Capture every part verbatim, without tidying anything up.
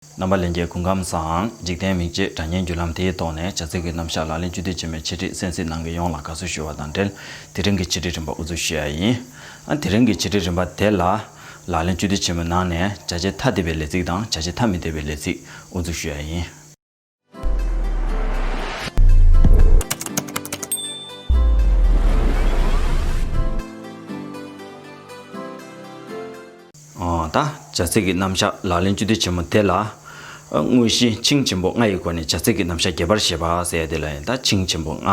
རྣམ་པ་ལྷན་རྒྱས་སྐུ་ཁམས་བཟང་། འཇིག་རྟེན་མིག་འབྱེད་སྒྲ་སྙན་བརྒྱུད་ལམ་དེའི་ཐོག་ནས་བྱ་ཚིག་གི་རྣམ་གཞག་ལག་ལེན་བཅུད་བསྡུས་ཆེན་མོའི་འཆད་ཁྲིད་གསན་གཟིགས་གནང་མཁན་ཡོངས་ལ་དགའ་བསུ་ཞུ་བ་དང་འབྲེལ། དེ་རིང་གི་འཆད་ཁྲིད་རིམ་པ་དབུ་འཛུགས་ཞུ་ཡ་ཡིན། ཨ་དེ་རིང་གི་འཆད་ཁྲིད་རིམ་པ་དེ་ལ། ལག་ལེན་བཅུད་བསྡུས་ཆེན་མོའི་ནང་ནས་བྱ་བྱེད་ཐ་དད་པའི་ལས་ཚིག་དང་བྱ་བྱེད་ཐ་མི་དད་པའི་ལས་ཚིག་དབུ་འཛུགས་ཞུ་ཡ་ཡིན། ཨོ། ད་བྱ་ཚིག་གི་རྣམ་གཞག་ལག་ལེན་བཅུད་བསྡུས་ཆེན་མོ་དེ་ལ། ཨ་དངོས་གཞི་ཆིངས་ཆེན་པོ་ལྔ་ཡི་སྒོ་ནས་བྱ་ཚིག་གི་རྣམ་གཞག་རྒྱས་པར་བཤད་པ་ཟེར་ཡ་དེ་ལ་ཡིན། ད་ཆིངས་ཆེན་པོ་ལྔ།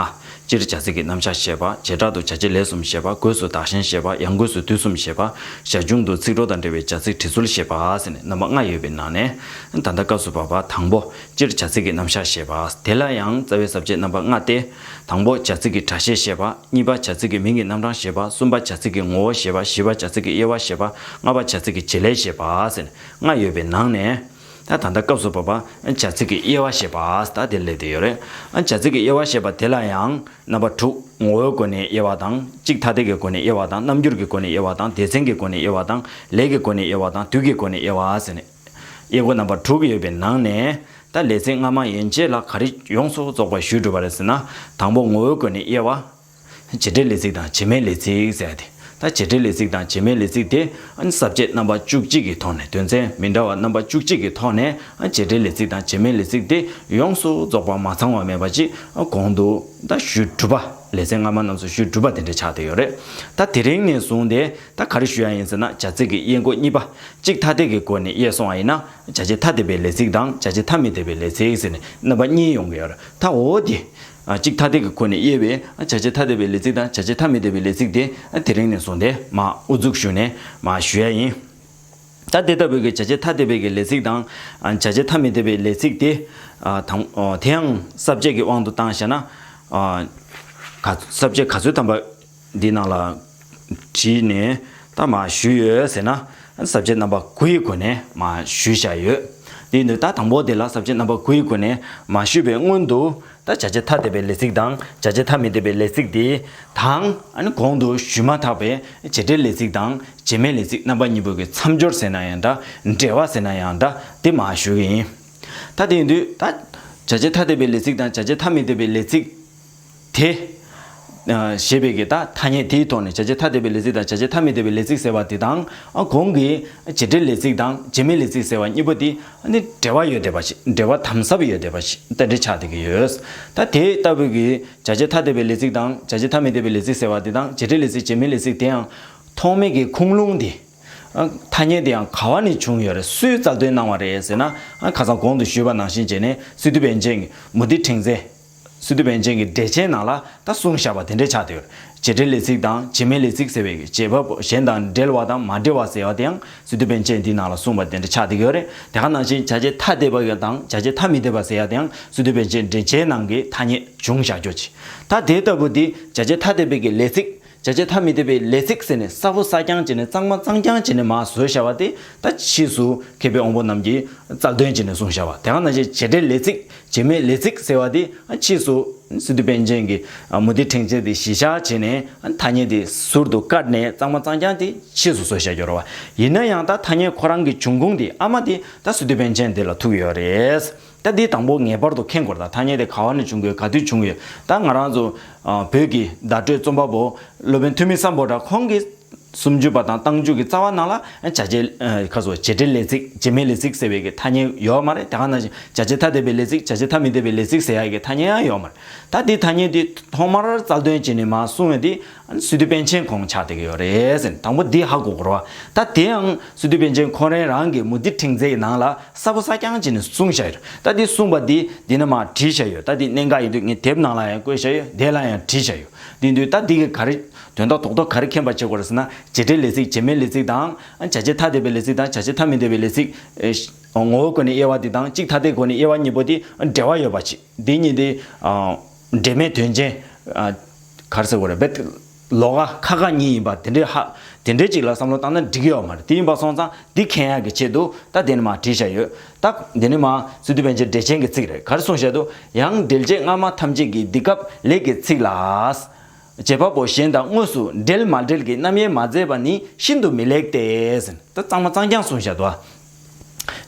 སྤྱིར་བྱ་ཚིག་གི་རྣམ་གཞག་བཤད་པ། བྱེ་བྲག་ཏུ་བྱ་བྱེད་ལས་གསུམ་བཤད་པ། སྒོས་སུ་བདག་གཞན་བཤད་པ། ཡང་སྒོས་སུ་དུས་གསུམ་བཤད་པ། ཞར་བྱུང་དུ་ཚིག་གྲོགས་དང་འབྲེལ་བའི་བྱ་ཚིག་བྲིས་ཚུལ་བཤད་པ་ཟེར་ནས་རྣམ་པ་ལྔ་ཡོད་པའི་ནང་ནས། ད་ལྟ་སྐབས་སུ་བབ་པ་དང་པོ། སྤྱིར་བྱ་ཚིག་གི་རྣམ་གཞག་བཤད་པ། དེ་ལ་ཡང་རྩ་བའི་ས་བཅད་རྣམ་པ་ལྔ་སྟེ། དང་པོ་བྱ་ཚིག་གི་སྒྲ་བཤད་བཤད་པ། གཉིས་པ་བྱ་ཚིག་གི་མིང་གི་རྣམ་གྲངས་བཤད་པ། གསུམ་པ་བྱ་ཚིག་གི་ངོ་བོ་བཤད་པ། བཞི་པ་བྱ་ཚིག་གི་དབྱེ་བ་བཤད་པ། ལྔ་པ་བྱ་ཚིག་གི་བྱེད་ལས་བཤད་པ་ཟེར་ནས་ལྔ་ཡོད་པའི་ནང་ནས། ད་ད་ལྟ་སྐབས་སུ་བབ་པ་བྱ་ཚིག་གི་དབྱེ་བ་བཤད་པ་ད་དེ་སླེབས་བསྡད་ཡོད་རེད། ཨ་བྱ་ཚིག་གི་དབྱེ་བ་བཤད་པ་དེ་ལ་ཡང་རྣམ་པ་དྲུག་ངོ་བོའི་སྒོ་ནས་དབྱེ་བ་དང་། གཅིག་ཐ་དད་ཀྱི་སྒོ་ནས་དབྱེ་བ་དང་། རྣམ་འགྱུར་གྱི་སྒོ་ནས་དབྱེ་བ་དང་། སྡེ་ཚན་གྱི་སྒོ་ནས་དབྱེ་བ་དང་། ལས་ཀྱི་སྒོ་ནས་དབྱེ་བ་དང་། དུས་ཀྱི་སྒོ་ནས་དབྱེ་བ་ཟེར་ནས། དབྱེ་སྒོ་རྣམ་པ་དྲུག་ཡོད་པའི་ནང་ནས། ད་ལེ་ཚན་སྔ་མ་ཡན་ཆད་ལ་ག་རེ་ཡོངས་སུ་རྫོགས་པ་ཞུས་གྲུབ་པ་རེད་ཟེར་ན། དང་པོ་ངོ་བོའི་སྒོ་ནས་དབྱེ་བ། བྱེད་འབྲེལ་ལས་ཚིག་དང་བྱེད་མེད་ལས་ཚིག་ཟེར་ཏེ། ད་བྱེད་འབྲེལ་ལས་ཚིག་དང་བྱེད་མེད་ལས་ཚིག་དེ་ཨ་ནི་ས་བཅད་རྣམ་པ་བཅུ་གཅིག་གི་ཐོག་ནས། དོན་ཚན་མི་འདྲ་བ་རྣམ་པ་བཅུ་གཅིག་གི་ཐོག་ནས། ཨ་བྱེད་འབྲེལ་ལས་ཚིག་དང་བྱེད་མེད་ལས་ཚིག་དེ་ཡོངས་སུ་རྫོགས་པ་མ་ཚང་བ་མེད་པ་ཅིག་ཨ་གོང་དུ་ད་ཞུས་གྲུབ་པ། ལེ་ཚན་སྔ་མ་རྣམས་སུ་ཞུས་གྲུབ་པ་དེ་འདྲ་ཆགས་བསྡད་ཡོད་རེད། ད་དེ་རིང་ནས་བཟུང་སྟེ་ད་ག་རེ་ཞུ་ཡ་ཡིན་ཟེར་ན། བྱ་ཚིག་གི་དབྱེ་སྒོ་གཉིས་པ། གཅིག་ཐ་དད་ཀྱི་སྒོ་ནས་དབྱེ་སོང་བ་ཡིན་ན། བྱ་བྱེད་ཐ་དད་པའི་ལས་ཚིག་དང་བྱ་བྱེད་ཐ་མི་དད་པའི་ལས་ཚིག་ཟེར་ནས་རྣམ་པ་གཉིས་ཡོང་གི་ཡོད་རེད། ད་འོ་དེ། ཨ་གཅིག་ཐ་དད་ཀྱི་སྒོ་ནས་དབྱེ་བའི་ཨ་བྱ་བྱེད་ཐ་དད་པའི་ལས་ཚིག་དང་བྱ་བྱེད་ཐ་མི་དད་པའི་ལས་ཚིག་དེ། ཨ་དེ་རིང་ནས་བཟུང་སྟེ་མར་དབུ་འཛུགས་ཞུས་ནས་མར་ཞུ་ཡ་ཡིན། ད་དེ་ལྟ་བུའི་གི་བྱ་བྱེད་ཐ་དད་པའི་གི་ལས་ཚིག་དང་། ཨ་བྱ་བྱེད་ཐ་མི་དད་པའི་ལས་ཚིག་དེ། ཨ་དང་། ཨོ་དེ་ཡང་ས་བཅད་ཀྱི་དབང་དུ་བཏང་བཞག་ན། ཨ་ག་ས་བཅད་ག་ཚོད་ཐམ་པ་འདི་ནང་ལ་བྲིས་ནས་ད་མར་ཞུས་ཡོད་ཟེར་ན། ས་བཅད་རྣམ་པ་དགུ་ཡི་སྒོ་ནས་མར་ཞུས་བཞག་ཡོད། དེ་ཡིན་དུས་ད་དང་པོ་དེ་ལ་ས་བཅད་རྣམ་པ་དགུ་ཡི་སྒོ་ནས་མར་ཞུས་པའི་སྔོན་དུ། ད་བྱ་བྱེད་ཐ་དད་པའི་ལས་ཚིག་དང་བྱ་བྱེད་ཐ་མི་དད་པའི་ལས་ཚིག་དེ་དང་། ཨ་ནི་གོང་དུ་ཞུས་མ་ཐག་པའི་བྱེད་འབྲེལ་ལས་ཚིག་དང་བྱེད་མེད་ལས་ཚིག་རྣམ་པ་གཉིས་པོ་གི་མཚམས་སྦྱོར་ཟེར་ན་ཡང་འདྲ། འབྲེལ་བ་ཟེར་ན་ཡང་འདྲ། དེ་མར་ཞུ་གི་ཡིན། ད་དེ་ཡིན་དུས་ད་བྱ་བྱེད་ཐ་དད་པའི་ལས་ཚིག་དང་བྱ་བྱེད་ཐ་མི་དད་པའི་ལས་ཚིག་དེ། ཨ་ཞེས་པའི་གི་ད་ཐ་སྙད་དེའི་ཐོག་ནས། བྱ་བྱེད་ཐ་དད་པའི་ལས་ཚིག་དང་བྱ་བྱེད་ཐ་མི་དད་པའི་ལས་ཚིག་ཟེར་བ་དེ་དང་། ཨ་གོང་གི་བྱེད་འབྲེལ་ལས་ཚིག་དང་བྱེད་མེད་ལས་ཚིག་ཟེར་བ་གཉིས་པོ་དེ་ཨ་ནི་འབྲེལ་བ་ཡོད་བསྡད་པ་ཞིག་འབྲེལ་བ་དམ་ཟབ་ཡོད་བསྡད་པ་ཞིག་དེ་འདྲ་ཆགས་བསྡད་ཀྱི་ཡོད། ད་དེ་ལྟ་བུའི་གི་བྱ་བྱེད་ཐ་དད་པའི་ལས་ཚིག་དང་བྱ་བྱེད་ཐ་མི་དད་པའི་ལས་ཚིག་ཟེར་བ་དེ་དང་། བྱེད་འབྲེལ་ལས་ཚིག་བྱེད་མེད་ལས་ཚིག་དེའང་ཐོག་མའི་གི་ཁུངས་ལུང་དེ། ཨ་ཐ་སྙད་དེ་ཡང་ག་བ་ནས་བྱུང་ཡོད་རེད། སུས་རྩལ་འདོན་གནང་བ་རེད་ཟེར་ན། ཨ་ཁ་སང་གོང་དུ་ཞུས་པ་ནང་བཞིན་བྱས་ནས་སི་ཏུ་པཎ་ཆེན་གྱི་མུ་ཏིག་ཕྲེང་མཛེས། སི་ཏུ་པཎ་ཆེན་གྱི་འགྲེལ་ཆེན་ནང་ལ་ད་གསུངས་བཞག་པ་དེ་འདྲ་ཆགས་བསྡད་ཡོད་རེད། བྱེད་འབྲེལ་ལས་ཚིག་དང་བྱེད་མེད་ལས་ཚིག་ཟེར་བའི་གི་བྱེད་པ་པོ་གཞན་དང་འབྲེལ་བ་དང་མ་འབྲེལ་བ་ཟེར་བ་དེ་ཡང་སི་ཏུ་པཎ་ཆེན་འདི་ནང་ལ་གསུངས་པ་དེ་འདྲ་ཆགས་བསྡད་ཡོད་རེད། དེ་ག་ནང་བཞིན་བྱ་བྱེད་ཐ་དད་པ་དང་བྱ་བྱེད་ཐ་མི་དད་པ་ཟེར་ཡ་དེ་ཡང་སི་ཏུ་པཎ་ཆེན་འགྲེལ་ཆེན་ནང་གི་ཐ་སྙད་བྱུང་བཞག་རྒྱུ་ཅིག་ད་དེ་ལྟ་བུ་འདི་བྱ་བྱེད་ཐ་དད་པའི་གི་ལས་ཚིག་བྱ་བྱེད་ཐ་མི་དད་པའི་ལས་ཚིག་ཟེར་ནས་གསལ་པོ་གསལ་རྐྱང་བྱས་ནས། གཙང་མ་གཙང་རྐྱང་བྱས་ནས་མར་བཟོས་བཞག་པ་དེ། ད་ཕྱིས་སུ་མཁས་པའི་དབང་པོ་རྣམས་ཀྱིས་རྩལ་འདོན་བྱས་ནས་གསུངས་བཞག་པ། དེ་ག་ནང་བཞིན་བྱེད་འབྲེལ་ལས་ཚིག་བྱེད་མེད་ལས་ཚིག་ཟེར་བ་དེ་ཕྱིས་སུ་སི་ཏུ་པཎ་ཆེན་གྱིས་མུ་ཏིག་ཕྲེང་མཛེས་དེ་གཞི་བཞག་བྱས་ནས། ཐ་སྙད་དེ་ཟུར་དུ་བཀར་ནས་གཙང་མ་གཙང་རྐྱང་དེ་ཕྱིས་སུ་བཟོས་བཞག་ཡོད་རེད་བ། ཡིན་ན་ཡང་ད་ཐ་སྙད་ཁོ་རང་གི་འབྱུང་ཁུངས་དེ་ཨ་མ་དེ་ད་སི་ཏུ་པཎ་ཆེན་དེ་ལ་ཐུག་ཡོད་རེད། ད་འདི་དང་པོ་ངེས་པར་དུ་མཁྱེན་དགོས་རེད། ད་ཐ་སྙད་དེ་ག་བ་ནས་བྱུང་གི་ཡོད། ག་དུས་བྱུང་གི་ཡོད། ད་ང་རང་ཚོ་ཨ་བོད་ཀྱི་བརྡ་སྤྲོད་རྩོམ་པ་པོ་སློབ་དཔོན་ཐོན་མི་སམ་བྷོ་ཊ་ཁོང་གིས་སུམ་ཅུ་པ་དང་རྟགས་འཇུག་གི་རྩ་བ་ནང་ལ་བྱ་བྱེད་ཨ་ཁ་སོ་བྱེད་འབྲེལ་ལས་ཚིག་བྱེད་མེད་ལས་ཚིག་ཟེར་བའི་གི་ཐ་སྙད་ཡོད་མ་རེད། དེ་ག་ནང་བཞིན་བྱ་བྱེད་ཐ་དད་པའི་ལས་ཚིག་བྱ་བྱེད་ཐ་མི་དད་པའི་ལས་ཚིག་ཟེར་ཡ་གི་ཐ་སྙད་ཡང་ཡོད་མ་རེད། ད་འདི་ཐ་སྙད་འདི་ཐོག་མར་རྩལ་འདོན་བྱས་ནས་མར་གསུངས་ཡོད་དེ། སི་ཏུ་པཎ་ཆེན་ཁོང་ཆགས་བསྡད་ཀྱི་ཡོད་རེད་ཟེར། དང་པོ་འདི་ཧ་གོ་དགོས་རེད་བ། ད་དེ་ཡང་སི་ཏུ་པཎ་ཆེན་ཁོང་རང་རང་གི་མུ་ཏིག་ཕྲེང་མཛེས་ཡི་ནང་ལ་གསལ་པོ་གསལ་རྐྱང་བྱས་ནས་གསུངས་བཞག་ཡོད། ད་འདི་གསུངས་པ་འདི་འདི་ནས་མར་བྲིས་བཞག་ཡོད། ད་འདི་གནད་འགག་ཡིན་དུས་ངས་དེབ་ནང་ལ་ཡང་བཀོད་བཞག་ཡོད། དེ་ལ་ཡང་བྲིས་བཞག་ཡོད། འདི་འདུག་ད་འདི་གི་ག་རེ་དོན་དག་རྡོག་རྡོག་ག་རེ་མཁྱེན་པ་བྱེད་དགོས་རེད་ཟེར་ན། བྱེད་འབྲེལ་ལས་ཚིག་བྱེད་མེད་ལས་ཚིག་དང་། བྱ་བྱེད་ཐ་དད་པའི་ལས་ཚིག་དང་བྱ་བྱེད་ཐ་མི་དད་པའི་ལས་ཚིག་ཨེ་ངོ་བོའི་སྒོ་ནས་དབྱེ་བ་འདི་དང་གཅིག་ཐ་དད་སྒོ་ནས་དབྱེ་བ་གཉིས་པོ་འདི་འབྲེལ་བ་ཡོད་པ་ཅིག་འདི་གཉིས་འདི་ཨ་འབྲེལ་མེད་དོན་ཅན། ཨ་ག་རེ་ཟེར་དགོས་རེད། རྦད་ལོགས་ཀ་ཁ་ཁ་གཉིས་ཡིན་པ་དེ་འདྲའི་ཧ་དེ་འདྲའི་ཅིག་ལ་བསམ་བློ་བཏང་ན་འགྲིག་གི་ཡོད་མ་རེད། དེ་ཡིན་པ་སོང་ཙང་འདི་མཁྱེན་ཡག་གི་ཆེད་དུ་ད་དེ་ནས་མར་བྲིས་བཞག་ཡོད། ད་དེ་ནས་མར་སི་ཏུ་པཎ་ཆེན་འགྲེལ་ཆེན་གྱི་ཚིག་རེད། ག་རེ་གསུངས་བཞག་འདུག་ཡང་འབྲེལ་བྱེད་སྔ་མ་ཐམས་ཅད་ཀྱིས་འདི་སྐབས་ལས་ཀྱི་ཚིག་ལ། བྱེད་པ་པོ་གཞན་དང་དངོས་སུ་འབྲེལ་མ་འབྲེལ་གྱི་རྣམ་དབྱེ་མ་མཛད་པ་ནི་ཤིན་ཏུ་མི་ལེགས་ཏེ་ཟེར། ད་གཙང་མ་གཙང་རྐྱང་གསུངས་བཞག་འདུག་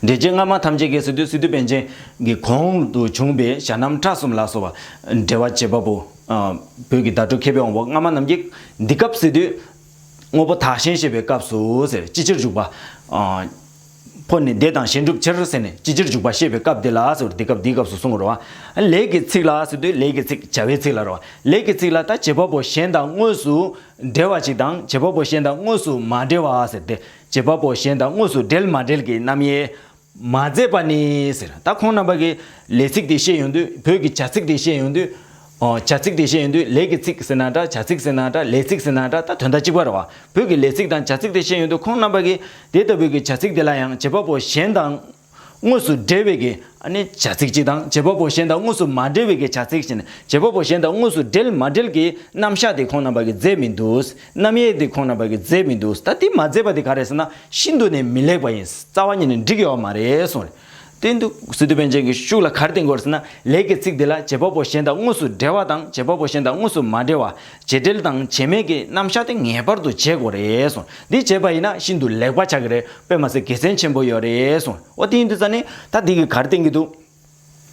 འགྲེལ་བྱེད་སྔ་མ་ཐམས་ཅད་ཀྱི་ཟེར་དུས་སི་ཏུ་པཎ་ཆེན་གྱི་གོང་དུ་བྱུང་བའི་ཞྭ་རྣམས་ཕྲ་གསུམ་ལ་སོགས་པ་འགྲེལ་བ་བྱེད་པ་པོ། ཨ། བོད་ཀྱི་བརྡ་སྤྲོད་མཁས་པའི་དབང་པོ་སྔ་མ་རྣམས་ཀྱིས་འདི་སྐབས་ཟེར་དུས་དངོས་པོ་དག་ཞེན་བཤད་པའི་སྐབས་སུ་ཟེར། ཅི་ཕྱིར་འཇུག་པ། ཨ། ཕོ་ནི་དེ་དང་གཞན་སྒྲུབ་ཕྱིར་ཟེར་ནས་ཅི་ཕྱིར་འཇུག་པ་བཤད་པའི་སྐབས་འདི་ལ་ཟེར། འདི་སྐབས་འདིའི་སྐབས་སུ་གསུང་གི་རེད་བ། ལས་ཀྱི་ཚིག་ལ་ཟེར་དུས་ལས་ཀྱི་ཚིག་བྱ་བའི་ཚིག་ལ་རེད་བ། ལས་ཀྱི་ཚིག་ལ་ད་བྱེད་པ་པོ་གཞན་དང་དངོས་སུ་འབྲེལ་བ་ཅིག་དང་བྱེད་པ་པོ་གཞན་དང་དངོས་སུ་མ་འབྲེལ་བ་ཟེར་ཏེ། བྱེད་པ་པོ་གཞན་དང་དངོས་སུ་འབྲེལ་མ་འབྲེལ་གྱི་རྣམ་དབྱེ་མ་མཛད་པ་ནི་ཟེར། ད་ཁོང་རྣམ་པ་གིས་ལས་ཚིག་དེ་བཤད་ཡོང་དུས། བོད་ཀྱི་བྱ་ཚིག་དེ་བཤད་ཡོང་དུས། ཨོ། བྱ་ཚིག་དེ་བཤད་ཡོང་དུས་ལས་ཀྱི་ཚིག་ཟེར་ན་འདྲ། བྱ་ཚིག་ཟེར་ན་འདྲ། ལས་ཚིག་ཟེར་ན་འདྲ། ད་དོན་དག་གཅིག་པ་རེད་བ། བོད་ཀྱི་ལས་ཚིག་དང་བྱ་ཚིག་དེ་བཤད་ཡོང་དུས་ཁོང་རྣམ་པ་གིས་དེ་ལྟ་བུའི་གི་བྱ་ཚིག་དེ་ལ་ཡང་བྱེད་པ་པོ་གཞན་དང་དངོས་སུ་འབྲེལ་བའི་གི་ཨ་ནི་བྱ་ཚིག་ཅིག་དང་། བྱེད་པ་པོ་གཞན་དང་དངོས་སུ་མ་འབྲེལ་བའི་གི་བྱ་ཚིག་ཅིག་ནས། བྱེད་པ་པོ་གཞན་དང་དངོས་སུ་འབྲེལ་མ་འབྲེལ་གྱི་རྣམ་གཞག་དེ་ཁོང་རྣམ་པ་གིས་མཛད་མི་འདུག། རྣམ་དབྱེ་དེ་ཁོང་རྣམ་པ་གིས་མཛད་མི་འདུག། ད་དེ་མ་མཛད་པ་དེ་ག་རེ་ཟེར་ན་ཤིན་ཏུ་ནས་མི་ལེགས་པ་ཡིན། རྩ་བ་ཉིད་ནས་འགྲིག་ཡོད་མ་རེད་གསུངས་རེད། དེ་འདུག། སི་ཏུ་པཎ་ཆེན་གྱི་ཤུགས་ལ་ག་རེ་བསྟན་དགོས་ཟེར་ན། ལས་ཀྱི་ཚིག་འདི་ལ་བྱེད་པ་པོ་གཞན་དང་དངོས་སུ་འབྲེལ་བ་དང་བྱེད་པ་པོ་གཞན་དང་དངོས་སུ་མ་འབྲེལ་བ། བྱེད་འབྲེལ་དང་བྱེད་མེད་ཀྱི་རྣམ་གཞག་དེ་ངེས་པར་དུ་བྱེད་དགོས་རེད་གསུངས། འདི་བྱས་པ་ཡིན་ན་ཤིན་ཏུ་ལེགས་པ་ཆགས་ཀྱི་རེད། དཔེ་མ་ཟད་དགེ་མཚན་ཆེན་པོ་ཡོད་རེད་གསུངས། འོ། དེ་ཡིན་དུས་ཙ་ནས་ད་འདི་གིས་ག་རེ་བསྟན་གྱི་འདུག།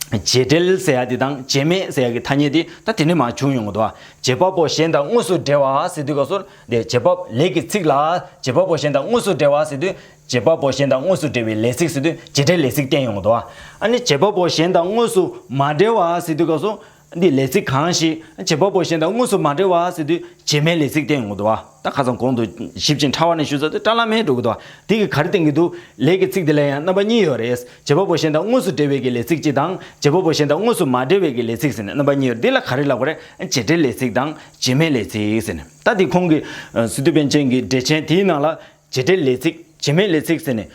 བྱེད་འབྲེལ་ཟེར་ཡ་དེ་དང་བྱེད་མེད་ཟེར་ཡ་གི་ཐ་སྙད་དེ་ད་དེ་ནས་མར་བྱུང་ཡོང་གི་འདུག་བ། བྱེད་པ་པོ་གཞན་དང་དངོས་སུ་འབྲེལ་བ་ཟེར་དུས་སྐབས་སུ། དེ་བྱེད་པ། ལས་ཀྱི་ཚིག་ལ་བྱེད་པ་པོ་གཞན་དང་དངོས་སུ་འབྲེལ་བ་ཟེར་དུས། བྱེད་པ་པོ་གཞན་དང་དངོས་སུ་འབྲེལ་བའི་ལས་ཚིག་ཟེར་དུས་བྱེད་འབྲེལ་ལས་ཚིག་བསྟན་ཡོང་གི་འདུག་བ། ཨ་ནི་བྱེད་པ་པོ་གཞན་དང་དངོས་སུ་མ་འབྲེལ་བ་ཟེར་དུས་སྐབས་སུ། འདི་ལས་ཚིག་གང་ཞིག་བྱེད་པ་པོ་གཞན་དང་དངོས་སུ་མ་འབྲེལ་བ་ཟེར་དུས་བྱེད་མེད་ལས་ཚིག་བསྟན་ཡོང་གི་འདུག་བ། ད་ཁ་སང་གོང་དུ་ཞིབ་ཅིང་ཕྲ་བ་ནས་ཞུས་ཚར་དུས་བཀྲ་ལམ་མེ་འགྲོ་གི་འདུག་བ། དེ་གིས་ག་རེ་བསྟན་གྱི་འདུག། ལས་ཀྱི་ཚིག་དེ་ལ་ཡང་རྣམ་པ་གཉིས་ཡོད་རེད། བྱེད་པ་པོ་གཞན་དང་དངོས་སུ་འབྲེལ་བའི་གི་ལས་ཚིག་ཅིག་དང་། བྱེད་པ་པོ་གཞན་དང་དངོས་སུ་མ་འབྲེལ་བའི་གི་ལས་ཚིག་ཟེར་ནས་རྣམ་པ་གཉིས་ཡོད་རེད། དེ་ལ་ག་རེ་ལབ་དགོས་རེད། བྱེད་འབྲེལ་ལས་ཚིག་དང་བྱེད་མེད་ལས་ཚིག་ཟེར་ནས། ད་དེ་ཁོང་གི་ཨ་སི་ཏུ་པཎ་ཆེན་གྱི་འགྲེལ་ཆེན་དེའི་ནང་ལ། བྱེད་འབྲེལ་ལས་ཚིག། བྱེད་མེད་ལས་ཚིག་ཟེར་ནས་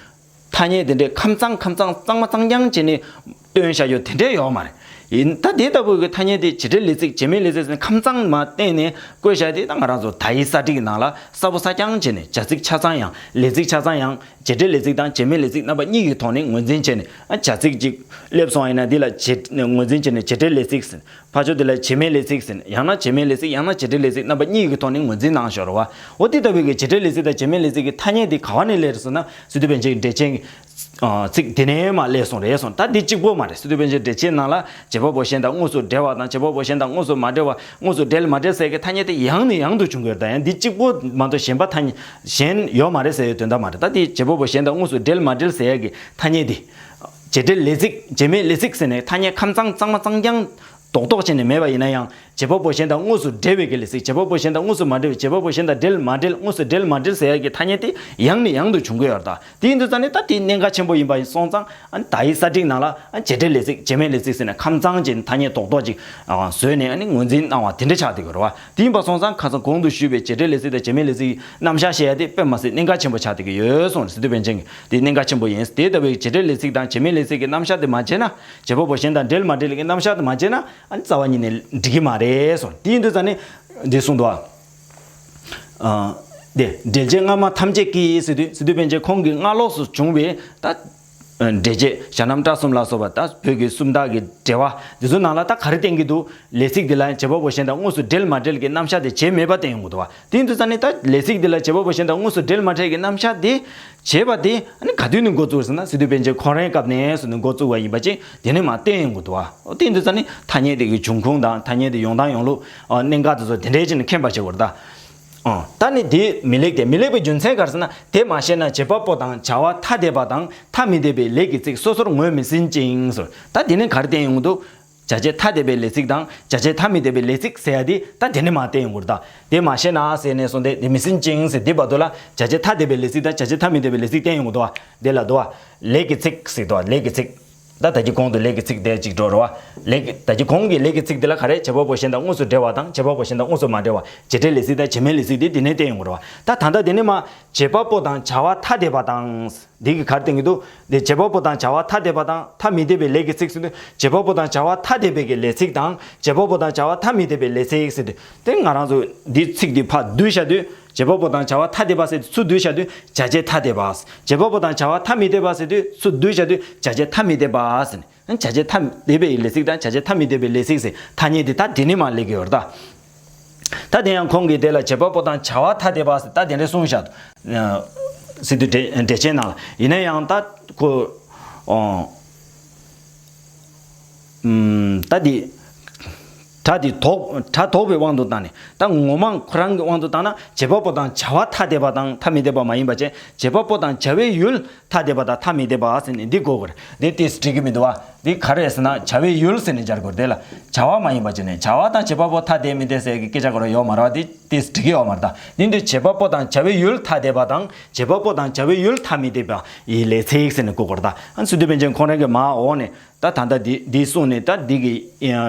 ཐ་སྙད་དེ་འདྲའི་ཁམས་གཙང་ཁམས་གཙང་གཙང་མ་གཙང་རྐྱང་བྱས་ནས་བཏོན་བཞག་རྒྱུ་དེ་འདྲས་ཡོད་མ་རེད། ཡིན་ད་དེ་ལྟ་བུའི་གི་ཐ་སྙད་དེ་བྱེད་འབྲེལ་ལས་ཚིག་བྱེད་མེད་ལས་ཚིག་ཟེར་ནས་ཁམས་གཙང་མ་བསྟན་ནས་བཀོད་བཞག་དེ། ད་ང་རང་ཚོ་དག་ཡིག་གསར་བསྒྲིགས་ནང་ལ་གསལ་པོ་གསལ་རྐྱང་བྱས་ནས་བྱ་ཚིག་ཆ་ཚང་ཡང་ལས་ཚིག་ཆ་ཚང་ཡང་བྱེད་འབྲེལ་ལས་ཚིག་དང་བྱེད་མེད་ལས་ཚིག་རྣམ་པ་གཉིས་ཀྱི་ཐོག་ནས་ངོས་འཛིན་བྱས་ནས། ཨ་བྱ་ཚིག་ཅིག་སླེབས་སོང་ཡིན་ན་དེ་ལ་བྱེད་ངོས་འཛིན་བྱས་ནས་བྱེད་འབྲེལ་ལས་ཚིག་ཟེར། ཕར་ཕྱོགས་དེ་ལ་བྱེད་མེད་ལས་ཚིག་ཟེར། ཡང་ན་བྱེད་མེད་ལས་ཚིག་ཡང་ན་བྱེད་འབྲེལ་ལས་ཚིག་རྣམ་པ་གཉིས་ཀྱི་ཐོག་ནས་ངོས་འཛིན་གནང་ཞོར་བ། འོ་དེ་ལྟ་བུའི་གི་བྱེད་འབྲེལ་ལས་ཚིག་དང་བྱེད་མེད་ལས་ཚིག་གི་ཐ་སྙད་དེ་ག་བ་ནས་སླེབས་རེད་ཟེར་ན། སི་ཏུ་པཎ་ཆེན་གྱི་འགྲེལ་ཆེན་གྱི་ཨ་ཚིག་དེ་ནས་མར་སླེབས་སོང་རེད་གསུངས། ད་འདི་གཅིག་པོ་མ་རེད། སི་ཏུ་པཎ་ཆེན་འགྲེལ་ཆེན་ནང་ལ་བྱེད་པ་པོ་གཞན་དང་དངོས་སུ་འབྲེལ་བ་དང་། བྱེད་པ་པོ་གཞན་དང་དངོས་སུ་མ་འབྲེལ་བ། དངོས་སུ་འབྲེལ་མ་འབྲེལ་ཟེར་གྱི་ཐ་སྙད་དེ་ཡང་ནས་ཡང་དུ་བྱུང་གི་ཡོད་རེད། ད་ཡང་འདི་གཅིག་པོ་མ་གཏོགས་གཞན་པ་ཐ་སྙད་གཞན་ཡོད་མ་རེད་ཟེར་བའི་དོན་དག་མ་རེད། ད་འདི་བྱེད་པ་པོ་གཞན་དང་དངོས་སུ་འབྲེལ་མ་འབྲེལ་ཟེར་ཡ་གི་ཐ་སྙད་དེ། བྱེད་འབྲེལ་ལས་ཚིག་བྱེད་མེད་ལས་ཚིག་ཟེར་ནས་ཐ་སྙད་ཁམས་གཙང་གཙང་མ་གཙང་རྐྱང་རྡོག་རྡོག་བྱས་ནས་མེད་པ་ཡིན་ན་ཡང་། བྱེད་པ་པོ་གཞན་དང་དངོས་སུ་འབྲེལ་བའི་གི་ལས་ཚིག། བྱེད་པ་པོ་གཞན་དང་དངོས་སུ་མ་འབྲེལ་བའི། བྱེད་པ་པོ་གཞན་དང་འབྲེལ་མ་འབྲེལ། དངོས་སུ་འབྲེལ་མ་འབྲེལ་ཟེར་ཡ་གི་ཐ་སྙད་དེ་ཡང་ནས་ཡང་དུ་བྱུང་གི་ཡོད་རེད། ད་དེ་ཡིན་དུས་ཙང་ནས་ད་དེ་གནད་འགག་ཆེན་པོ་ཡིན་པ་སོང་ཙང་། ཨ་ནི་དག་ཡིག་གསར་བསྒྲིགས་ནང་ལ་ཨ་བྱེད་འབྲེལ་ལས་ཚིག་བྱེད་མེད་ལས་ཚིག་ཟེར་ནས་ཁམས་གཙང་ཅན་ཐ་སྙད་རྡོག་རྡོག་ཅིག་ཨ་བཟོས་ནས་ཨ་ནི་ངོས་འཛིན་གནང་བ་དེ་འདྲ་ཆགས་བསྡད་ཀྱི་རེད་བ། དེ་ཡིན་པ་སོང་ཙང་ཁ་སང་གོང་དུ་ཞུས་པའི་བྱེད་འབྲེལ་ལས་ཚིག་དང་བྱེད་མེད་ལས་ཚིག་རྣམ་གཞག་བཤད་ཡ་དེ་དཔེ་མ་སྲིད་གནད་འགག་ཆེན་པོ་ཆགས་བསྡད་ཀྱི་ཡོད་གསུངས་རེད། སི་ཏུ་པཎ་ཆེན་གྱིས་དེ་གནད་འགག་ཆེན་པོ་ཡིན། དེ་ལྟ་བུའི་བྱེད་འབྲེལ་ལས་ཚིག་དང་བྱེད་མེད་ལས་ཚིག་གི་རྣམ་གཞག་དེ་མ་བྱས་ན། བྱེད་པ་པོ་གཞན་དང་འབྲེལ་མ་འབྲེལ་གྱི་རྣམ་གཞག་དེ་མ་བྱས་ན། ཨ་ནི་རྩ་བ་ཉིད་ནས་འགྲིག་གི་མ་རེད་གསུངས། དེ་ཡིན་དུས་ཙང་ནས་འདི་གསུངས་འདུག་ཨ། ཨ། དེ་འགྲེལ་བྱེད་སྔ་མ་ཐམས་ཅད་ཀྱིས་ཟེར་དུས་སི་ཏུ་པཎ་ཆེན་ཁོང་གི་སྔ་ལོགས་སུ་བྱུང་བའི་ད་འགྲེལ་བྱེད་ཞྭ་རྣམས་ཕྲ་གསུམ་ལ་སོགས་པ། ད་བོད་ཀྱི་སུམ་རྟགས་ཀྱི་འགྲེལ་པ་འདི་ཚོ་ནང་ལ་ད་ག་རེ་བསྟན་གྱི་འདུག། ལས་ཚིག་འདི་ལ་བྱེད་པ་པོ་གཞན་དང་དངོས་སུ་འབྲེལ་མ་འབྲེལ་གྱི་རྣམ་གཞག་དེ་བྱས་མེད་པ་བསྟན་ཡོང་གི་འདུག་བ། དེ་ཡིན་དུས་ཙང་ནས་ད་ལས་ཚིག་འདི་ལ་བྱེད་པ་པོ་གཞན་དང་དངོས་སུ་འབྲེལ་མ་འབྲེལ་གྱི་རྣམ་གཞག་དེ་བྱས་པ་དེ་ཨ་ནི་ག་དུས་ནས་འགོ་བཙུགས་ཟེར་ན། སི་ཏུ་པཎ་ཆེན་ཁོང་རང་སྐབས་ནས་སུ་ནས་འགོ་བཙུགས་པ་ཡིན་པ་ཅིག་དེ་ནས་མར་བསྟན་ཡོང་གི་འདུག་བ། དེ་ཡིན་དུས་ཙང་ནས་ཐ་སྙད་དེ་གི་འབྱུང་ཁུངས་དང་ཐ་སྙད་དེ་ཡོང་སྟངས་ཡོང་ལུགས། ཨ། གནད་འགག་དེ་ཚོ་དེ་འདྲའི་ཅིག་ནས་མཁྱེན་པ་བྱེད་དགོས་རེད་ད། ཨ། ད་ནི་དེ་མི་ལེགས་ཏེ། མི་ལེགས་པའི་རྒྱུ་མཚན་ག་རེ་ཟེར་ན། དེ་མ་ཤེས་ན་བྱེད་པ་པོ་དང་བྱ་བ་ཐ་དད་པ་དང་ཐ་མི་དད་པའི་ལས་ཀྱི་ཚིག་སོ་སོར་ངོས་མི་ཟིན་ཅིང་ཟེར། ད་དེ་ནས་ག་རེ་བསྟན་ཡོང་གི་འདུག། བྱ་བྱེད་ཐ་དད་པའི་ལས་ཚིག་དང་བྱ་བྱེད་ཐ་མི་དད་པའི་ལས་ཚིག་ཟེར་ཡ་དེ་ད་དེ་ནས་མར་བསྟན་ཡོང་གི་རེད་ད། དེ་མ་ཤེས་ན་ཟེར་ནས་སོང་སྟེ་དེ་མི་ཟིན་ཅིང་ཟེར་དེ་བར་དུ་ལ་བྱ་བྱེད་ཐ་དད་པའི་ལས་ཚིག་དང་བྱ་བྱེད་ཐ་མི་དད་པའི་ལས་ཚིག་བསྟན་ཡོང་གི་འདུག་བ། དེ་ལ་འདུག་བ། ལས་ཀྱི་ཚིག་ཟེར་འདུག་བ། ལས་ཀྱི་ཚིག། ད་ད་ཅི་གོང་དུ་ལས་ཀྱི་ཚིག་དེ་ཅིག་འགྲོ་རེད་བ། ལས་ཀྱི་ད་ཅི་གོང་གི་ལས་ཀྱི་ཚིག་དེ་ལ་ག་རེ། བྱེད་པ་པོ་གཞན་དང་དངོས་སུ་འབྲེལ་བ་དང་བྱེད་པ་པོ་གཞན་དང་དངོས་སུ་མ་འབྲེལ་བ། བྱེད་འབྲེལ་ལས་ཚིག་དང་བྱེད་མེད་ལས་ཚིག་དེ་དེ་ནས་བསྟན་ཡོང་གི་རེད་བ། ད་ད་ལྟ་དེ་ནས་མར་བྱེད་པ་པོ་དང་བྱ་བ་ཐ་དད་པ་དང་། འདི་གི་ག་རེ་བསྟན་གྱི་འདུག། འདི་བྱེད་པ་པོ་དང་བྱ་བ་ཐ་དད་པ་དང་ཐ་མི་དད་པའི་ལས་ཀྱི་ཚིག་ཟེར་དུས། བྱེད་པ་པོ་དང་བྱ་བ་ཐ་དད་པའི་གི་ལས་ཚིག་དང་། བྱེད་པ་པོ་དང་བྱ་བ་ཐ་མི་དད་པའི་ལས་ཚིག་ཟེར་དུས། དེ་ང་རང་ཚོ་འདི་ཚིག་འདི་ཕར་བསྡུས་བཞག་དུས། བྱེད་པ་པོ་དང་བྱ་བ་ཐ་དད་པ་ཟེར་དུས་ཚུར་བསྡུས་བཞག་དུས་བྱ་བྱེད་ཐ་དད་པ། བྱེད་པ་པོ་དང་བྱ་བ་ཐ་མི་དད་པ་ཟེར་དུས་ཚུར་བསྡུས་བཞག་དུས་བྱ་བྱེད་ཐ་མི་དད་པ་ཟེར་ནས། བྱ་བྱེད་ཐ་དད་པའི་ལས་ཚིག་དང་བྱ་བྱེད་ཐ་མི་དད་པའི་ལས་ཚིག་ཟེར་ཐ་སྙད་དེ་ད་དེ་ནས་མར་སླེབས་ཀྱི་ཡོད་རེད་ད། ད་དེ་ཡང་ཁོང་གིས་དེ་ལ་བྱེད་པ་པོ་དང་བྱ་བ་ཐ་དད་པ་ཟེར་ད་དེ་འདྲ་གསུངས་བཞག་འདུག། སི་ཏུ་འགྲེལ་འགྲེལ་ཆེན་ནང་ལ། ཡིན་ན་ཡང་ད་ཁོ་ ཨོ། ཨུམ། ད་འདི། སྒྲ་འདི་དོག་སྒྲ་དོག་པའི་དབང་དུ་བཏང་ནས། ད་ངོ་མ་ཁོ་རང་གི་དབང་དུ་བཏང་ན་བྱེད་པ་པོ་དང་བྱ་བ་ཐ་དད་པ་དང་ཐ་མི་དད་པ་མ་ཡིན་པ་བྱས། བྱེད་པ་པོ་དང་བྱ་བའི་ཡུལ་ཐ་དད་པ་དང་ཐ་མི་དད་པ་ཟེར་ནས་འདི་གོ་དགོས་རེད། འདི་ཏིས་འགྲིག་གི་མི་འདུག་བ། འདི་ག་རེ་ཟེར་ན་བྱ་བའི་ཡུལ་ཟེར་ནས་སྦྱར་དགོས་རེད། དེ་ལ་བྱ་བ་མ་ཡིན་པ་བྱས་ནས་བྱ་བ་དང་བྱེད་པ་པོ་ཐ་དད་མི་དད་ཟེར་གྱི་སྐད་ཆ་ག་རེ་ཡོད་མ་རེད་བ། འདི་ཏིས་འགྲིག་གི་ཡོད་མ་རེད། ད་འདི་འདི་བྱེད་པ་པོ་དང་བྱ་བའི་ཡུལ་ཐ་དད་པ་དང་བྱེད་པ་པོ་དང་བྱ་བའི་ཡུལ་ཐ་མི་དད་པ་ཡི་ལས་ཚིག་ཟེར་ནས་གོ་དགོས་རེད། ད་ཨ་ནི་སི་ཏུ་པཎ་ཆེན་ཁོང་རང་གི་མར་འོག་ནས། ད་ད་ལྟ་འདི་འདི་གསུངས་ནས། ད་འདི་གི་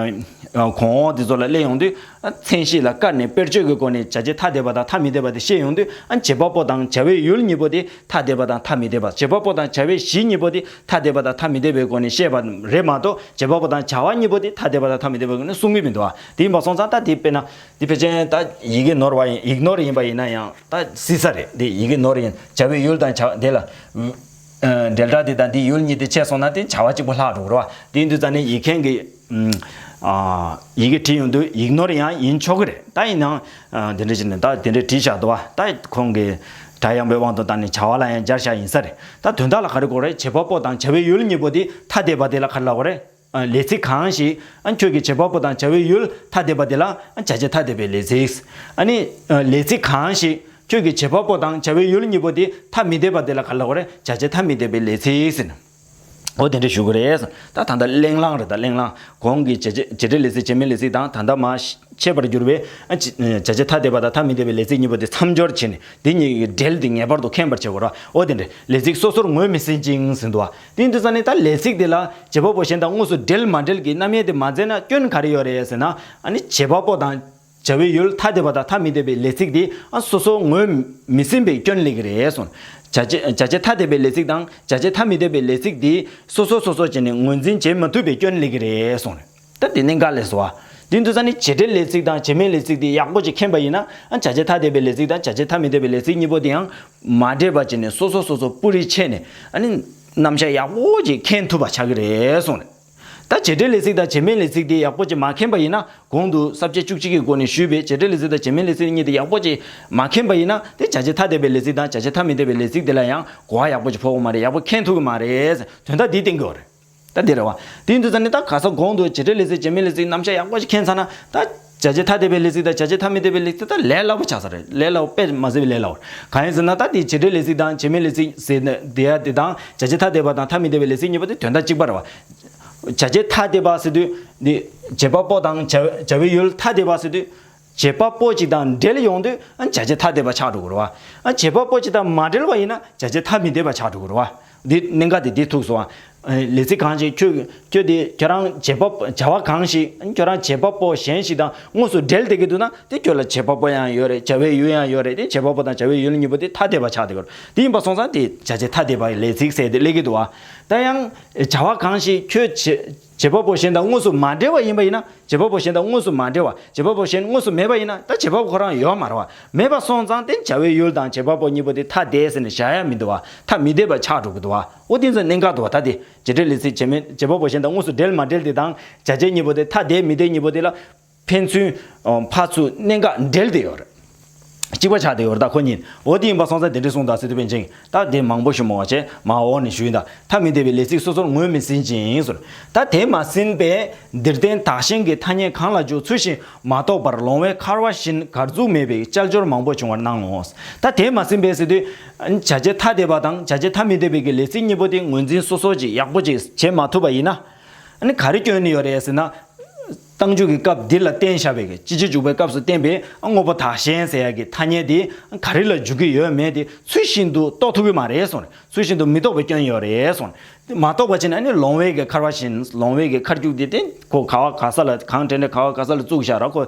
ཨ་གོང་འོག་འདི་ཚོ་ལ་སླེབས་ཡོང་དུས། ཨ་མཚན་གཞི་ལ་བཀར་ནས་དཔེར་བརྗོད་ཀྱི་སྒོ་ནས་བྱ་བྱེད་ཐ་དད་པ་དང་ཐ་མི་དད་པ་དེ་བཤད་ཡོང་དུས། ཨ་བྱེད་པ་པོ་དང་བྱ་བའི་ཡུལ་གཉིས་པོ་དེ་ཐ་དད་པ་དང་ཐ་མི་དད་པ། བྱེད་པ་པོ་དང་བྱ་བའི་གཞི་གཉིས་པོ་དེ་ཐ་དད་པ་དང་ཐ་མི་དད་པའི་སྒོ་ནས་བཤད་པ་རེད་མ་གཏོགས། བྱེད་པ་པོ་དང་བྱ་བ་གཉིས་པོ་དེ་ཐ་དད་པ་དང་ཐ་མི་དད་པའི་སྒོ་ནས་གསུང་གི་མི་འདུག་བ། དེ་ཡིན་པ་སོང་ཙང་ད་དེ་དཔེར་ན་འདི་ཕལ་ཆེར་ད་ཡི་གེ་ནོར་བ་ཡིན། ཡིག་ནོར་ཡིན་པ་ཡིན་ན་ཡང་ད་སྲིད་ས་རེད། འདི་ཡི་གེ་ནོར་ཡིན། བྱ་བའི་ཡུལ་དང་བྱ་བ་དེ་ལ། ཨ་འབྲེལ་སྒྲ་དེ་དང་དེའི་ཡུལ་གཉིས་དེ་ཆད་སོང་ན་དེ་བྱ་བ་གཅིག་པོ་ལྷག་འགྲོ་གི་རེད་བ། དེ་ཡིན་དུས་ཙང་ནས་ཡིག་མཁན་གྱིས་ཨ་ཡི་གེ་བྲིས་ཡོང་དུས་ཡིག་ནོར་ཡང་ཡིན་ཆོག་གི་རེད། ད་ཡིན་ནའང་ཨ་དེ་འདྲ་བྱས་ནས་ད་དེ་འདྲ་བྲིས་བཞག་འདུག་བ། ད་ཁོང་གིས་སྒྲ་ཡངས་པའི་དབང་དུ་བཏང་ནས་བྱ་བ་ལ་ཡང་སྦྱར་བཞག་ཡིན་ས་རེད། ད་དོན་དག་ལ་ག་རེ་གོ་རེད། བྱེད་པ་པོ་དང་བྱ་བའི་ཡུལ་གཉིས་པོ་དེ་ཐ་དད་པ་དེ་ལ་ག་རེ་ལབ་དགོས་རེད། ཨ་ལས་ཚིག་གང་ཞིག་ཨ་ཁྱོད་ཀྱིས་བྱེད་པ་པོ་དང་བྱ་བའི་ཡུལ་ཐ་དད་པ་དེ་ལ་ཨ་བྱ་བྱེད་ཐ་དད་པའི་ལས་ཚིག་ཨ་ནི་ཨ་ལས་ཚིག་གང་ཞིག་ཁྱོད་ཀྱི་བྱེད་པ་པོ་དང་བྱ་བའི་ཡུལ་གཉིས་པོ་དེ་ཐ་མི་དད་པ་དེ་ལ་ག་རེ་ལབ་དགོས་རེད། བྱ་བྱེད་ཐ་མི་དད་པའི་ལས་ཚིག་ཟེར་ན། འོ་དེ་འདྲ་ཞུ་གི་རེད། ད་ད་ལྟ་གླེང་བསླང་རེད། ད་གླེང་བསླང་གོང་གི་བྱེད་བྱེད་འབྲེལ་ལས་ཚིག་བྱེད་མེད་ལས་ཚིག་དང་ད་ལྟ་མར་འཆད་པར་གྱུར་པའི་ཨ་བྱ་བྱེད་ཐ་དད་པ་དང་ཐ་མི་དད་པའི་ལས་ཚིག་གཉིས་པོ་དེ་མཚམས་སྦྱོར་བྱས་ནས་དེ་གཉིས་ཀྱི་འབྲེལ་དེ་ངེས་པར་དུ་མཁྱེན་པར་བྱེད་དགོས་རེད། འོ་དེ་འདྲ་ལས་ཚིག་སོ་སོར་ངོས་མི་ཟིན་ཅིང་ཟེར་འདུག་བ། དེ་ཡིན་དུས་ཙང་ནས་ད་ལས་ཚིག་དེ་ལ་བྱེད་པ་པོ་གཞན་དང་དངོས་སུ་འབྲེལ་མ་འབྲེལ་གྱི་རྣམ་དབྱེ་དེ་མ་མཛད་ན་སྐྱོན་ག་རེ་ཡོད་རེད་ཟེར་ན། ཨ་ནི་བྱེད་པ་པོ་དང་བྱ་བའི་ཡུལ་ཐ་དད་པ་དང་ཐ་མི་དད་པའི་ལས་ཚིག་དེ་ཨ་སོ་སོ་ངོས་མི་ཟིན་པའི་སྐྱོན་སླེབས་ཀྱི་རེད་གསུངས། བྱ་བྱེད་བྱ་བྱེད་ཐ་དད་པའི་ལས་ཚིག་དང་བྱ་བྱེད་ཐ་མི་དད་པའི་ལས་ཚིག་དེ་སོ་སོ་སོ་སོ་བྱས་ནས་ངོས་འཛིན་བྱེད་མ་ཐུབ་པའི་སྐྱོན་སླེབས་ཀྱི་རེད་གསུངས། ད་དེ་གནད་འགག་ལས་སོ། དེ་འདུག་ས་ནི་བྱེད་འབྲེལ་ལས་ཚིག་དང་བྱེད་མེད་ལས་ཚིག་དེ་ཡག་པོ་ཅིག་མཁྱེན་པ་ཡིན་ན། ཨ་བྱ་བྱེད་ཐ་དད་པའི་ལས་ཚིག་དང་བྱ་བྱེད་ཐ་མི་དད་པའི་ལས་ཚིག་གཉིས་པོ་དེ་ཡང་མ་འདྲེས་པ་བྱས་ནས་སོ་སོ་སོ་སོ་སྤུ་རིས་ཕྱེ་ནས། ཨ་ནི་རྣམ་གཞག་ཡག་པོ་ཅིག་མཁྱེན་ཐུབ་པ་ཆགས་ཀྱི་རེད་གསུངས་ནས། ད་བྱེད་འབྲེལ་ལས་ཚིག་དང་བྱེད་མེད་ལས་ཚིག་དེ་ཡག་པོ་ཅིག་མ་མཁྱེན་པ་ཡིན་ན། གོང་དུ་ས་བཅད་བཅུ་གཅིག་གི་སྒོ་ནས་ཞུས་པའི་བྱེད་འབྲེལ་ལས་ཚིག་དང་བྱེད་མེད་ལས་ཚིག་གཉིས་དེ་ཡག་པོ་ཅིག་མ་མཁྱེན་པ་ཡིན་ན། དེ་བྱ་བྱེད་ཐ་དད་པའི་ལས་ཚིག་དང་བྱ་བྱེད་ཐ་མི་དད་པའི་ལས་ཚིག་དེ་ལ་ཡང་གོ་བ་ཡག་པོ་ཅིག་ཕོག་གི་མ་རེད། ཡག་པོ་མཁྱེན་ཐུབ་ཀྱི་མ་རེད། དོན་དག་འདི་བསྟན་གྱི་ཡོད་རེད། ད་འདི་རེད་བ། དེ་ཡིན་དུས་ཙང་ནས་ད་ག་ས་གོང་དུ་བྱེད་འབྲེལ་ལས་ཚིག་བྱེད་མེད་ལས་ཚིག་རྣམ་གཞག་ཡག་པོ་ཞིག་མཁྱེན་ཚར་ན། ད་བྱ་བྱེད་ཐ་དད་པའི་ལས་ཚིག་དང་བྱ་བྱེད་ཐ་མི་དད་པའི་ལས་ཚིག་ད་ལས་སླ་པོ་ཆགས་ས་རེད། ལས་སླ་པོ་དཔེ་མ་སྲིད་པའི་ལས་སླ་པོ་རེད། གང་ཡིན་ཟེར་ན། ད་དེ་བྱེད་འབྲེལ་ལས་ཚིག་དང་བྱེད་མེད་ལས་ཚིག་ཟེར་ནས་དེ་ཡ་དེ་དང་། བྱ་བྱེད་ཐ་དད་པ་དང་ཐ་མི་དད་པའི་ལས་ཚིག་གཉིས་པོ་དེ་དོན་དག་གཅིག་པ་རེད་བ། བྱ་བྱེད་ཐ་དད་པ་ཟེར་དུས་འདི་བྱེད་པ་པོ་དང་བྱ་བྱ་བའི་ཡུལ་ཐ་དད་པ་ཟེར་དུས། བྱེད་པ་པོ་གཅིག་དང་འབྲེལ་ཡོང་དུས་ཨ་བྱ་བྱེད་ཐ་དད་པ་ཆགས་འགྲོ་གི་རེད་བ། ཨ་བྱེད་པ་པོ་གཅིག་དང་མ་འབྲེལ་བ་ཡིན་ན་བྱ་བྱེད་ཐ་མི་དད་པ་ཆགས་འགྲོ་གི་རེད་བ། འདི་གནད་འགག་དེ་འདི་ཐུག་སོང་ཨ། ལས་ཚིག་གང་ཞིག་ཁྱོད་ཁྱོད་དེ་ཁྱོད་རང་བྱེད་པ་བྱ་བ་གང་ཞིག་ཁྱོད་རང་བྱེད་པ་པོ་གཞན་ཞིག་དང་དངོས་སུ་འབྲེལ་བསྡད་ཀྱི་འདུག་ན། དེ་ཁྱོད་ལ་བྱེད་པ་པོ་ཡང་ཡོད་རེད། བྱ་བའི་ཡུལ་ཡང་ཡོད་རེད། དེ་བྱེད་པ་པོ་དང་བྱ་བའི་ཡུལ་གཉིས་པོ་དེ་ཐ་དད་པ་ཆགས་བསྡད་ཀྱི་རེད། དེ་ཡིན་པ་སོང་ཙང་དེ་བྱ་བྱེད་ཐ་དད་པ་ཡི་ལས་ཚིག་ཟེར་དེ་སླེབས་ཀྱི་འདུག་བ། ད་ཡང་བྱ་བ་གང་ཞིག་ཁྱོད་བྱེད་བྱེད་པ་པོ་གཞན་དང་དངོས་སུ་མ་འབྲེལ་བ་ཡིན་པ་ཡིན་ན། བྱེད་པ་པོ་གཞན་དང་དངོས་སུ་མ་འབྲེལ་བ། བྱེད་པ་པོ་གཞན་དངོས་སུ་མེད་པ་ཡིན་ན། ད་བྱེད་པ་པོ་ཁོ་རང་ཡོད་མ་རེད་བ། མེད་པ་སོང་ཙང་དེ་བྱ་བའི་ཡུལ་དང་བྱེད་པ་པོ་གཉིས་པོ་དེ་ཐ་དད་ཟེར་ནས་བཞག་ཡ་མི་འདུག་བ། ཐ་མི་དད་པ་ཆགས་འགྲོ་གི་འདུག་བ། འོ་དེ་ཚོ་གནད་འགག་འདུག་བ། ད་དེ་བྱེད་འབྲེལ་ལས་ཚིག་བྱེད་མེད་བྱེད་པ་པོ་གཞན་དང་དངོས་སུ་འབྲེལ་མ་འབྲེལ་དེ་དང་། བྱ་བྱེད་གཉིས་པོ་དེ་ཐ་དད་མི་དད་གཉིས་པོ་དེ་ལ་ཕན་ཚུན་ཕར་ཚུར་གནད་འགག་འབྲེལ་དེ་ཡོད་རེད། གཅིག་པ་ཆགས་བསྡད་ཡོད་རེད། ད་ཁོ་གཉིས། འོ་དེ་ཡིན་པ་སོང་ཙང་དེ་འདྲ་གསུངས་དང་། སི་ཏུ་པཎ་ཆེན་གྱིས། ད་དེ་མང་པོ་ཞུ་མ་བ་བྱས་མ་འོག་ནས་ཞུས་ཡིན། ད་ཐ་མི་དད་པའི་ལས་ཚིག་སོ་སོར་ངོས་མི་ཟིན་ཅིང་ཟེར། ད་དེ་མ་ཟིན་པས་འདིར་བསྟན་བདག་གཞན་གྱི་ཐ་སྙད་གང་ལ་འཇུག་ཚུལ་བཞིན་མ་རྟོགས་པར་ལོང་བས་འཁར་བ་བཞིན་གར་འཛུགས་མེད་པའི་དཔྱད་སྦྱོར་མང་པོ་བྱུང་བར་སྣང་ངོ་། ད་དེ་མ་ཟིན་པས་ཟེར་དུས། བྱ་བྱེད་ཐ་དད་པ་དང་བྱ་བྱེད་ཐ་མི་དད་པའི་གི་ལས་ཚིག་གཉིས་པོ་དེ་ངོས་འཛིན་སོ་སོ་ཅིག་ཡག་པོ་ཅིག་བྱེད་མ་ཐུབ་པ་ཡིན་ན། ཨ་ནི་ག་རེ་སྐྱོན་ནི་ཡོད་རེད་ཟེར་ན། རྟགས་འཇུག་གི་སྐབས་འདི་ལ་བསྟན་བཞག་པའི་གི་སྤྱི་སྤྱོད་འཇུག་པའི་སྐབས་སུ་བསྟན་པའི་དངོས་པོ་བདག་གཞན་ཟེར་ཡ་གི་ཐ་སྙད་དེ་ག་རེ་ལ་འཇུག་གི་ཡོད་མེད་དེ་ཚུལ་བཞིན་དུ་རྟོགས་ཐུབ་ཀྱི་མ་རེད་གསུངས་ནས། ཚུལ་བཞིན་དུ་མི་རྟོགས་པའི་སྐྱོན་ཡོད་རེད་གསུངས་ནས། དེ་མ་རྟོགས་པ་བྱས་ན་ཨ་ནི་ལོང་བའི་གི་འཁར་བ་བཞིན། ལོང་བའི་གི་འཁར་རྒྱུག་དེ་དེ་ཁོ་ག་བ་ག་ས་ལ་གང་དྲན་དྲན་ག་བ་ག་ས་ལ་བཙུགས་བཞག་ར། ཁོ་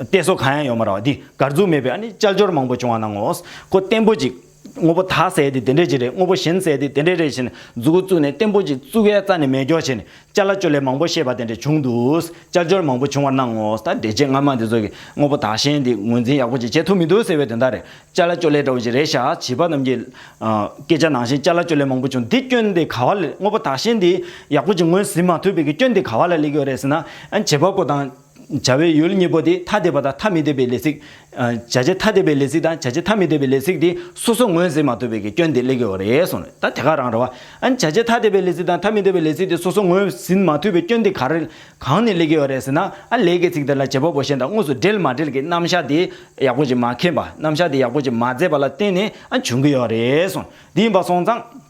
གཏད་སོ་གང་ཡང་ཡོད་མ་རེད་བ། འདི་གར་འཛུགས་མེད་པའི་ཨ་ནི་དཔྱད་སྦྱོར་མང་པོ་བྱུང་བ་སྣང་ངོ་། ཁོ་བརྟན་པོ་ཅིག་དངོས་པོ་བདག་ཟེར་དེ་དེ་འདྲས་ཅིག་རེད། དངོས་པོ་གཞན་ཟེར་དེ་དེ་འདྲས་རེད་ཟེར་ནས་མཛུབ་གུ་བཙུགས་ནས་བརྟན་པོ་ཅིག་བཙུགས་ཡས་རྩ་ནས་མེད་སྐྱོ་བྱས་ནས་ཅ་ལག་ཅོ་ལེ་མང་པོ་བཤད་པ་དེ་འདྲས་བྱུང་འདུག་དཔྱད་སྦྱོར་མང་པོ་བྱུང་བར་སྣང་ངོ་། ད་འགྲེལ་བྱེད་སྔ་མ་འདི་ཚོ་གིས་དངོས་པོ་བདག་གཞན་འདི་ངོས་འཛིན་ཡག་པོ་ཅིག་བྱེད་ཐུབ་མི་འདུག་ཟེར་བའི་དོན་དག་རེད། ཅ་ལག་ཅོ་ལེ་འདྲ་བོ་ཅིག་རེད་ཤག་བྱིས་པ་རྣམས་ཀྱི་ཨ་སྐད་ཆ་ནང་བཞིན་ཅ་ལག་ཅོ་ལེ་མང་པོ་བྱུང་། འདི་སྐྱོན་དེ་ག་བ་ལ། དངོས་པོ་བདག་གཞན་འདི་ཡག་པོ་ཅིག་ངོས་ཟིན་མ་ཐུབ་པའི་གི་སྐྱོན་དེ་ག་བ་ལ་སླེབས་ཀྱི་ཡོད་རེད་ཟེར་ན། ཨ་བྱེད་པ་པོ་དང་ བྱ་བའི་ཡུལ་གཉིས་པོ་དེ་ཐ་དད་པ་དང་ཐ་མི་དད་པའི་ལས་ཚིག་ཨ། བྱ་བྱེད་ཐ་དད་པའི་ལས་ཚིག་དང་བྱ་བྱེད་ཐ་མི་དད་པའི་ལས་ཚིག་དེ་སོ་སོ་ངོས་ཟིན་མ་ཐུབ་པའི་གི་སྐྱོན་དེ་སླེབས་ཀྱི་ཡོད་རེད་གསུངས་རེད། ད་དེ་ག་རང་རེད་བ། ཨ་ནི་བྱ་བྱེད་ཐ་དད་པའི་ལས་ཚིག་དང་ཐ་མི་དད་པའི་ལས་ཚིག་དེ་སོ་སོ་ངོས་ཟིན་མ་ཐུབ་པའི་སྐྱོན་དེ་ག་རེ་གང་ནས་སླེབས་ཀྱི་ཡོད་རེད་ཟེར་ན། ཨ་ལས་ཀྱི་ཚིག་དེ་ལ་བྱེད་པ་པོ་གཞན་དང་དངོས་སུ་འབྲེལ་མ་འབྲེལ་གྱི་རྣམ་གཞག་དེ་ཡག་པོ་ཅིག་མ་མཁྱེན་པ། རྣམ་གཞག་དེ་ཡག་པོ་ཅིག་མ་མཛད་པ་ལ་བརྟེན་ནས་ཨ་བྱུང་གི་ཡོད་རེད་གསུངས། དེ་ཡིན་པ་སོང་ཙང་།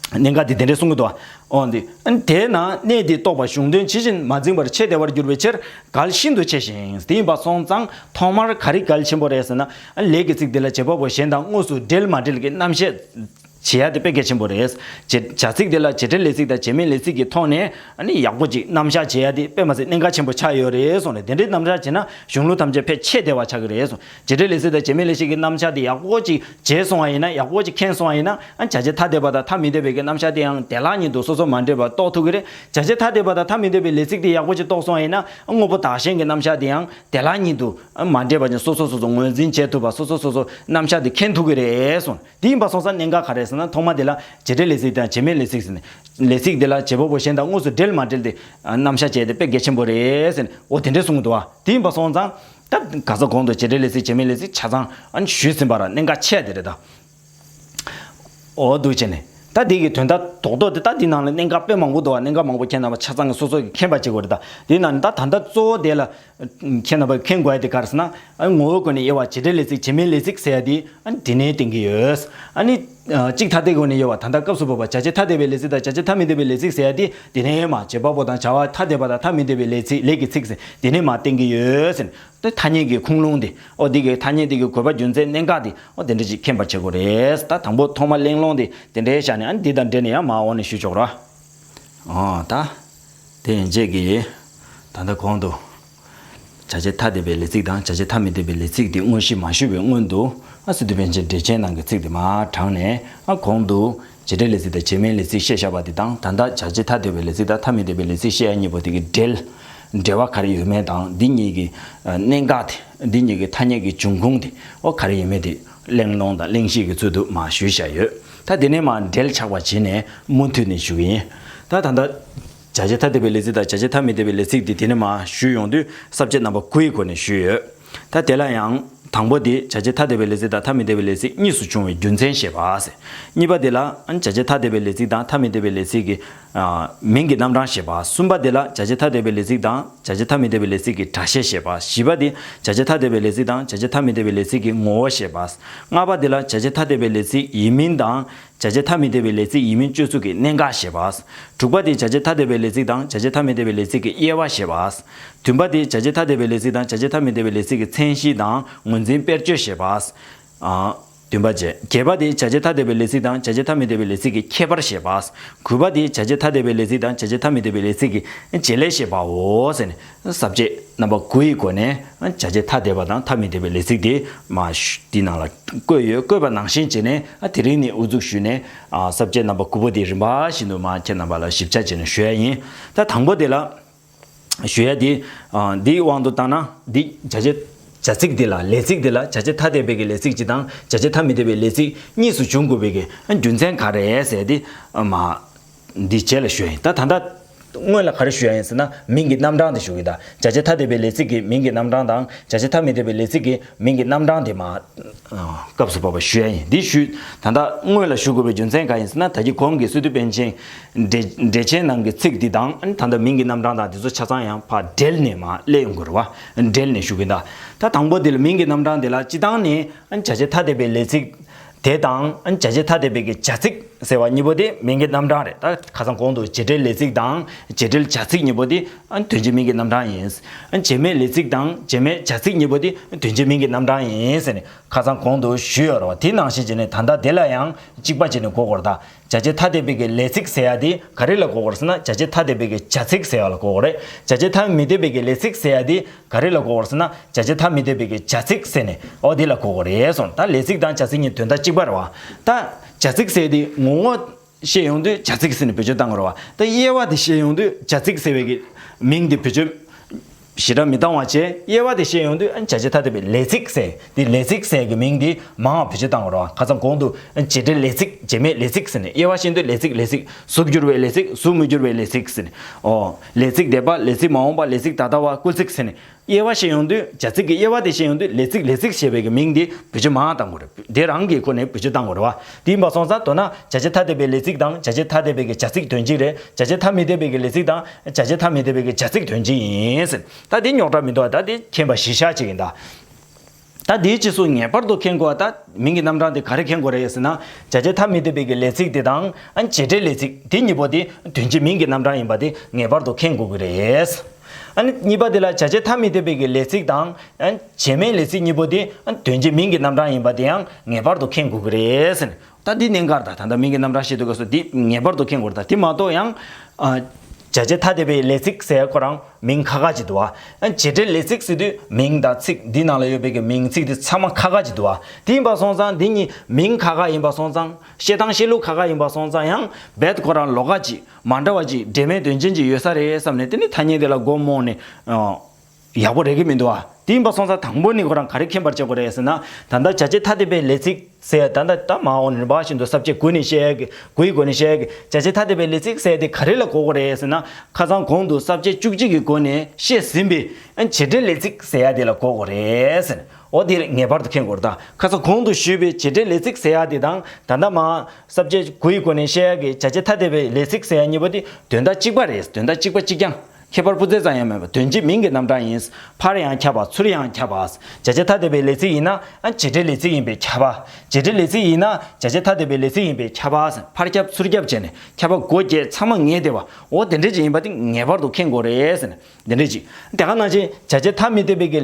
གནད་འགག་འདི་དེ་འདྲས་གསུང་གི་འདུག་འོ་འདི། དེས་ན་གནས་འདི་རྟོགས་པ་གཞུང་དོན་ཇི་བཞིན་མ་འཛིན་པར་ཆད་བདེ་བར་འགྱུར་བའི་ཕྱིར་གལ་ཤིན་ཏུ་ཆེ་ཞིང་། དེ་ཡིན་པ་སོང་ཙང་ཐོག་མར་ག་རེ་གལ་ཆེན་པོ་རེད་ཟེར་ན། ལས་ཀྱི་ཚིག་འདི་ལ་བྱེད་པ་པོ་གཞན་དང་དངོས་སུ་འབྲེལ་མ་འབྲེལ་གྱི་རྣམ་བཤད་བྱེད་ཡ་དེ་དཔེ་གལ་ཆེན་པོ་རེད། བྱེད་བྱ་ཚིག་འདི་ལ་བྱེད་འབྲེལ་ལས་ཚིག་དང་བྱེད་མེད་ལས་ཚིག་གི་ཐོག་ནས་ཨ་ནི་ཡག་པོ་ཅིག་རྣམ་གཞག་བྱེད་ཡ་དེ་དཔེ་མ་ཟད་གནད་འགག་ཆེན་པོ་ཆགས་ཡོད་རེད་གསུངས་ནས། དེ་འདྲའི་རྣམ་གཞག་བྱེད་ན་གཞུང་ལུགས་ཐམས་ཅད་ཕལ་ཆེར་བདེ་བ་ཆགས་ཀྱི་རེད་གསུངས། བྱེད་འབྲེལ་ལས་ཚིག་དང་བྱེད་མེད་ལས་ཚིག་གི་རྣམ་གཞག་དེ་ཡག་པོ་ཅིག་བྱས་སོང་བ་ཡིན་ན། ཡག་པོ་ཅིག་མཁྱེན་སོང་བ་ཡིན་ན། ཨ་བྱ་བྱེད་ཐ་དད་པ་དང་ཐ་མི་དད་པའི་གི་རྣམ་གཞག་དེ་ཡང་དེ་ལ་ཉིད་དུ་སོ་སོ་མ་འདྲེས་པ་རྟོགས་ཐུབ་ཀྱི་རེད། བྱ་བྱེད་ཐ་དད་པ་དང་ཐ་མི་དད་པའི་ལས་ཚིག་དེ་ཡག་པོ་ཅིག་རྟོགས་སོང་བ་ཡིན་ན། ཨ་དངོས་པོ་བདག་གཞན་གྱི་རྣམ་གཞག་དེ་ཡང་དེ་ལ་ཉིད་དུ་ཨ་མ་འདྲེས་པ་ཅིག་སོ་སོ་སོ་སོ་ངོས་འཛིན་བྱེད་ཐུབ་པ། སོ་སོ་སོ་སོ་རྣམ་གཞག་དེ་མཁྱེན་ཐུབ་ཀྱི་རེད་གསུངས། དེ་ཡིན་པ་སོང་ཙང་གནད་འགག་ག་རེ་ཟེར་ན། ཐོག་མ་དེ་ལ་བྱེད་འབྲེལ་ལས་ཚིག་དང་བྱེད་མེད་ལས་ཚིག་ཟེར་ནས། ལས་ཚིག་དེ་ལ་བྱེད་པ་པོ་གཞན་དང་དངོས་སུ་འབྲེལ་མ་འབྲེལ་དེ་རྣམ་གཞག་བྱས་ཏེ་དཔེ་གལ་ཆེན་པོ་རེད་ཟེར་ནས། འོ་དེ་འདྲས་གསུངས་འདུག་བ། དེ་ཡིན་པ་སོང་ཙང་། ད་ག་ས་གོང་དུ་བྱེད་འབྲེལ་ལས་ཚིག་བྱེད་མེད་ལས་ཚིག་ཆ་ཚང་ཨ་ནི་ཞུས་ཟིན་པ་ར་གནད་འགག་ཆེ་དེ་རེད་ད། འོ་འདུག་བྱས་ནས་ད་འདི་གི་དོན་དག་རྡོག་རྡོག་དེ། ད་འདི་ནང་ལ་གནད་འགག་དཔེ་མང་པོ་འདུག་བ། གནད་འགག་མང་པོ་ཁྱེད་རྣམ་པ་ཆ་ཚང་གི་སོ་སོ་གི་མཁྱེན་པ་བྱེད་དགོས་རེད་ད། འདི་ནང་ནས་ད་ད་ལྟ་གཙོ་བོ་དེ་ལ་ཁྱེད་རྣམ་པ་མཁྱེན་དགོས་ཡ་དེ་ག་རེ་ཟེར་ན། ཨ་ངོ་བོའི་སྒོ་ནས་དབྱེ་བ་བྱེད་འབྲེལ་ལས་ཚིག་བྱེད་མེད་ལས་ཚིག་ཟེར་ཡ་དེ་ཨ་འདི་ནས་བསྟན་གྱི་ཡོད། ཨ་ནི་ཨ་གཅིག་ཐ་དད་སྒོ་ནས་དབྱེ་བ། ད་ལྟ་སྐབས་སུ་བབ་པ་བྱ་བྱེད་ཐ་དད་པའི་ལས་ཚིག་དང་བྱ་བྱེད་ཐ་མི་དད་པའི་ལས་ཚིག་ཟེར་ཡ་དེ་འདི་ནས་མར་བྱེད་པ་པོ་དང་བྱ་བ་ཐ་དད་པ་དང་ཐ་མི་དད་པའི་ལས་ཚིག་ལས་ཀྱི་ཚིག་ཟེར་འདི་ནས་མར་བསྟན་གྱི་ཡོད་ཟེར། དེ་ཐ་སྙད་ཀྱི་ཁུངས་ལུང་དེ། ཨོ་འདི་གའི་ཐ་སྙད་དེ་གི་དགོས་པ་རྒྱུ་མཚན་གནད་འགག་དེ། ཨོ་དེ་འདྲ་ཞིག་མཁྱེན་པ་བྱེད་དགོས་རེད། ད་དང་པོ་ཐོག་མ་གླེང་སློང་དེ་དེ་འདྲའི་བཞག་ནས། ཨ་འདི་དང་འབྲེལ་ནས་ཡང་མར་འོག་ནས་ཞུ་ཆོག་ར། ཨོ་ད། དེ་ཡན་ཆད་ཀྱི། ད་ལྟ་གོང་དུ། བྱ་བྱེད་ཐ་དད་པའི་ལས་ཚིག་དང་བྱ་བྱེད་ཐ་མི་དད་པའི་ལས་ཚིག་དེ་དངོས་གཞི་མ་ཞུས་པའི་སྔོན་དུ། ཨ་སི་ཏུ་པཎ་ཆེན་འགྲེལ་ཆེན་ནང་གི་ཚིག་དེ་མར་དྲངས་ནས། ཨ་གོང་དུ། བྱེད་འབྲེལ་ལས་ཚིག་དང་བྱེད་མེད་ལས་ཚིག་བཤད་བཞག་པ་དེ་དང་། ད་ལྟ་བྱ་བྱེད་ཐ་དད་པའི་ལས་ཚིག་དང་ཐ་མི་དད་པའི་ལས་ཚིག་བཤད་ཡ་གཉིས་པོ་དེ་གི་འབྲེལ། འབྲེལ་བ་ག་རེ་ཡོད་མེད་དང་། འདི་གཉིས་ཀྱི་ཨ་གནད་འགག་དེ། འདི་གཉིས་ཀྱི་ཐ་སྙད་ཀྱི་འབྱུང་ཁུངས་དེ་ཨོ་ག་རེ་ཡིན་མིན་དེ་གླེང་སློང་དང་གླེང་གཞི་གི་ཚུལ་དུ་མར་ཞུས་བཞག་ཡོད། ད་དེ་ནས་མར་འབྲེལ་ཆགས་པ་བྱས་ནས་མུ་མཐུད་ནས་ཞུ་གི་ཡིན། ད་ད་ལྟ་བྱ་བྱེད་ཐ་དད་པའི་ལས་ཚིག་དང་བྱ་བྱེད་ཐ་མི་དད་པའི་ལས་ཚིག་དེ་དེ་ནས་མར་ཞུས་ཡོང་དུས་ས་བཅད་རྣམ་པ་དགུ་ཡི་སྒོ་ནས་ཞུས་ཡོད། ད་དེ་ལ་ཡང་དང་པོ་དེ་བྱ་བྱེད་ཐ་དད་པའི་ལས་ཚིག་དང་ཐ་མི་དད་པའི་ལས་ཚིག་གཉིས་སུ་བྱུང་བའི་རྒྱུ་མཚན་བཤད་པ་ཟེར། གཉིས་པ་དེ་ལ་བྱ་བྱེད་ཐ་དད་པའི་ལས་ཚིག་དང་ཐ་མི་དད་པའི་ལས་ཚིག་གི་ཨ་མིང་གི་རྣམ་གྲངས་བཤད་པ། གསུམ་པ་དེ་ལ་བྱ་བྱེད་ཐ་དད་པའི་ལས་ཚིག་དང་བྱ་བྱེད་ཐ་མི་དད་པའི་ལས་ཚིག་གི་སྒྲ་བཤད་བཤད་པ། བཞི་པ་དེ་བྱ་བྱེད་ཐ་དད་པའི་ལས་ཚིག་དང་བྱ་བྱེད་ཐ་མི་དད་པའི་ལས་ཚིག་གི་ངོ་བོ་བཤད་པ། ལྔ་པ་དེ་ལ་བྱ་བྱེད་ཐ་དད་པའི་ལས་ཚིག་ཡིན་མིན་དང་། བྱ་བྱེད་ཐ་མི་དད་པའི་ལས་ཚིག་ཡིན་མིན་སྤྱོད་ཚུལ་གྱི་གནད་འགག་བཤད་པ། དྲུག་པ་དེ་བྱ་བྱེད་ཐ་དད་པའི་ལས་ཚིག་དང་བྱ་བྱེད་ཐ་མི་དད་པའི་ལས་ཚིག་གི་དབྱེ་བ་བཤད་པ། བདུན་པ་དེ་བྱ་བྱེད་ཐ་དད་པའི་ལས་ཚིག་དང་བྱ་བྱེད་ཐ་མི་དད་པའི་ལས་ཚིག་གི་མཚན་གཞི་དང་ངོས་འཛིན་དཔེར་བརྗོད་བཤད་པ། ཨ། བདུན་པ་བྱས། བརྒྱད་པ་དེ་བྱ་བྱེད་ཐ་དད་པའི་ལས་ཚིག་དང་བྱ་བྱེད་ཐ་མི་དད་པའི་ལས་ཚིག་གི་ཁྱད་པར་བཤད་པ། དགུ་པ་དེ་བྱ་བྱེད་ཐ་དད་པའི་ལས་ཚིག་དང་བྱ་བྱེད་ཐ་མི་དད་པའི་ལས་ཚིག་གི་བྱེད་ལས་བཤད་པའོ་ཟེར་ནས། ས་བཅད་རྣམ་པ་དགུ་ཡི་སྒོ་ནས་བྱ་བྱེད་ཐ་དད་པ་དང་ཐ་མི་དད་པའི་ལས་ཚིག་དེ་མར་ཞུ། འདི་ནང་ལ་བཀོད་ཡོད། བཀོད་པ་ནང་བཞིན་བྱས་ནས། ཨ་དེ་རིང་ནས་དབུ་འཛུགས་ཞུས་ནས། ཨ་ས་བཅད་རྣམ་པ་དགུ་པོ་དེ་རིམ་པ་བཞིན་དུ་མར་ཁྱེད་རྣམ་པ་ལ་ཞིབ་ཆ་བྱས་ནས་ཞུ་ཡ་ཡིན། ད་དང་པོ་དེ་ལ་ཞུ་ཡ་དེ། ཨ་འདིའི་དབང་དུ་བཏང་ན། འདི་བྱ་བྱེད་བྱ་ཚིག་འདི་ལ། ལས་ཚིག་འདི་ལ་བྱ་བྱེད་ཐ་དད་པའི་གི་ལས་ཚིག་གཅིག་དང་བྱ་བྱེད་ཐ་མི་དད་པའི་ལས་ཚིག་གཉིས་སུ་འབྱུང་དགོས་པའི་གི་རྒྱུ་མཚན་ག་རེ་ཟེར་དེ། ཨ་མ། འདི་རྗེས་ལ་ཞུ་ཡ་ཡིན། ད་ད་ལྟ་སྔོན་ལ་ག་རེ་ཞུ་ཡ་ཡིན་ཟེར་ན། མིང་གི་རྣམ་གྲངས་དེ་ཞུ་གི་ཡིན། ད་བྱ་བྱེད་ཐ་དད་པའི་ལས་ཚིག་གི་མིང་གི་རྣམ་གྲངས་དང་བྱ་བྱེད་ཐ་མི་དད་པའི་ལས་ཚིག་གི་མིང་གི་རྣམ་གྲངས་དེ་མ། ཨ་སྐབས་སུ་བབ་པ་ཞུ་ཡ་ཡིན། འདི་ཞུ། ད་ལྟ་སྔོན་ལ་ཞུ་དགོས་པའི་རྒྱུ་མཚན་གང་ཡིན་ཟེར་ན། ད་གིན་གོང་གི་སི་ཏུ་པཎ་ཆེན་འགྲེལ་འགྲེལ་ཆེན་ནང་གི་ཚིག་འདི་དང་། ཨ་ནི་ད་ལྟ་མིང་གི་རྣམ་གྲངས་དང་དེ་ཚོ་ཆ་ཚང་ཡང་ཕར་འབྲེལ་ནས་མར་སླེབས་ཡོང་དགོས་རེད་བ། འབྲེལ་ནས་ཞུ་གི་ཡིན། ད་ད་དང་པོ་དེ་ལ་མིང་གི་རྣམ་གྲངས་དེ་ལ་སྤྱིར་བཏང་ནས། ཨ་ནི་བྱ་བྱེད་ཐ་དད་པའི་ལས་ཚིག་དེ་དང་། ཨ་ནི་བྱ་བྱེད་ཐ་དད་པའི་གི་བྱ་ཚིག་ཟེར་བ་གཉིས་པོ་དེ་མིང་གི་རྣམ་གྲངས་རེད། ད་ཁ་སང་གོང་དུ་བྱེད་འབྲེལ་ལས་ཚིག་དང་བྱེད་འབྲེལ་བྱ་ཚིག་གཉིས་པོ་དེ། ཨ་ནི་དོན་སྤྱི་མིང་གི་རྣམ་གྲངས་ཡིན། ཨ་ནི་བྱེད་མེད་ལས་ཚིག་དང་བྱེད་མེད་བྱ་ཚིག་གཉིས་པོ་དེ་དོན་སྤྱི་མིང་གི་རྣམ་གྲངས་ཡིན་ཟེར་ནས་ཁ་སང་གོང་དུ་ཞུས་ཡོད་རེད་བ། དེ་ནང་བཞིན་བྱས་ནས་ད་ལྟ་དེ་ལ་ཡང་གཅིག་པ་བྱས་ནས་གོ་དགོས་རེད། ད་བྱ་བྱེད་ཐ་དད་པའི་གི་ལས་ཚིག་ཟེར་ཡ་དེ་ག་རེ་ལ་གོ་དགོས་རེད་ཟེར་ན། བྱ་བྱེད་ཐ་དད་པའི་གི་བྱ་ཚིག་ཟེར་ཡ་ལ་གོ་དགོས་རེད། བྱ་བྱེད་ཐ་མི་དད་པའི་གི་ལས་ཚིག་ཟེར་ཡ་དེ་ག་རེ་ལ་གོ་དགོས་རེད་ཟེར་ན། བྱ་བྱེད་ཐ་མི་དད་པའི་གི་བྱ་ཚིག་ཟེར་ནས། ཨོ་དེ་ལ་གོ་དགོས་རེད་གསུངས། ད་ལས་ཚིག་དང་བྱ་ཚིག་གཉིས་དོན་དག་གཅིག་པ་རེད་བ། ད་བྱ་ཚིག་ཟེར་དེ་ངོ་བོ་བཤད་ཡོང་དུས་བྱ་ཚིག་ཟེར་ནས་བེད་སྤྱོད་བཏང་དགོས་རེད་བ། ད་དབྱེ་བ་དེ་བཤད་ཡོང་དུས་བྱ་ཚིག་ཟེར་བའི་གི་མིང་དེ་བེད་སྤྱོད་ ཞེ་དྲག་མི་བཏང་བ་བྱས། དབྱེ་བ་དེ་བཤད་ཡོང་དུས་ཨ་ནི་བྱ་བྱེད་ཐ་དད་པའི་ལས་ཚིག་ཟེར། དེ་ལས་ཚིག་ཟེར་གྱི་མིང་དེ་མང་བ་བེད་སྤྱོད་བཏང་དགོས་རེད་བ། ཁ་སང་གོང་དུ་ཨ་ནི་བྱེད་འབྲེལ་ལས་ཚིག་བྱེད་མེད་ལས་ཚིག་ཟེར་ནས། དབྱེ་བ་བཤད་དུས་ལས་ཚིག་ལས་ཚིག་གཟུགས་འགྱུར་བའི་ལས་ཚིག་གཟུགས་མི་འགྱུར་བའི་ལས་ཚིག་ཟེར་ནས། ཨོ། ལས་ཚིག་འདས་པ། ལས་ཚིག་མ་འོངས་པ། ལས་ཚིག་ད་ལྟ་བ། སྐུལ་ཚིག་ཟེར་ནས། དབྱེ་བ་བཤད་ཡོང་དུས། བྱ་ཚིག་གི་དབྱེ་བ་དེ་བཤད་ཡོང་དུས་ལས་ཚིག་ལས་ཚིག་ཞེས་པའི་གི་མིང་དེ་བེད་སྤྱོད་མང་བ་བཏང་དགོས་རེད། དེ་རང་གི་སྒོ་ནས་བེད་སྤྱོད་བཏང་དགོས་རེད་བ། དེ་ཡིན་པ་སོང་ཙང་མདོར་ན་བྱ་བྱེད་ཐ་དད་པའི་ལས་ཚིག་དང་བྱ་བྱེད་ཐ་དད་པའི་གི་བྱ་ཚིག་དོན་གཅིག་རེད། བྱ་བྱེད་ཐ་མི་དད་པའི་གི་ལས་ཚིག་དང་བྱ་བྱེད་ཐ་མི་དད་པའི་གི་བྱ་ཚིག་དོན་གཅིག་ཡིན་ཟེར། ད་དེ་རྙོག་དྲ་མི་འདུག་བ། ད་དེ་མཁྱེན་པ་གཞི་བཞག་ཅིག་ཡིན་ད། ད་དེའི་རྗེས་སུ་ངེས་པར་དུ་མཁྱེན་དགོས་པ། ད་མིང་གི་རྣམ་གྲངས་དེ་ག་རེ་མཁྱེན་དགོས་རེད་ཟེར་ན། བྱ་བྱེད་ཐ་མི་དད་པའི་གི་ལས་ཚིག་དེ་དང་ཨ་ནི་བྱེད་འབྲེལ་ལས་ཚིག་དེ་གཉིས་པོ་དེ་དོན་གཅིག་མིང་གི་རྣམ་གྲངས་ཡིན་པ་དེ་ངེས་པར་དུ་མཁྱེན་དགོས་ཀྱི་རེད། ཨ་ནི་གཉིས་པ་དེ་ལ་བྱ་བྱེད་ཐ་མི་དད་པའི་གི་ལས་ཚིག་དང་ཨ་ནི་བྱེད་མེད་ལས་ཚིག་གཉིས་པོ་དེ་ཨ་ནི་དོན་གཅིག་མིང་གི་རྣམ་གྲངས་ཡིན་པ་དེ་ཡང་ངེས་པར་དུ་མཁྱེན་དགོས་ཀྱི་རེད་ཟེར་ནས། ད་འདི་གནད་འགག་རེད་ད། ད་ལྟ་མིང་གི་རྣམ་གྲངས་བཤད་དུས་སྐབས་སུ་འདི་ངེས་པར་དུ་མཁྱེན་དགོས་རེད་ད། དེ་མ་གཏོགས་ཡང་ཨ། བྱ་བྱེད་ཐ་དད་པའི་ལས་ཚིག་ཟེར་ཁོ་རང་མིང་ཁ་ཁ་ཅིག་འདུག་བ། ཨ། བྱེད་འབྲེལ་ལས་ཚིག་ཟེར་དུས་མིང་དང་ཚིག་འདི་ནང་ལ་ཡོད་པའི་གི་མིང་ཚིག་འདི་ཚང་མ་ཁ་ཁ་ཅིག་འདུག་བ། དེ་ཡིན་པ་སོང་ཙང་འདི་གཉིས་མིང་ཁ་ཁ་ཡིན་པ་སོང་ཙང་། བཤད་སྟངས་བཤད་ལུགས་ཁ་ཁ་ཡིན་པ་སོང་ཙང་། ཡང་རྦད་ཁོ་རང་ལོགས་ཀ་ཅིག་མ་འདྲ་བ་ཅིག་འབྲེལ་མེད་དོན་ཅན་ཅིག་ཡོད་ས་རེད་བསམ་ནས། དེ་ནི་ཐ་སྙད་དེ་ལ་མགོ་རྨོངས་ནས། ཨ། ཡག་པོ་རེད་གི་མི་འདུག་ཨ། དེ་ཡིན་པ་སོང་ཙང་དང་པོ་ནི་ཁོ་རང་ག་རེ་མཁྱེན་པར་བྱེད་དགོས་རེད་ཟེར་ན། ད་ལྟ་བྱ་བྱེད་ཐ་དད་པའི་ལས་ཚིག་ཟེར། ད་ལྟ་ད་མ་འོངས་ནས་རིམ་པ་བཞིན་དུ་ས་བཅད་དགུ་ནས་བཤད་ཡག་གི། དགུའི་སྒོ་ནས་བཤད་ཡག་གི་བྱ་བྱེད་ཐ་དད་པའི་ལས་ཚིག་ཟེར་དེ་ག་རེ་ལ་གོ་དགོས་རེད་ཟེར་ན། ཁ་སང་གོང་དུ་ས་བཅད་བཅུ་གཅིག་གི་སྒོ་ནས་བཤད་ཟིན་པའི་བྱེད་འབྲེལ་ལས་ཚིག་ཟེར་ཡག་དེ་ལ་གོ་དགོས་རེད་ཟེར། འོ་དེ་ངེས་པར་དུ་མཁྱེན་དགོས་རེད་ད། ཁ་སང་གོང་དུ་ཞུས་པའི་བྱེད་འབྲེལ་ལས་ཚིག་ཟེར་ཡག་དེ་དང་། ད་ལྟ་མ་ས་བཅད་དགུའི་སྒོ་ནས་བཤད་ཡག་གི་བྱ་བྱེད་ཐ་དད་པའི་ལས་ཚིག་ཟེར་ཡག་གཉིས་པོ་དེ་དོན་དག་གཅིག་པ་རེད། དོན་དག་གཅིག་པ་གཅིག་རྐྱང་། ཁྱད་པར་སྤུ་རྩེ་ཙམ་ཡང་མེད་པ། དོན་གཅིག་མིང་གི་རྣམ་གྲངས་ཡིན། ཕར་ཡང་ཁྱབ་པ། ཚུར་ཡང་ཁྱབ་པ། བྱ་བྱེད་ཐ་དད་པའི་ལས་ཚིག་ཡིན་ན་ཨ་བྱེད་འབྲེལ་ལས་ཚིག་ཡིན་པས་ཁྱབ་པ། བྱེད་འབྲེལ་ལས་ཚིག་ཡིན་ན་བྱ་བྱེད་ཐ་དད་པའི་ལས་ཚིག་ཡིན་པས་ཁྱབ་པ། ཕར་ཁྱབ་ཚུར་ཁྱབ་བྱས་ནས་ཁྱབ་པ་སྒོ་འབྱེད་ཚང་མ་ངེས་བསྡད་པ། འོ་དེ་འདྲ་ཅིག་ཡིན་པ་དེ་ངེས་པར་དུ་མཁྱེན་དགོས་རེད་ཟེར་ནས། དེ་འདྲ་ཅིག། དེ་ག་ནང་བཞིན་བྱ་བྱེད་ཐ་མི་དད་པའི་གི་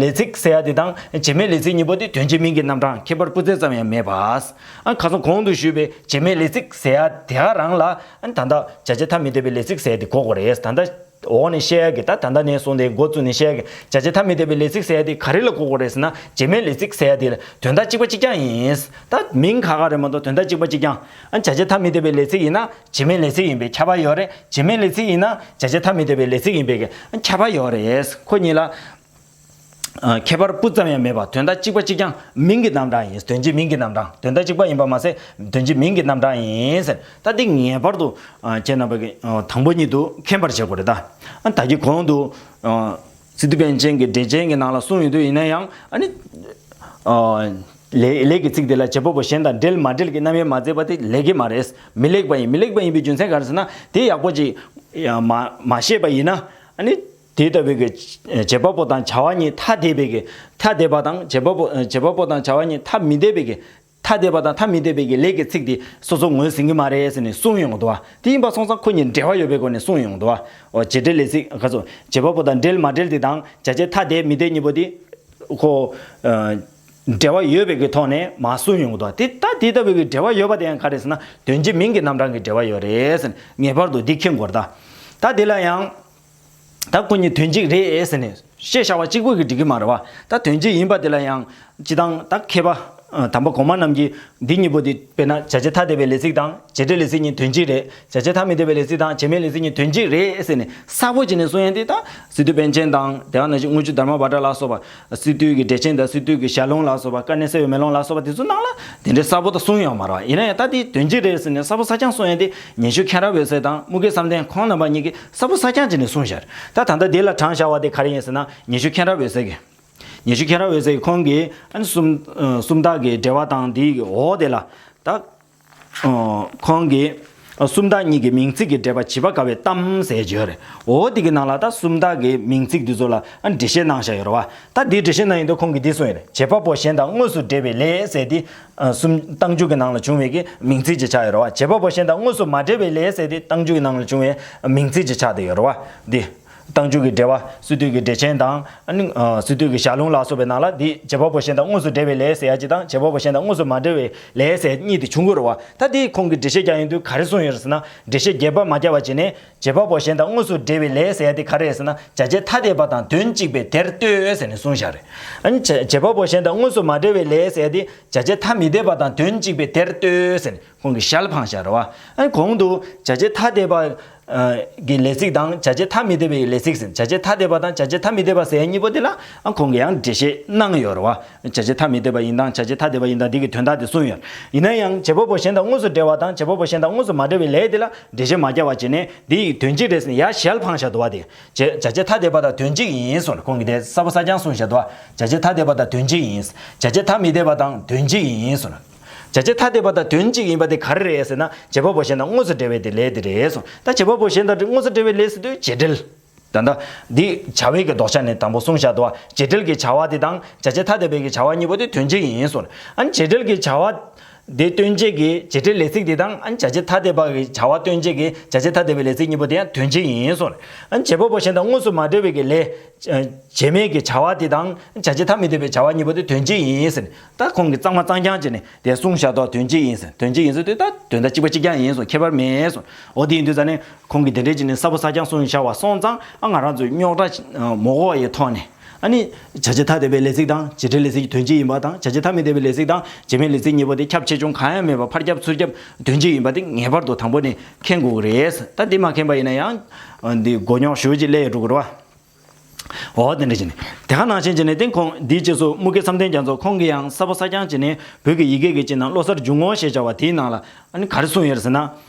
ལས་ཚིག་ཟེར་ཡག་དེ་དང་བྱེད་མེད་ལས་ཚིག་གཉིས་པོ་དེ་དོན་གཅིག་མིང་གི་རྣམ་གྲངས། ཁྱད་པར་སྤུ་རྩེ་ཙམ་ཡང་མེད་པ། ཨ། ཁ་སང་གོང་དུ་ཞུས་པའི་བྱེད་མེད་ལས་ཚིག་ཟེར་ཡག་དེ་ག་རང་ལ་ཨ་ད་ལྟ་བྱ་བྱེད་ཐ་མི་དད་པའི་ལས་ཚིག་ཟེར་ཡག་དེ་གོ་དགོས་རེད། ད་ལྟ་འོག་ནས་བཤད་ཡག་གི། ད་ད་ལྟ་ནས་བཟུང་སྟེ་འགོ་བཙུགས་ནས་བཤད་ཡག་གི་བྱ་བྱེད་ཐ་མི་དད་པའི་ལས་ཚིག་ཟེར་ཡག་དེ་ག་རེ་ལ་གོ་དགོས་རེད་ཟེར་ན། བྱེད་མེད་ལས་ཚིག་ཟེར་ཡག་དེ་ལ་དོན་དག་གཅིག་པ་གཅིག་རྐྱང་ཡིན། ད་མིང་ཁ་ཁ་རེད་མ་གཏོགས་དོན་དག་གཅིག་པ་གཅིག་རྐྱང་། ཨ། བྱ་བྱེད་ཐ་མི་དད་པའི་ལས་ཚིག་ཡིན་ན་བྱེད་མེད་ལས་ཚིག་ཡིན་པས་ཁྱབ་པ་ཡོད་རེད། བྱེད་མེད་ལས་ཚིག་ཡིན་ན་བྱ་བྱེད་ཐ་མི་དད་པའི་ལས་ཚིག་ཡིན་པས་ཁྱབ་པ་ཡོད་རེད། ཁོ་གཉིས་ལ་ཨ་ཁྱད་པར་སྤུ་ཙམ་ཡང་མེད་པ། དོན་དག་གཅིག་པ་གཅིག་རྐྱང་མིང་གི་རྣམ་གྲངས་ཡིན། དོན་གཅིག་མིང་གི་རྣམ་གྲངས། དོན་དག་གཅིག་པ་ཡིན་པ་མ་ཟད་དོན་གཅིག་མིང་གི་རྣམ་གྲངས་ཡིན་ཟེར། ད་འདི་ངེས་པར་དུ་ཨ་ཁྱེད་རྣམ་པ་གི་ཨ་དང་པོ་ཉིད་དུ་མཁྱེན་པར་བྱེད་དགོས་རེད་ད། ཨ་ད་གིན་གོང་དུ་ཨ་སི་ཏུ་པཎ་ཆེན་གྱི་འགྲེལ་ཆེན་གྱི་ནང་ལ་གསུངས་ཡོད་དུས་ཡིན་ན་ཡང་། ཨ་ནི་ཨ་ལས་ལས་ཀྱི་ཚིག་དེ་ལ་བྱེད་པ་པོ་གཞན་དང་འབྲེལ་མ་འབྲེལ་གྱི་རྣམ་དབྱེ་མ་མཛད་པ་དེ་ལེགས་ཀྱི་མ་རེད། མི་ལེགས་པ་ཡིན། མི་ལེགས་པ་ཡིན་པའི་རྒྱུ་མཚན་ག་རེ་ཟེར་ན། དེ་ཡག་པོ་ཅིག་ཡང་མ་མ་ཤེས་པ་ཡིན་ན། ཨ་ནི་དེ་ལྟ་བུའི་གི་བྱེད་པ་པོ་དང་བྱ་བ་གཉིས་ཐ་དད་པའི་གི། ཐ་དད་པ་དང་བྱེད་པ་པོ། བྱེད་པ་པོ་དང་བྱ་བ་གཉིས་ཐ་མི་དད་པའི་གི། ཐ་དད་པ་དང་ཐ་མི་དད་པའི་གི་ལས་ཀྱི་ཚིག་དེ་སོ་སོ་ངོས་ཟིན་གྱི་མ་རེད་ཟེར་ནས་གསུངས་ཡོང་གི་འདུག་བ། དེ་ཡིན་པ་སོང་ཙང་ཁོ་གཉིས་འབྲེལ་བ་ཡོད་པའི་སྒོ་ནས་གསུངས་ཡོང་གི་འདུག་བ། འོ་བྱེད་འབྲེལ་ལས་ཚིག་ག་ཚོད་བྱེད་པ་པོ་དང་འབྲེལ་མ་འབྲེལ་དེ་དང་བྱ་བྱེད་ཐ་དད་མི་དད་གཉིས་པོ་དེ་ཁོ་ཨ་འབྲེལ་བ་ཡོད་པའི་གི་ཐོག་ནས་མར་གསུངས་ཡོང་གི་འདུག་བ། དེ་ད་དེ་ལྟ་བུའི་གི་འབྲེལ་བ་ཡོད་པ་དེ་ཡང་ག་རེ་ཟེར་ན། དོན་གཅིག་མིང་གི་རྣམ་གྲངས་ཀྱི་འབྲེལ་བ་ཡོད་རེད་ཟེར་ནས་ངེས་པར་དུ་འདི་མཁྱེན་དགོས་རེད་ད། ད་དེ་ལ་ཡང་། ད་ཁོ་གཉིས་དོན་གཅིག་རེད་ཟེར་ནས་བཤད་བཞག་པ་གཅིག་པོ་གིས་འགྲིག་གི་མ་རེད་བ། ད་དོན་གཅིག་ཡིན་པ་དེ་ལ་ཡང་སྤྱིར་བཏང་ད་མཁས་པ་ཨ་དམ་པ་གོང་མ་རྣམས་ཀྱིས་འདི་གཉིས་པོ་དེ་དཔེར་ན་བྱ་བྱེད་ཐ་དད་པའི་ལས་ཚིག་དང་བྱེད་འབྲེལ་ལས་ཚིག་གཉིས་དོན་གཅིག་རེད། བྱ་བྱེད་ཐ་མི་དད་པའི་ལས་ཚིག་དང་བྱེད་མེད་ལས་ཚིག་གཉིས་དོན་གཅིག་རེད་ཟེར་ནས་གསལ་པོ་བྱས་ནས་གསུང་ཡ་དེ། ད་སི་ཏུ་པཎ་ཆེན་དང་དེ་ག་ནང་བཞིན་དངུལ་ཆུ་དྷརྨ་བྷ་དྲ་ལ་སོགས་པ། སི་ཏུའི་གི་འགྲེལ་ཆེན་དང་སི་ཏུའི་གི་ཞལ་ལུང་ལ་སོགས་པ། དཀའ་གནད་གསལ་བའི་མེ་ལོང་ལ་སོགས་པ་དེ་ཚོ་ནང་ལ་དེ་འདྲའི་གསལ་པོ་ད་གསུངས་ཡོད་མ་རེད་བ། ཡིན་ན་ཡང་ད་དེ་དོན་གཅིག་རེད་ཟེར་ནས་གསལ་པོ་གསལ་རྐྱང་གསུང་ཡ་དེ་ཉན་ཤུལ་མཁྱེན་རབ་འོད་གསལ་དང་དམུ་དགེ་བསམ་གཏན་ཁོང་རྣམ་པ་གཉིས་ཀྱིས་གསལ་པོ་གསལ་རྐྱང་བྱས་ནས་གསུངས་བཞག་རེད། ད་ད་ལྟ་དེ་ལ་དྲངས་བཞག་པ་དེ་ག་རེ་ཡིན་ཟེར་ན། ཉན་ཤུལ་མཁྱེན་རབ་འོད་གསལ་གྱིས། ཉན་ཤུལ་མཁྱེན་རབ་འོད་གསལ་གྱིས་ཁོང་གིས་ཨ་ནི་སུམ་ཨ་སུམ་རྟགས་ཀྱི་འགྲེལ་པ་དང་དེའི་གི་འོག་དེ་ལ། ད་ཨ་ཁོང་གིས་ཨ་སུམ་རྟགས་གཉིས་ཀྱི་མིང་ཚིག་གི་འགྲེལ་པ་བྱིས་པ་དགའ་བའི་གཏམ་ཟེར་གྱི་ཡོད་རེད། འོ་དེ་གི་ནང་ལ་ད་སུམ་རྟགས་ཀྱི་མིང་ཚིག་འདི་ཚོ་ལ་ཨ་འགྲེལ་བཤད་གནང་བཞག་ཡོད་རེད་བ། ད་དེའི་འགྲེལ་བཤད་ནང་ཡིན་དུས་ཁོང་གིས་འདི་གསུངས་ཡོད་རེད། བྱེད་པ་པོ་གཞན་དང་དངོས་སུ་འབྲེལ་བའི་ལས་ཟེར་དེ་ཨ་སུམ་རྟགས་འཇུག་གི་ནང་ལ་བྱུང་བའི་གི་མིང་ཚིག་ཅིག་ཆགས་ཡོད་རེད་བ། བྱེད་པ་པོ་གཞན་དང་དངོས་སུ་མ་འབྲེལ་བའི་ལས་ཟེར་དེ་རྟགས་འཇུག་གི་ནང་ལ་བྱུང་བའི་མིང་ཚིག་ཅིག་ཆགས་བསྡད་ཡོད་རེད་བ། འདི། རྟགས་འཇུག་གི་འགྲེལ་པ། སི་ཏུ་གི་འགྲེལ་ཆེན་དང་། ཨ་ནི་ཨ་སི་ཏུ་གི་ཞལ་ལུང་ལ་སོགས་པའི་ནང་ལ་འདི་བྱེད་པ་པོ་གཞན་དང་དངོས་སུ་འབྲེལ་བའི་ལས་ཟེར་ཡ་གཅིག་དང་། བྱེད་པ་པོ་གཞན་དང་དངོས་སུ་མ་འབྲེལ་བའི་ལས་ཟེར་གཉིས་དེ་བྱུང་གི་རེད་བ། ད་འདི་ཁོང་གིས་འགྲེལ་བཤད་རྒྱག་ཡོང་དུས་ག་རེ་གསུངས་ཡོད་རེད་ཟེར་ན། འགྲེལ་བཤད་རྒྱས་པ་མ་རྒྱག་པ་བྱས་ནས། བྱེད་པ་པོ་གཞན་དང་དངོས་སུ་འབྲེལ་བའི་ལས་ཟེར་ཡ་དེ་ག་རེ་རེད་ཟེར་ན། བྱ་བྱེད་ཐ་དད་པ་དང་དོན་གཅིག་པས་དེར་ལྟོས་ཟེར་ནས་གསུངས་བཞག་རེད། ཨ་ནི་བྱེད་བྱེད་པ་པོ་གཞན་དང་དངོས་སུ་མ་འབྲེལ་བའི་ལས་ཟེར་ཡ་དེ་བྱ་བྱེད་ཐ་མི་དད་པ་དང་དོན་གཅིག་པས་དེར་ལྟོས་ཟེར་ནས་ཁོང་གིས་ཞལ་འཕངས་བཞག་རེད་བ། ཨ་ནི་གོང་དུ་བྱ་བྱེད་ཐ་དད་པ། གི་ལས་ཚིག་དང་བྱ་བྱེད་ཐ་མི་དད་པའི་ལས་ཚིག་ཟེར། བྱ་བྱེད་ཐ་དད་པ་དང་བྱ་བྱེད་ཐ་མི་དད་པ་ཟེར་ཡ་གཉིས་པོ་དེ་ལ་ཨ་ཁོང་གིས་ཡང་འགྲེལ་བཤད་གནང་ཡོད་རེད་བ། བྱ་བྱེད་ཐ་མི་དད་པ་ཡིན་དང་བྱ་བྱེད་ཐ་དད་པ་ཡིན་དང་དེ་གི་དོན་དག་དེ་གསུངས་ཡོད། ཡིན་ན་ཡང་བྱེད་པ་པོ་གཞན་དང་དངོས་སུ་འབྲེལ་བ་དང་བྱེད་པ་པོ་གཞན་དང་དངོས་སུ་མ་འབྲེལ་བའི་ལས་དེ་ལ་འགྲེལ་བཤད་མ་བརྒྱབ་པ་བྱས་ནས་དེ་ཡི་དོན་གཅིག་རེད་ཟེར་ནས་ཡར་ཞལ་འཕངས་བཞག་འདུག་བ། དེ་བྱ་བྱ་བྱེད་ཐ་དད་པ་དང་དོན་གཅིག་ཡིན་གསུངས་ནས་ཁོང་གིས་དེ་གསལ་པོ་གསལ་རྐྱང་གསུངས་བཞག་འདུག་བ། བྱ་བྱེད་ཐ་དད་པ་དང་དོན་གཅིག་ཡིན། བྱ་བྱེད་ཐ་མི་དད་པ་དང་དོན་གཅིག་ཡིན་གསུངས་ནས། བྱ་བྱེད་ཐ་དད་པ་དང་དོན་གཅིག་ཡིན་པ་དེ་ག་རེ་རེད་ཟེར་ན་བྱེད་པ་པོ་གཞན་དང་དངོས་སུ་འབྲེལ་བའི་དེ་ལས་དེ་རེད་གསུངས། ད་བྱེད་པ་པོ་གཞན་དང་དངོས་སུ་འབྲེལ་བའི་ལས་ཟེར་དུས་བྱེད་འབྲེལ། ད་ལྟ་འདི་བྱ་བའི་གི་ལྡོག་ཆ་ནས་དང་པོ་གསུངས་བཞག་འདུག་བ། བྱེད་འབྲེལ་གྱི་བྱ་བ་དེ་དང་བྱ་བྱེད་ཐ་དད་པའི་གི་བྱ་བ་གཉིས་པོ་དེ་དོན་གཅིག་ཡིན་གསུངས། ཨ་ནི་བྱེད་འབྲེལ་གྱི་བྱ་བ་དེ་སྟོན་བྱེད་ཀྱི་བྱེད་འབྲེལ་ལས་ཚིག་དེ་དང་ཨ་ནི་བྱ་བྱེད་ཐ་དད་པ་གི་བྱ་བ་སྟོན་བྱེད་ཀྱི་བྱ་བྱེད་ཐ་དད་པའི་ལས་ཚིག་གཉིས་པོ་དེ་ཡང་དོན་གཅིག་ཡིན་གསུངས། ཨ་ནི་བྱེད་པ་པོ་གཞན་དང་དངོས་སུ་མ་འབྲེལ་བའི་གི་ལས། བྱེད་མེད་ཀྱི་བྱ་བ་དེ་དང་བྱ་བྱེད་ཐ་མི་དད་པའི་བྱ་བ་གཉིས་པོ་དེ་དོན་གཅིག་ཡིན་ཟེར། ད་ཁོང་གིས་གཙང་མ་གཙང་རྐྱང་བྱས་ནས་དེ་གསུངས་བཞག་འདུག་དོན་གཅིག་ཡིན་ཟེར། དོན་གཅིག་ཡིན་ཟེར་དུས་ད་དོན་དག་གཅིག་པ་གཅིག་རྐྱང་ཡིན་གསུངས། ཁྱད་པར་མེད་གསུངས། འོ་དེ་ཡིན་དུས་ཙ་ནས་ཁོང་གིས་དེ་འདྲས་བྱས་ནས་གསལ་པོ་གསལ་རྐྱང་གསུངས་བཞག་པ་སོང་ཙང་ཨ་ང་རང་ཚོས་རྙོག་དྲ་མ་དགོས་པ་ཡི་ཐོག་ནས་ཨ་ནི་བྱ་བྱེད་ཐ་དད་པའི་ལས་ཚིག་དང་བྱེད་འབྲེལ་ལས་ཚིག་དོན་གཅིག་ཡིན་པ་དང་བྱ་བྱེད་ཐ་མི་དད་པའི་ལས་ཚིག་དང་བྱེད་མེད་ལས་ཚིག་གཉིས་པོ་དེ་ཁྱབ་ཆེ་ཆུང་གང་ཡང་མེད་པ་ཕར་ཁྱབ་ཚུར་ཁྱབ་དོན་གཅིག་ཡིན་པ་དེ་ངེས་པར་དུ་དང་པོ་ནས་མཁྱེན་དགོས་ཀྱི་རེད། ད་དེ་མ་མཁྱེན་པ་ཡིན་ན་ཡང་འདི་མགོ་རྙོག་ཞེ་པོ་ཅིག་སླེབས་ཡོང་འགྲོ་གི་རེད་བ། འོ་དེ་འདྲ་བྱས་ནས་དེ་ག་ནང་བཞིན་བྱས་ནས་དེ་ཁོང་འདིའི་རྗེས་སུ་དམུ་དགེ་བསམ་གཏན་རྒྱ་མཚོ་ཁོང་གིས་ཡང་གསལ་པོ་གསལ་རྐྱང་བྱས་ནས་བོད་ཀྱི་ཡི་གེ་གི་སྤྱི་ནང་བློ་གསར་འཇུག་ངོགས་ཞེས་བྱ་བ་དེའི་ནང་ལ་ཨ་ནི་ག་རེ་གསུངས་ཡོད་རེད་ཟེར་ན།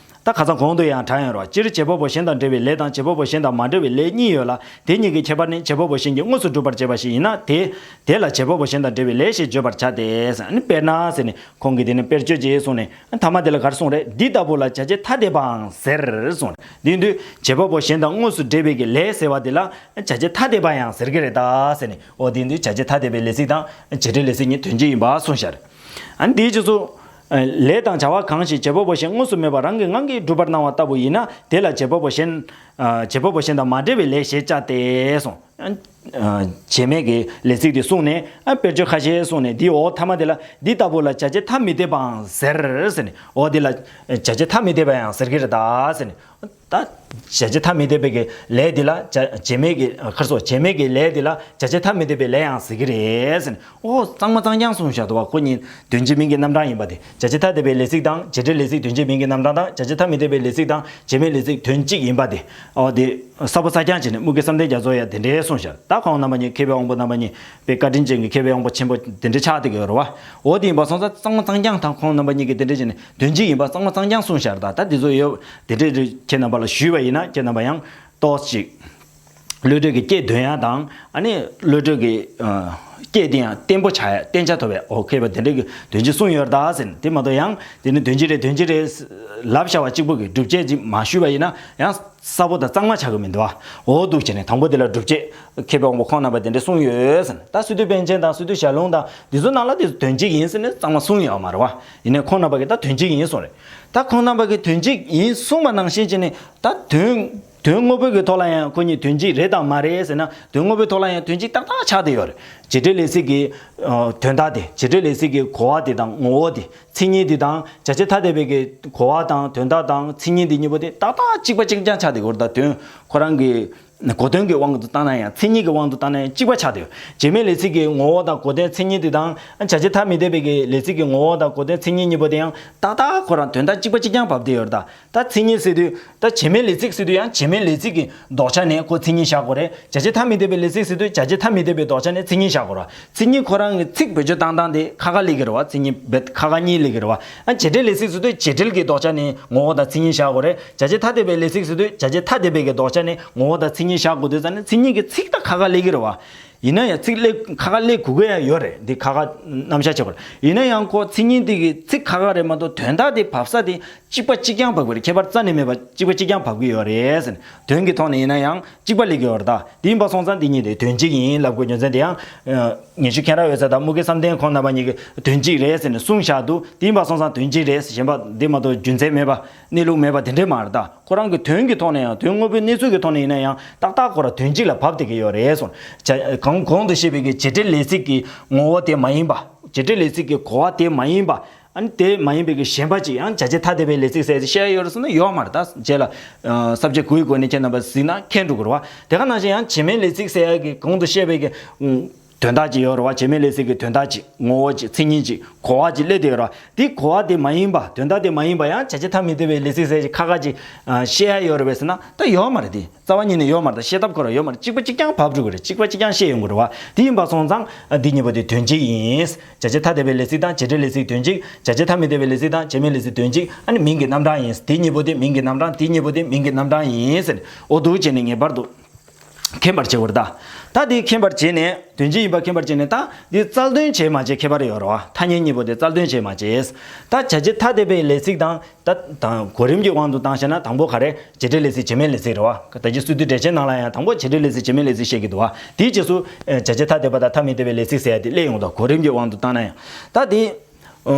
ད་ཁ་སང་གོང་དུ་ཡང་དྲངས་ཡོད་རེད་བ། སྤྱིར་བྱེད་པ་པོ་གཞན་དང་འབྲེལ་བའི་ལས་དང་བྱེད་པ་པོ་གཞན་དང་མ་འབྲེལ་བའི་ལས་གཉིས་ཡོད་ལ་དེ་གཉིས་ཀྱི་ཁྱད་པར་ནི་བྱེད་པ་པོ་གཞན་གྱིས་དངོས་སུ་སྒྲུབ་པར་བྱེད་པ་ཞིག་ཡིན་ན་དེ་དེ་ལ་བྱེད་པ་པོ་གཞན་དང་འབྲེལ་བའི་ལས་ཞེས་བརྗོད་པར་བྱ་སྟེ་ཟེར། ཨ་ནི་དཔེར་ན་ཟེར་ནས་ཁོང་གིས་དེ་ནི་དཔེར་བརྗོད་ཅིག་གསུངས་ནས། ཐ་མ་དེ་ལ་ག་རེ་གསུངས་རེད། འདི་ལྟ་བུ་ལ་བྱ་བྱེད་ཐ་དད་པའང་ཟེར་གསུངས། འདི་ཡིན་དུས་བྱེད་པ་པོ་གཞན་དང་དངོས་སུ་འབྲེལ་བའི་གི་ལས་ཟེར་བ་དེ་ལ་བྱ་བྱེད་ཐ་དད་པ་ཡང་ཟེར་གི་རེད་ད་ཟེར་ནས། འོ་དེ་ཡིན་དུས་བྱ་བྱེད་ཐ་དད་པའི་ལས་ཚིག་དང་བྱེད་འབྲེལ་ལས་ཚིག་གཉིས་དོན་གཅིག་ཡིན་པ་གསུངས་ཤར། ཨ་ནི་དེའི་རྗེས་སུ། ལས་དང་བྱ་བ་གང་ཞིག་བྱེད་པ་པོ་གཞན་དངོས་སུ་མེད་པར་རང་གི་ངང་གིས་སྒྲུབ་པར་སྣང་བ་ལྟ་བུ་ཡིན་ན་དེ་ལ་བྱེད་པ་པོ་གཞན། བྱེད་པ་པོ་གཞན་དང་མ་འབྲེལ་བའི་ལས་ཞེས་བྱ་སྟེ་གསུངས། བྱེད་མེད་ཀྱི་ལས་ཚིག་དེ་གསུངས་ནས་ཨ་དཔེར་བརྗོད་ཁ་ཤས་གསུངས་ནས་འདིའི་འོག་ཐ་མ་དེ་ལ་འདི་ལྟ་བུ་ལ་བྱ་བྱེད་ཐ་མི་དད་པའང་ཟེར་ཟེར་ནས་འོག་འདི་ལ་བྱ་བྱེད་ཐ་མི་དད་པ་ཡང་ཟེར་གྱི་རེད་ད་ཟེར་ནས་ད་བྱ་བྱེད་ཐ་མི་དད་པའི་གི་ལས་འདི་ལ་བྱ་བྱེད་མེད་ཀྱི་ཁར་སོ་བྱེད་མེད་ཀྱི་ལས་འདི་ལ་བྱ་བྱེད་ཐ་མི་དད་པའི་ལས་ཡང་ཟེར་གྱི་རེད་ཟེར་ནས་འོ་གཙང་མ་གཙང་རྐྱང་གསུངས་བཞག་འདུག་བ། ཁོ་གཉིས་དོན་གཅིག་མིང་གི་རྣམ་གྲངས་ཡིན་པ་དེ་བྱ་བྱེད་ཐ་དད་པའི་ལས་ཚིག་དང་བྱེད་འབྲེལ་ལས་ཚིག་དོན་གཅིག་མིང་གི་རྣམ་གྲངས་དང་བྱ་བྱེད་ཐ་མི་དད་པའི་ལས་ཚིག་དང་བྱེད་མེད་ལས་ཚིག་དོན་གཅིག་ཡིན་པ་དེ་འོ་དེ། གསལ་པོ་གསལ་རྐྱང་བྱས་ནས་དམུ་དགེ་བསམ་གཏན་རྒྱ་མཚོ་ཡང་དེ་འདྲའི་གསུངས་ཤག་ད་ཁོང་རྣམ་པ་གཉིས་མཁས་པའི་དབང་པོ་རྣམ་པ་གཉིས་དཔེ་བཀའ་དྲིན་ཅན་གྱི་མཁས་པའི་དབང་པོ་ཆེན་པོ་དེ་འདྲ་ཆགས་བསྡད་ཀྱི་ཡོད་རེད་བ། འོ་དེ་ཡིན་པ་སོང་ཙང་གཙང་མ་གཙང་རྐྱང་དང་ཁོང་རྣམ་པ་གཉིས་ཀྱིས་དེ་འདྲ་བྱས་ནས་དོན་གཅིག་ཡིན་པ་གཙང་མ་གཙང་རྐྱང་གསུངས་ཤག་ད་ད་དེ་ཚོ་ཡོད་དེ་འདྲ་རེད། ཁྱེད་རྣམ་པ་ལ་ཞུས་པ་ཡིན་ན་ཁྱེད་རྣམ་པ་ཡང་ཏོག་ཙམ་ཅིག་བློ་གྲོས་ཀྱི་སྐྱེད་འདོན་ཡ་དང་ཨ་ནི་བློ་གྲོས་ཀྱི་སྐྱེད་དེ་ཡང་བརྟན་པོ་ཆགས་ཡ་བརྟན་ཆ་ཐོབ་པའི་འོ་མཁས་པ་དེ་འདྲ་གི་དོན་གཅིག་གསུངས་ཡོད་རེད་ད་ཟེར་ནས་དེ་མ་གཏོགས་ཡང་དེ་ནི་དོན་གཅིག་རེད་དོན་གཅིག་རེད་ལབ་བཞག་པ་གཅིག་པུ་གི་སྒྲུབ་བྱེད་ཅིག་མ་ཞུས་པ་ཡིན་ན་ཡང་། གསལ་པོ་དང་གཙང་མ་ཆགས་ཀྱི་མི་འདུག་བ། འོ་འདུག་བྱས་ནས་དང་པོ་དེ་ལ་སྒྲུབ་བྱེད་མཁས་པའི་དབང་པོ་ཁོང་རྣམ་པ་དེ་འདྲ་གསུངས་ཡོད་ཟེར་ན་ད་སི་ཏུ་པཎ་ཆེན་དང་སི་ཏུ་ཞལ་ལུང་དང་འདི་ཚོ་ནང་ལ་དེ་ཚོ་དོན་གཅིག་ཡིན་ཟེར་ནས་གཙང་མ་གསུངས་ཡོད་མ་རེད་བ། ཡིན་ནའི་ཁོང་རྣམ་པ་གིས་ད་དོན་གཅིག་ཡིན་གསུངས་རེད། ད་ཁོང་རྣམ་པ་གིས་དོན་གཅིག་ཡིན་གསུངས་པ་ནང་བཞིན་བྱས་ནས་ད་དོན་དོན་དངོས་པོའི་གི་ཐོག་ལ་ཡང་ཁོ་གཉིས་དོན་གཅིག་རེད་དམ་མ་རེད་ཟེར་ན་དོན་དངོས་པོའི་ཐོག་ལ་ཡང་དོན་གཅིག་ཏག་ཏག་ཆགས་བསྡད་ཡོད་རེད། བྱེད་འབྲེལ་ལས་ཚིག་གི་དོན་དག་དེ་བྱེད་འབྲེལ་ལས་ཚིག་གི་གོ་བ་དེ་དང་ངོ་བོ་དེ། མཚན་ཉིད་འདི་དང་བྱ་བྱེད་ཐ་དད་པའི་གི་གོ་བ་དང་དོན་དག་དང་མཚན་ཉིད་འདི་གཉིས་པོ་དེ་ཏག་ཏག་གཅིག་པ་གཅིག་རྐྱང་ཆགས་བསྡད་ཡོད་རེད། ད་དོན་ཁོ་རང་གི་གོ་དོན་གྱི་དབང་དུ་བཏང་ན་ཡང་མཚན་ཉིད་ཀྱི་དབང་དུ་བཏང་ན་ཡང་གཅིག་པ་ཆགས་བསྡད་ཡོད། བྱེད་མེད་ལས་ཚིག་གི་ངོ་བོ་དང་གོ་དོན་མཚན་ཉིད་འདི་དང་བྱ་བྱེད་ཐ་མི་དད་པའི་གི་ལས་ཚིག་གི་ངོ་བོ་དང་གོ་དོན་མཚན་ཉིད་གཉིས་པོ་དེ་ཡང་ཏག་ཏག་ཁོ་རང་དོན་དག་གཅིག་པ་གཅིག་རྐྱང་བབས་བསྡད་ཡོད་རེད། ད་ད་མཚན་ཉིད་ཟེར་དུས་ད་བྱེད་མེད་ལས་ཚིག་ཟེར་དུས་ཡང་བྱེད་མེད་ལས་ཚིག་གི་ལྡོག་ཆ་ནས་ཁོ་མཚན་ཉིད་བཞག་དགོས་རེད། བྱ་བྱེད་ཐ་མི་དད་པའི་ལས་ཚིག་ཟེར་དུས་བྱ་བྱེད་ཐ་མི་དད་པའི་ལྡོག་ཆ་ནས་མཚན་ཉིད་བཞག་དགོས་རེད། མཚན་ཉིད་ཁོ་རང་གི་ཚིག་བེད་སྤྱོད་བཏང་སྟངས་དེ་ཁ་ཁ་སླེབས་ཀྱི་རེད་བ། མཚན་ཉིད་བེད་ཁ་ཁ་གཉིས་སླེབས་ཀྱི་རེད་བ། ཨ་བྱེད་འབྲེལ་ལས་ཚིག་ཟེར་དུས་བྱེད་འབྲེལ་གྱི་ལྡོག་ཆ་ནས་ངོ་བོ་དང་མཚན་ཉིད་བཞག་དགོས་རེད། བྱ་བྱེད་ཐ་དད་པའི་ལས་ཚིག་ཟེར་དུས་བྱ་བྱེད་ཐ་དད་པའི་གི་ལྡོག་ཆ་ནས་ངོ་བོ་དང་མཚན་ཉིད་བཞག་དགོས་དུས་ཙང་ནས་མཚན་ཉིད་ཀྱི་ཚིག་ད་ཁ་ཁ་སླེབས་ཀྱི་རེད་བ། ཡིན་ན་ཡང་ཚིག་ལས་ཁ་ཁ་ལས་གོ་གི་ཡང་ཡོད་རེད། འདི་ཁ་ཁ་རྣམ་གཞག་བྱེད་དགོས་རེད། ཡིན་ན་ཡང་ཁོ་མཚན་ཉིད་འདི་གི་ཚིག་ཁ་ཁ་རེད་མ་གཏོགས་དོན་དག་དེ་བབས་ས་དེ་གཅིག་པ་གཅིག་རྐྱང་བབས་ཀྱི་རེད། ཁྱད་པར་རྩ་ནས་མེད་པ་གཅིག་པ་གཅིག་རྐྱང་བབས་ཀྱི་ཡོད་རེད་ཟེར་ནས་དོན་གྱི་ཐོག་ནས་ཡིན་ན་ཡང་གཅིག་པ་སླེབས་ཀྱི་ཡོད་རེད། ད་དེ་ཡིན་པ་སོང་ཙང་འདི་གཉིས་དེ་དོན་གཅིག་ཡིན་ལབ་དགོས་རྒྱུ་མཚན་དེ་ཡང་ཉི་ཤུ་མཁྱེན་རབ་འོད་ཟེར་དང་དམུ་དགེ་བསམ་གཏན་ཁོང་རྣམ་པ་གཉིས་ཀྱིས་དོན་གཅིག་རེད་ཟེར་ནས་གསུངས་བཞག་འདུག་དེ་ཡིན་པ་སོང་ཙང་དོན་གཅིག་རེད་ཟེར། གཞན་པ་འདི་མ་གཏོགས་རྒྱུ་མཚན་མེད་པ་གནས་ལུགས་མེད་པ་དེ་འདྲས་མ་རེད། ད། ཁོ་རང་གི་དོན་གྱི་ཐོག་ནས་ཡང་དོན་དངོས་པོའི་གནས་ཚུལ་གྱི་ཐོག་ནས་ཡིན་ན་ཡང་ཏག་ཏག་ཁོ་རང་དོན་གཅིག་ལ་བབས་བསྡད་ཀྱི་ཡོད་རེད་གསུངས། བྱ་གོང་གོང་དུ་བཤད་པའི་གི་བྱེད་འབྲེལ་ལས་ཚིག་གི་ངོ་བོ་དེ་མ་ཡིན་པ། བྱེད་འབྲེལ་ལས་ཚིག་གི་གོ་བ་དེ་མ་ཡིན་པ། ཨ་ནི་དེ་མ་ཡིན་པའི་གི་གཞན་པ་ཅིག་ཡང་བྱ་བྱེད་ཐ་དད་པའི་ལས་ཚིག་ཟེར་ཏེ་བཤད་ཡ་ཡོད་རེད་ཟེར་ན་ཡོད་མ་རེད། ད་རྗེས་ལ་ས་བཅད་དགུའི་སྒོ་ནས་ཁྱེད་རྣམ་པ་གཟིགས་ན་མཁྱེན་འགྲོ་གི་རེད་བ། དེ་ག་ནང་བཞིན་ཡང་བྱེད་མེད་ལས་ཚིག་ཟེར་ཡ་གི་གོང་དུ་བཤད་པའི་གི། དོན་དག་ཅིག་ཡོད་རེད་བ། བྱེད་མེད་ལས་ཚིག་གི་དོན་དག་ཅིག་ངོ་བོ་ཅིག་མཚན་ཉིད་ཅིག་གོ་བ་ཅིག་སླེབས་བསྡད་ཡོད་རེད་བ། དེ་གོ་བ་དེ་མ་ཡིན་པ། དོན་དག་དེ་མ་ཡིན་པ་ཡང་བྱ་བྱེད་ཐ་མི་དད་པའི་ལས་ཚིག་ཟེར་ཅིག་ཁ་ཁ་ཅིག་བཤད་ཡ་ཡོད་རེད་པས་ཟེར་ན། ད་ཡོད་མ་རེད། དེ་རྩ་བ་ཉིད་ནས་ཡོད་མ་རེད། ད་བཤད་ཐབས་ཁོ་རང་ཡོད་མ་རེད། གཅིག་པ་གཅིག་རྐྱང་བབས་འགྲོ་གི་རེད། གཅིག་པ་གཅིག་རྐྱང་བཤད་ཡོང་གི་རེད་བ། དེ་ཡིན་པ་སོང་ཙང་འདི་གཉིས་པོ་དེ་དོན་གཅིག་ཡིན། བྱ་བྱེད་ཐ་དད་པའི་ལས་ཚིག་དང་བྱེད་འབྲེལ་ལས་ཚིག་དོན་གཅིག་བྱ་བྱེད་ཐ་མི་དད་པའི་ལས་ཚིག་དང་བྱེད་མེད་ལས་ཚིག་དོན་གཅིག་ཨ་ནི་མིང་གི་རྣམ་གྲངས་ཡིན། དེ་གཉིས་པོ་དེ་མིང་གི་རྣམ་གྲངས། དེ་གཉིས་པོ་དེ་མིང་གི་རྣམ་གྲངས་ཡིན་ཟེར། འོ་འདུག་བྱས་ནས་ངེས་པར་དུ་མཁྱེན་པར་བྱེད་དགོས་རེད་ད། ད་དེ་མཁྱེན་པར་བྱས་ནས། དོན་གཅིག་ཡིན་པ་མཁྱེན་པར་བྱས་ནས། ད་འདི་རྩལ་འདོན་བྱས་མ་བྱས་ཁྱད་པར་ཡོད་རེད་བ། ཐ་སྙད་གཉིས་པོ་དེ་རྩལ་འདོན་བྱས་མ་བྱས། ད་བྱ་བྱེད་ཐ་དད་པའི་ལས་ཚིག་དང་། ད་དང་གོ་རིམ་གྱི་དབང་དུ་བཏང་བྱས་ན། དང་པོ་ག་རེ། བྱེད་འབྲེལ་ལས་ཚིག་བྱེད་མེད་ལས་ཚིག་རེད་བ། ད་ཅི་སྲོལ་བསྡུའི་འགྲེལ་ཆེན་ནང་ལ་ཡང་དང་པོ་བྱེད་འབྲེལ་ལས་ཚིག་བྱེད་མེད་ལས་ཚིག་བཤད་ཀྱི་འདུག་བ། དེའི་རྗེས་སུ་ཨ་བྱ་བྱེད་ཐ་དད་པ་དང་ཐ་མི་དད་པའི་ལས་ཚིག་ཟེར་ཡ་དེ་སླེབས་ཡོང་། ད་གོ་རིམ་གྱི་དབང་དུ་བཏང་ན་ཡང་། ད་དེ་ཨ་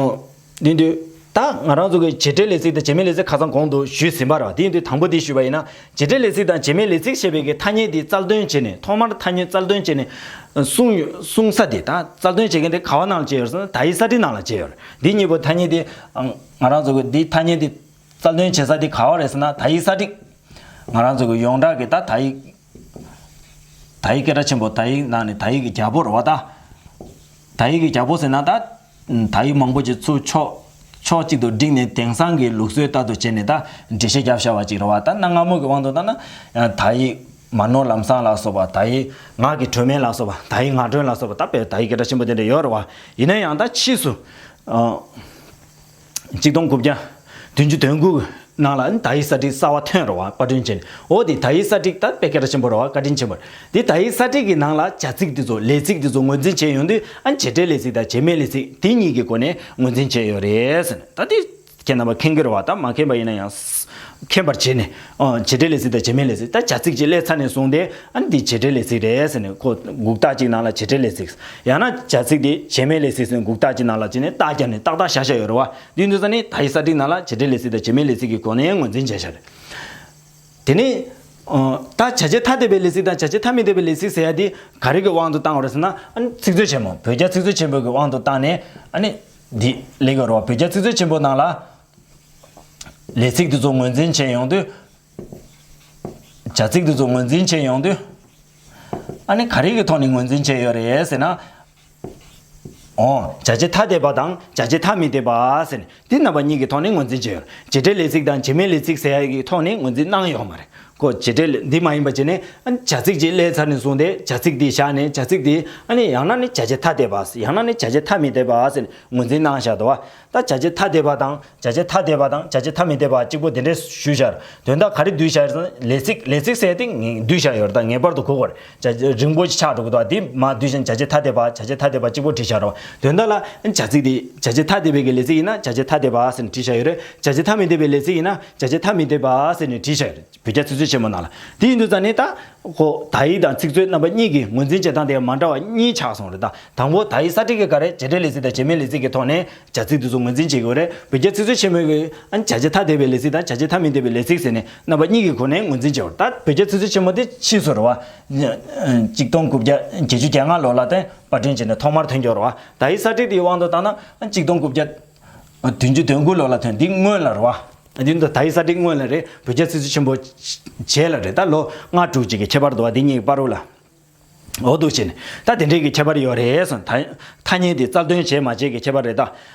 དེ་དུས་ད་ང་རང་ཚོ་གི་བྱེད་འབྲེལ་ལས་ཚིག་དང་བྱེད་མེད་ལས་ཚིག་ཁ་སང་གོང་དུ་ཞུས་ཟིན་པ་རེད་བ། དེ་ཡིན་དུས་དང་པོ་དེ་ཞུས་པ་ཡིན་ན། བྱེད་འབྲེལ་ལས་ཚིག་དང་བྱེད་མེད་ལས་ཚིག་ཞེས་པའི་གི་ཐ་སྙད་དེ་རྩལ་འདོན་བྱས་ནས། ཐོག་མར་ཐ་སྙད་རྩལ་འདོན་བྱས་ནས་གསུངས་ཡོད། གསུངས་ས་དེ། ད་རྩལ་འདོན་བྱེད་མཁན་དེ་ག་བ་ནང་ལ་བྱས་ཡོད་ཟེར་ན། དག་ཡིག་གསར་བསྒྲིགས་ནང་ལ་བྱས་ཡོད་རེད། འདི་གཉིས་པོ་ཐ་སྙད་དེ་ཨང་། ང་རང་ཚོ་གི་འདི་ཐ་སྙད་དེ་རྩལ་འདོན་བྱེད་ས་དེ་ག་བ་རེད་ཟེར་ན། དག་ཡིག་གསར་བསྒྲིགས། ང་རང་ཚོ་གི་ཡོངས་གྲགས་ཀྱི་ད་དག་ཡིག་དག་ཡིག་སྐད་གྲགས་ཆེན་པོ། དག་ཡིག་ནང་ནས་དག་ཡིག་གི་རྒྱལ་པོ་རེད་བ་ད། དག་ཡིག་གི་རྒྱལ་པོ་ཟེར་ན་ད། དག་ཡིག་མང་པོ་ཅིག་ཚུར་ཕྱོགས་ཕྱོགས་གཅིག་ཏུ་བསྒྲིགས་ནས། དེང་སང་གི་ལུགས་སྲོལ་ལྟར་དུ་བྱས་ནས་ད་འགྲེལ་བཤད་བརྒྱབ་བཞག་པ་ཅིག་རེད་བ། ད་གནའ་སྔ་མོ་གི་དབང་དུ་བཏང་ན། དག་ཡིག་མ་ནོར་ལམ་བཟང་ལ་སོགས་པ། དག་ཡིག་ངག་གི་སྒྲོན་མེ་ལ་སོགས་པ། དག་ཡིག་ངག་སྒྲོན་ལ་སོགས་པ། ད་དཔེ་དག་ཡིག་སྐད་གྲགས་ཆེན་པོ་དེ་འདྲ་ཡོད་རེད་བ། ཡིན་ན་ཡང་ད་ཕྱིས་སུ་ཨ། གཅིག་སྟོང་དགུ་བརྒྱ་བདུན་ཅུ་དོན་དགུ་ནང་ལ་དག་ཡིག་གསར་བསྒྲིགས་གསར་བ་ཐོན་རེད་བ། པར་སྐྲུན་བྱས་ནས། འོ་དེ་དག་ཡིག་གསར་བསྒྲིགས་ད་དཔེ་སྐད་གྲགས་ཆེན་པོ་རེད་བ། བཀའ་དྲིན་ཆེན་པོ་རེད། དེ་དག་ཡིག་གསར་བསྒྲིགས་ཀྱི་ནང་ལ་བྱ་ཚིག་དེ་ཚོ། ལས་ཚིག་དེ་ཚོ་ངོས་འཛིན་བྱས་ཡོང་དུས། ཨ་བྱེད་འབྲེལ་ལས་ཚིག་དང་བྱེད་མེད་ལས་ཚིག་དེ་གཉིས་ཀྱི་སྒོ་ནས་ངོས་འཛིན་བྱས་ཡོད་རེད་ཟེར་ནས། ད་དེ་ཁྱེད་རྣམ་པ་མཁྱེན་གྱི་རེད་བ། ད་མ་མཁྱེན་པ་ཡིན་ན་ཡང་མཁྱེན་པར་བྱས་ནས། ཨ་བྱེད་འབྲེལ་ལས་ཚིག་དང་བྱེད་མེད་ལས་ཚིག་ད་བྱ་ཚིག་ཅིག་སླེབས་ཚར་ནས་བཟུང་སྟེ། ཨ་འདི་བྱེད་འབྲེལ་ལས་ཚིག་རེད་ཟེར་ནས། ཁོ་འགུགས་རྟགས་ཅིག་ནང་ལ་བྱེད་འབྲེལ་ལས་ཚིག་ཡང་ན་བྱ་ཚིག་དེ་བྱེད་མེད་ལས་ཚིག་ཟེར་ནས་འགུགས་རྟགས་ཅིག་ནང་ལ་བྱས་ནས་རྟགས་བརྒྱབ་ནས་ཏག་ཏག་བཞག་བཞག་ཡོད་རེད་བ། འདི་འདུག་ས་ནི་དག་ཡིག་གསར་བསྒྲིགས་ནང་ལ་བྱེད་འབྲེལ་ལས་ཚིག་དང་བྱེད་མེད་ལས་ཚིག་གི་སྒོ་ནས་ངོས་འཛིན་བྱས་བཞག་རེད། དེ་ནས་ཨ་ད་བྱ་བྱེད་ཐ་དད་པའི་ལས་ཚིག་དང་བྱ་བྱེད་ཐ་མི་དད་པའི་ལས་ཚིག་ཟེར་ཡ་དེ་ག་རེ་གི་དབང་དུ་བཏང་བ་རེད་ཟེར་ན། ཨ་ནི་ཚིག་མཛོད་ཆེན་མོ། བོད་རྒྱ་ཚིག་མཛོད་ཆེན་པོ་གི་དབང་དུ་བཏང་ནས། ཨ་ནི་འདི་ལེགས་ཡོད་རེད་བ། བོད་རྒྱ་ཚིག་མཛོད་ཆེན་པོ་ནང་ལ་ལས་ཚིག་དེ་ཚོ་ངོས་འཛིན་བྱས་ཡོང་དུས། བྱ་ཚིག་དེ་ཚོ་ངོས་འཛིན་བྱས་ཡོང་དུས། ཨ་ནི་ག་རེ་གི་ཐོག་ནས་ངོས་འཛིན་བྱས་ཡོད་རེད་ཟེར་ན། འོ། བྱ་བྱེད་ཐ་དད་པ་དང་བྱ་བྱེད་ཐ་མི་དད་པ་ཟེར་ནས་འདི་རྣམ་པ་གཉིས་ཀྱི་ཐོག་ནས་ངོས་འཛིན་བྱས་ཡོད་རེད། བྱེད་འབྲེལ་ལས་ཚིག་དང་བྱེད་མེད་ལས་ཚིག་ཟེར་ཡ་གི་ཐོག་ནས་ངོས་འཛིན་གནང་ཡོད་མ་རེད། ཁོ་བྱེད་འབྲེལ་འདི་མ་ཡིན་པ་བྱས་ནས། ཨ་ནི་བྱ་ཚིག་ཅིག་སླེབས་ཚར་ནས་བཟུང་སྟེ་བྱ་ཚིག་འདི་བཞག་ནས། བྱ་ཚིག་འདི་ཨ་ནི་ཡང་ན་ནི་བྱ་བྱེད་ཐ་དད་པ། ཡང་ན་ནི་བྱ་བྱེད་ཐ་མི་དད་པ་ཟེར་ནས་ངོས་འཛིན་གནང་བཞག་འདུག་བ། ད་བྱ་བྱེད་ཐ་དད་པ་དང་། བྱ་བྱེད་ཐ་དད་པ་དང་བྱ་བྱེད་ཐ་མི་དད་པ་གཅིག་པོ་དེ་འདྲས་ཞུས་བཞག་དོན་དག་ག་རེ་བསྡུས་བཞག་ཡོད་ཟེར་ན། ལས་ཚིག་ལས་ཚིག་ཟེར་དེ་ངས་བསྡུས་བཞག་ཡོད་རེད། ད་ངེས་པར་དུ་གོ་དགོས་རེད། བྱ་རིང་པོ་ཞིག་ཆགས་འགྲོ་གི་འདུག་བ། དེ་མ་བསྡུས་བཞག་ནས་བྱ་བྱེད་ཐ་དད་པ། བྱ་བྱེད་ཐ་དད་པ་གཅིག་པོ་བྲིས་བཞག་རེད་བ། དོན་དག་ལ་བྱ་ཚིག་དེ་བྱ་བྱེད་ཐ་དད་པའི་གི་ལས་ཚིག་ཡིན་ན་བྱ་བྱེད་ཐ་དད་པ་ཟེར་ནས་བྲིས་བཞག་ཡོད་རེད། བྱ་བྱེད་ཐ་མི་དད་པའི་ལས་ཚིག་ཡིན་ན་བྱ་བྱེད་ཐ་མི་དད་པ་ཟེར་ནས་བྲིས་བཞག་ཡོད་རེད། བོད་རྒྱ་ཚིག་མཛོད་ཆེན་མོ་ནང་ལ། དེ་ཡིན་དུས་ཙང་ནས་ད། ཁོ་དག་ཡིག་དང་ཚིག་མཛོད་རྣམ་པ་གཉིས་ཀྱི་ངོས་འཛིན་བྱེད་སྟངས་དེ་མ་འདྲ་བ་གཉིས་ཆགས་སོང་རེད་ད། དང་པོ་དག་ཡིག་གསར་བསྒྲིགས་ཀྱི་ག་རེ། བྱེད་འབྲེལ་ལས་ཚིག་དང་བྱེད་མེད་ལས་ཚིག་གི་ཐོག་ནས་བྱ་ཚིག་དེ་ཚོ་ངོས་འཛིན་བྱེད་དགོས་རེད། བོད་རྒྱ་ཚིག་མཛོད་ཆེན་མོའི་གི་ཨ་ནི་བྱ་བྱེད་ཐ་དད་པའི་ལས་ཚིག་དང་བྱ་བྱེད་ཐ་མི་དད་པའི་ལས་ཚིག་ཟེར་ནས་རྣམ་པ་གཉིས་ཀྱི་སྒོ་ནས་ངོས་འཛིན་བྱེད་དགོས་རེད། ད་བོད་རྒྱ་ཚིག་མཛོད་ཆེན་མོ་དེ་ཕྱིས་སུ་རེད་བ། གཅིག་སྟོང་དགུ་བརྒྱ་བརྒྱད་ཅུ་གྱ་ལྔ་ལོ་ལ་དེ་པར་སྐྲུན་བྱས་ནས་ཐོག་མར་ཐོན་རྒྱུ་རེད་བ། དག་ཡིག་གསར་བསྒྲིགས་དེའི་དབང་དུ་བཏང་ན་གཅིག་སྟོང་དགུ་བརྒྱ་བདུན་ཅུ་དོན་དགུ་ལོ་ལ་ཐོན། འདི་སྔོན་ལ་རེད་བ། འདི་ད་དག་ཡིག་གསར་བསྒྲིགས་སྔོན་ལ་རེད། བོད་རྒྱ་ཚིག་མཛོད་ཆེན་པོ་རྗེས་ལ་རེད། ད་ལོ་ལྔ་དྲུག་ཅིག་གི་ཁྱད་པར་འདུག་བ། འདི་གཉིས་ཀྱི་བར་དུ་ལ། འོ་འདུག་བྱས་ནས་ད་དེ་འདྲའི་གི་ཁྱད་པར་ཡོད་རེད་གསུངས། ད་ཐ་སྙད་དེ་རྩལ་འདོན་བྱས་མ་བྱས་ཀྱི་ཁྱད་པར་རེད་ད།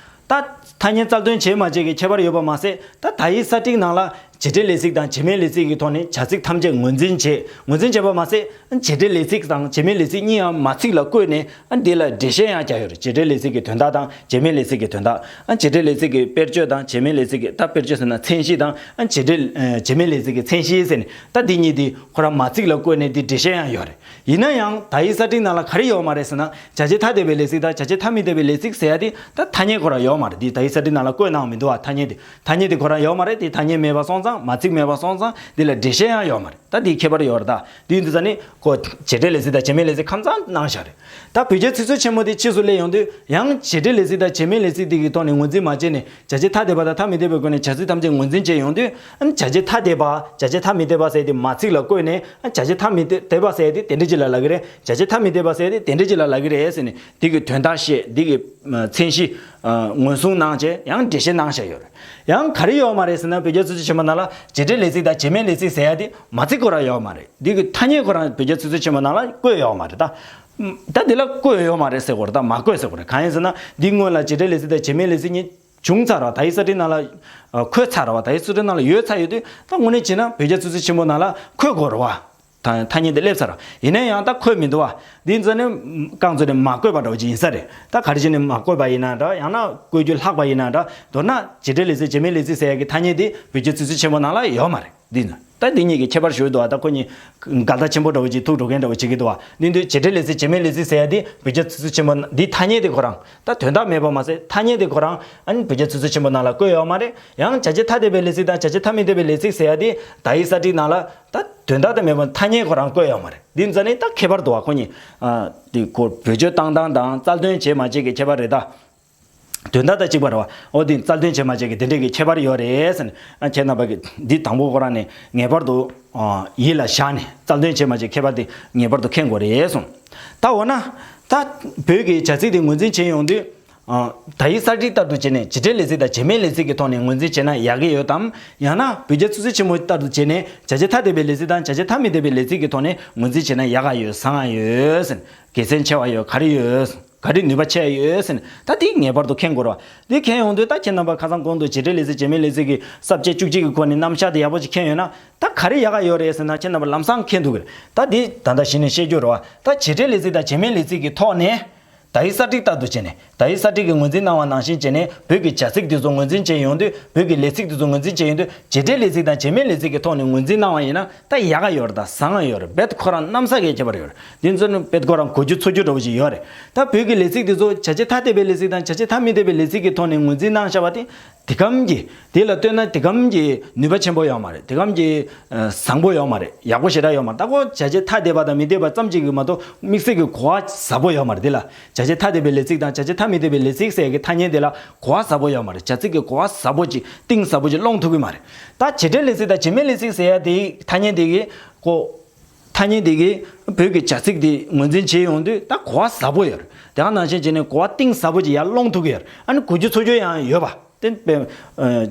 ད་ཐ་སྙད་རྩལ་འདོན་བྱས་མ་བྱས་ཀྱི་ཁྱད་པར་ཡོད་པ་མ་ཟད། ད་དག་ཡིག་གསར་བསྒྲིགས་ནང་ལ་བྱེད་འབྲེལ་ལས་ཚིག་དང་བྱེད་མེད་ལས་ཚིག་གི་ཐོག་ནས་བྱ་ཚིག་ཐམས་ཅད་ངོས་འཛིན་བྱས། ངོས་འཛིན་བྱས་པ་མ་ཟད། བྱེད་འབྲེལ་ལས་ཚིག་དང་བྱེད་མེད་ལས་ཚིག་གཉིས་ཡང་མ་ཚིག་ལ་བཀོད་ནས། ཨ་འདི་ལ་འགྲེལ་བཤད་ཡང་རྒྱག་ཡོད་རེད། བྱེད་འབྲེལ་ལས་ཚིག་གི་དོན་དག་དང་བྱེད་མེད་ལས་ཚིག་གི་དོན་དག་ཨ་བྱེད་འབྲེལ་ལས་ཚིག་གི་དཔེར་བརྗོད་དང་བྱེད་མེད་ལས་ཚིག་གི། ད་དཔེར་བརྗོད་ཟེར་ན་མཚན་གཞི་དང་། ཨ་བྱེད་འབྲེལ་ཨ་བྱེད་མེད་ལས་ཚིག་གི་མཚན་གཞི་ཟེར་ནས། ད་འདི་གཉིས་དེ་ཁོ་རང་མ་ཚིག་ལ་བཀོད་ནས་འདི་འགྲེལ་བཤད་ཡང་ཡོད་རེད། ཡིན་ན་ཡང་དག་ཡིག་གསར་བསྒྲིགས་ནང་ལ་ག་རེ་ཡོད་མ་རེད་ཟེར་ན། བྱ་བྱེད་ཐ་དད་པའི་ལས་ཚིག་དང་བྱ་བྱེད་ཐ་མི་དད་པའི་ལས་ཚིག་ཟེར་ཡ་དེ་ད་ཐ་སྙད་ཁོ་རང་ཡོད་མ་རེད། འདི་དག་ཡིག་གསར་བསྒྲིགས་ནང་ལ་བཀོད་གནང་མི་འདུག་བ། ཐ་སྙད་དེ་ཐ་སྙད་དེ་ཁོ་རང་ཡོད་མ་རེད། དེ་ཐ་སྙད་མེད་པ་སོང་ཙང་། མ་ཚིག་མེད་པ་སོང་ཙང་འདི་ལ་འགྲེལ་བཤད་ཡང་ཡོད་མ་རེད། ད་འདིའི་ཁྱད་པར་ཡོད་རེད་ད། དེ་ཡིན་དུས་ཙང་ནི་ཁོ་བྱེད་འབྲེལ་ལས་ཚིག་དང་བྱེད་མེད་ལས་ཚིག་ཁམས་ཚང་གནང་བཞག་རེད། ད་བོད་རྒྱ་ཚིག་མཛོད་ཆེན་མོ་དེ་ཕྱིས་སུ་སླེབས་ཡོང་དུས། ཡང་བྱེད་འབྲེལ་ལས་ཚིག་དང་བྱེད་མེད་ལས་ཚིག་དེ་གི་ཐོག་ནས་ངོས་འཛིན་མ་བྱས་ནས། བྱ་བྱེད་ཐ་དད་པ་དང་ཐ་མི་དད་པའི་སྒོ་ནས་བྱ་ཚིག་ཐམས་ཅད་ངོས་འཛིན་བྱས་ཡོང་དུས། ཨ་ནི་བྱ་བྱེད་ཐ་དད་པ། བྱ་བྱེད་ཐ་མི་དད་པ་ཟེར་དེ་མ་ཚིག་ལ་བཀོད་ནས། ཨ་བྱ་བྱེད་ཐ་མི་དད་པ་ཟེར་དེ་དེ་འདྲ་ཅིག་ལ་ལབ་ཀྱི་རེད། བྱ་བྱེད་ཐ་མི་དད་པ་ཟེར་དེ་དེ་འདྲ་ཅིག་ལ་ལབ་ཀྱི་རེད་ཟེར་ནས། དེ་གི་དོན་དག་བཤད། དེ་གི་མཚན་གཞི་ངོས་བཟུང་གནང་བྱས། ཡང་འགྲེལ་བཤད་གནང་བཞག་ཡོད་རེད། ཡང་ག་རེ་ཡོད་མ་རེད་ཟེར་ན། བོད་རྒྱ་ཚིག་མཛོད་ཆེན་མོ་ནང་ལ་བྱེད་འབྲེལ་ལས་ཚིག་དང་བྱེད་མེད་ལས་ཚིག་ཟེར་ཡ་དེ་མ་ཚིག་ཁོ་རང་ཡོད་མ་རེད། འདི་གི་ཐ་སྙད་ཁོ་རང་བོད་རྒྱ་ཚིག་མཛོད་ཆེན་མོ་ནང་ལ་བཀོད་ཡོད་མ་རེད་ད། ད་འདི་ལ་བཀོད་ཡོད་མ་རེད་ཟེར་དགོས་རེད། ད་མ་བཀོད་ཟེར་དགོས་རེད། གང་ཡིན་ཟེར་ན་འདི་སྔོན་ལ་བྱེད་འབྲེལ་ལས་ཚིག་དང་བྱེད་མེད་ལས་ཚིག་གཉིས་བྱུང་ཚར་བ། དག་ཡིག་གསར་བསྒྲིགས་ནང་ལ་ཨ་འཁོད་ཚར་བ། དག་ཡིག་གསར་བསྒྲིགས་ནང་ལ་ཡོད་ཚར་ཡོད་དུས། ད་དངོས་གནས་བྱས་ན་བོད་རྒྱ་ཚིག་མཛོད་ཆེན་མོ་ནང་ལ་འཁོད་དགོས་རེད་བ། ད་ཐ་སྙད་དེ་སླེབས་ཚར་བ། ཡིན་ན་ཡང་ད་འཁོད་མི་འདུག་བ། འདི་ཚོ་ནི་རྐང་བཙུགས་ནས་མ་བཀོད་པ་འདྲ་བོ་ཅིག་ཡིན་ས་རེད། ད་ག་རེ་བྱས་ནས་མ་བཀོད་པ་ཡིན་ན་འདྲ། ཡང་ན་བཀོད་རྒྱུ་ལྷག་པ་ཡིན་ན་འདྲ། མདོར་ན་བྱེད་འབྲེལ་ལས་ཚིག་བྱེད་མེད་ལས་ཚིག་ཟེར་ཡ་གི་ཐ་སྙད་དེ་བོད་རྒྱ་ཚིག་མཛོད་ཆེན་མོ་ནང་ལ་ཡོད་མ་རེད། འདི་ནི་ད་འདི་གཉིས་ཀྱི་ཁྱད་པར་ཞུ་འདུག་བ། ད་ཁོ་གཉིས་འགལ་ཟླ་ཆེན་པོ་འདྲ་བོ་ཅིག་ཐུག་འགྲོ་མཁན་འདྲ་བོ་བྱེད་ཀྱི་འདུག་བ། འདི་འདུག་བྱེད་འབྲེལ་ལས་ཚིག་བྱེད་མེད་ལས་ཚིག་ཟེར་ཡ་དེ་བོད་རྒྱ་ཚིག་མཛོད་ཆེན་མོ་ན་འདི་ཐ་སྙད་དེ་ཁོ་རང་། ད་དོན་དག་མེད་པ་མ་ཟད་ཐ་སྙད་དེ་ཁོ་རང་ཨ་ནི་བོད་རྒྱ་ཚིག་མཛོད་ཆེན་མོ་ནང་ལ་བཀོད་ཡོད་མ་རེད། ཡང་བྱ་བྱེད་ཐ་དད་པའི་ལས་ཚིག་དང་བྱ་བྱེད་ཐ་མི་དད་པའི་ལས་ཚིག་ཟེར་ཡ་དེ་དག་ཡིག་གསར་བསྒྲིགས་ནང་ལ་ད་དོན་དག་དང་མེད་པ་ཐ་སྙད་ཁོ་རང་བཀོད་ཡོད་མ་རེད། འདི་ཚོ་ནི་ད་ཁྱད་པར་འདུག་བ། ཁོ་གཉིས་ཨ་དེ་ཁོ་བེད་སྤྱོད་བཏང་སྟངས་དང་རྩལ་འདོན་བྱེད་མ་བྱེད་ཀྱི་ཁྱད་པར་རེད་ད། དོན་དག་དང་གཅིག་པ་རེད་བ། འོ་དེ་རྩལ་འདོན་བྱེད་མ་བྱེད་ཀྱི་དེ་འདྲས་ཀྱི་ཁྱད་པར་ཡོད་རེད་ཟེར་ནས། ཨ་ཁྱེད་རྣམ་པ་གིས་འདི་དང་པོ་ཁོ་རང་ནས་ངེས་པར་དུ་ཨ་ཡིད་ལ་བཞག་ནས་རྩལ་འདོན་བྱེད་མ་བྱེད་ཁྱད་པར་དེ་ངེས་པར་དུ་མཁྱེན་དགོས་རེད་གསུངས། ད་འོ་ན་ད་བོད་ཀྱི་བྱ་ཚིག་དེ་ངོས་འཛིན་བྱེད་ཡོང་དུས། ཨ་དག་ཡིག་གསར་བསྒྲིགས་ལྟར་དུ་བྱས་ནས་བྱེད་འབྲེལ་ལས་ཚིག་དང་བྱེད་མེད་ལས་ཚིག་གི་ཐོག་ནས་ངོས་འཛིན་བྱས་ན་ཡག་གི་ཡོད་དམ། ཡང་ན་བོད་རྒྱ་ཚིག་མཛོད་ཆེན་མོ་ལྟར་དུ་བྱས་ནས་བྱ་བྱེད་ཐ་དད་པའི་ལས་ཚིག་དང་བྱ་བྱེད་ཐ་མི་དད་པའི་ལས་ཚིག་གི་ཐོག་ནས་ངོས་འཛིན་བྱས་ན་ཡག་ག་ཡོད་བཟང་ང་ཡོད་ཟེར། དགེ་མཚན་ཆེ་བ་ཡོད་ག་རེ་ཡོད། ག་རེ་ནུས་པ་ཆེ་ཡོད་ཟེར་ནས་ད་དེ་ངེས་པར་དུ་མཁྱེན་དགོས་རེད་བ། དེ་མཁྱེན་ཡོང་དུས་ད་ཁྱེད་རྣམ་པ་ཁ་སང་གོང་དུ་བྱེད་འབྲེལ་ལས་ཚིག་བྱེད་མེད་ལས་ཚིག་གི་ས་བཅད་བཅུ་གཅིག་གི་སྒོ་ནས་རྣམ་གཞག་དེ་ཡག་པོ་ཅིག་མཁྱེན་ཡོད་ན། ད་ག་རེ་ཡག་ག་ཡོད་རེད་ཟེར་ན་ཁྱེད་རྣམ་པ་ལམ་སང་མཁྱེན་ཐུབ་ཀྱི་རེད། ད་དེ་ད་ལྟ་གཞི་ནས་བཤད་རྒྱུ་རེད་བ། ད་བྱེད་འབྲེལ་ལས་ཚིག་དང་བྱེད་མེད་ལས་ཚིག་གི་ཐོག་ནས་དག་ཡིག་གསར་བསྒྲིགས་ལྟར་དུ་བྱས་ནས་དག་ཡིག་གསར་བསྒྲིགས་ཀྱི་ངོས་འཛིན་གནང་བ་ནང་བཞིན་བྱས་ནས་བོད་ཀྱི་བྱ་ཚིག་དེ་ཚོ་ངོས་འཛིན་བྱས་ཡོང་དུས། བོད་ཀྱི་ལས་ཚིག་དེ་ཚོ་ངོས་འཛིན་བྱས་ཡོང་དུས་བྱེད་འབྲེལ་ལས་ཚིག་དང་བྱེད་མེད་ལས་ཚིག་གི་ཐོག་ནས་ངོས་འཛིན་གནང་བ་ཡིན་ན། ད་ཡག་ག་ཡོད་རེད། ད་བཟང་ང་ཡོད་རེད། རྦད་ཁོ་རང་གནམ་ས་གི་ཁྱད་པར་ཡོད་རེད། འདི་ཚོ་ནི་རྦད་ཁོ་རང་གོ་རྒྱུ་ཚོར་རྒྱུ་འདྲ་བོ་ཞིག་ཡོད་རེད། ད་བོད་ཀྱི་ལས་ཚིག་འདི་ཚོ་བྱ་བྱེད་ཐ་དད་པའི་ལས་ཚིག་དང་བྱ་བྱེད་ཐ་མི་དད་པའི་ལས་ཚིག་གི་ཐོག་ནས་ངོས་འཛིན་གནང་བཞག་པ་དེ་དེ་གམ་གྱི་དེ་ལ་ལྟོས་ན་དེ་གམ་གྱི་ནུས་པ་ཆེན་པོ་ཡོད་མ་རེད། དེ་གམ་གྱི་ཨ་བཟང་པོ་ཡོད་མ་རེད། ཡག་པོ་ཞེ་དྲག་ཡོད་མ་རེད། ད་ཁོ་བྱ་བྱེད་ཐ་དད་པ་དང་མི་དད་པ་ཙམ་ཅིག་གི་མ་གཏོགས་དམིགས་བསལ་གྱི་གོ་བ་ཟབ་པོ་ཡོད་མ་རེད། དེ་ལ་བྱ་བྱེད་ཐ་དད་པའི་ལས་ཚིག་དང་བྱ་བྱེད་ཐ་མི་དད་པའི་ལས་ཚིག་ཟེར་གྱི་ཐ་སྙད་དེ་ལ་གོ་བ་ཟབ་པོ་ཡོད་མ་རེད། བྱ་ཚིག་གི་གོ་བ་ཟབ་པོ་ཅིག་གཏིང་ཟབ་པོ་ཅིག་སློང་ཐུབ་ཀྱི་མ་རེད། ད་བྱེད་འབྲེལ་ལས་ཚིག་དང་བྱེད་མེད་ལས་ཚིག་ཟེར་ཡ་དེའི་ཐ་སྙད་དེ་གི་ཀོ། ཐ་སྙད་དེ་གིས་བོད་ཀྱི་བྱ་ཚིག་དེ་ངོས་འཛིན་བྱེད་ཡོང་དུས་ད་གོ་བ་ཟབ་པོ་ཡོད་རེད། དེ་ག་ནང་བཞིན་བྱས་ནས་གོ་བ་གཏིང་ཟབ་པོ་ཅིག་ཡར་སློང་ཐུབ་ཀྱི་ཡོད་རེད། ཨ་ནི་གོ་རྒྱུ་ཚོར་རྒྱུ་ཡང་ཡོད་པ། དེ་བྱ་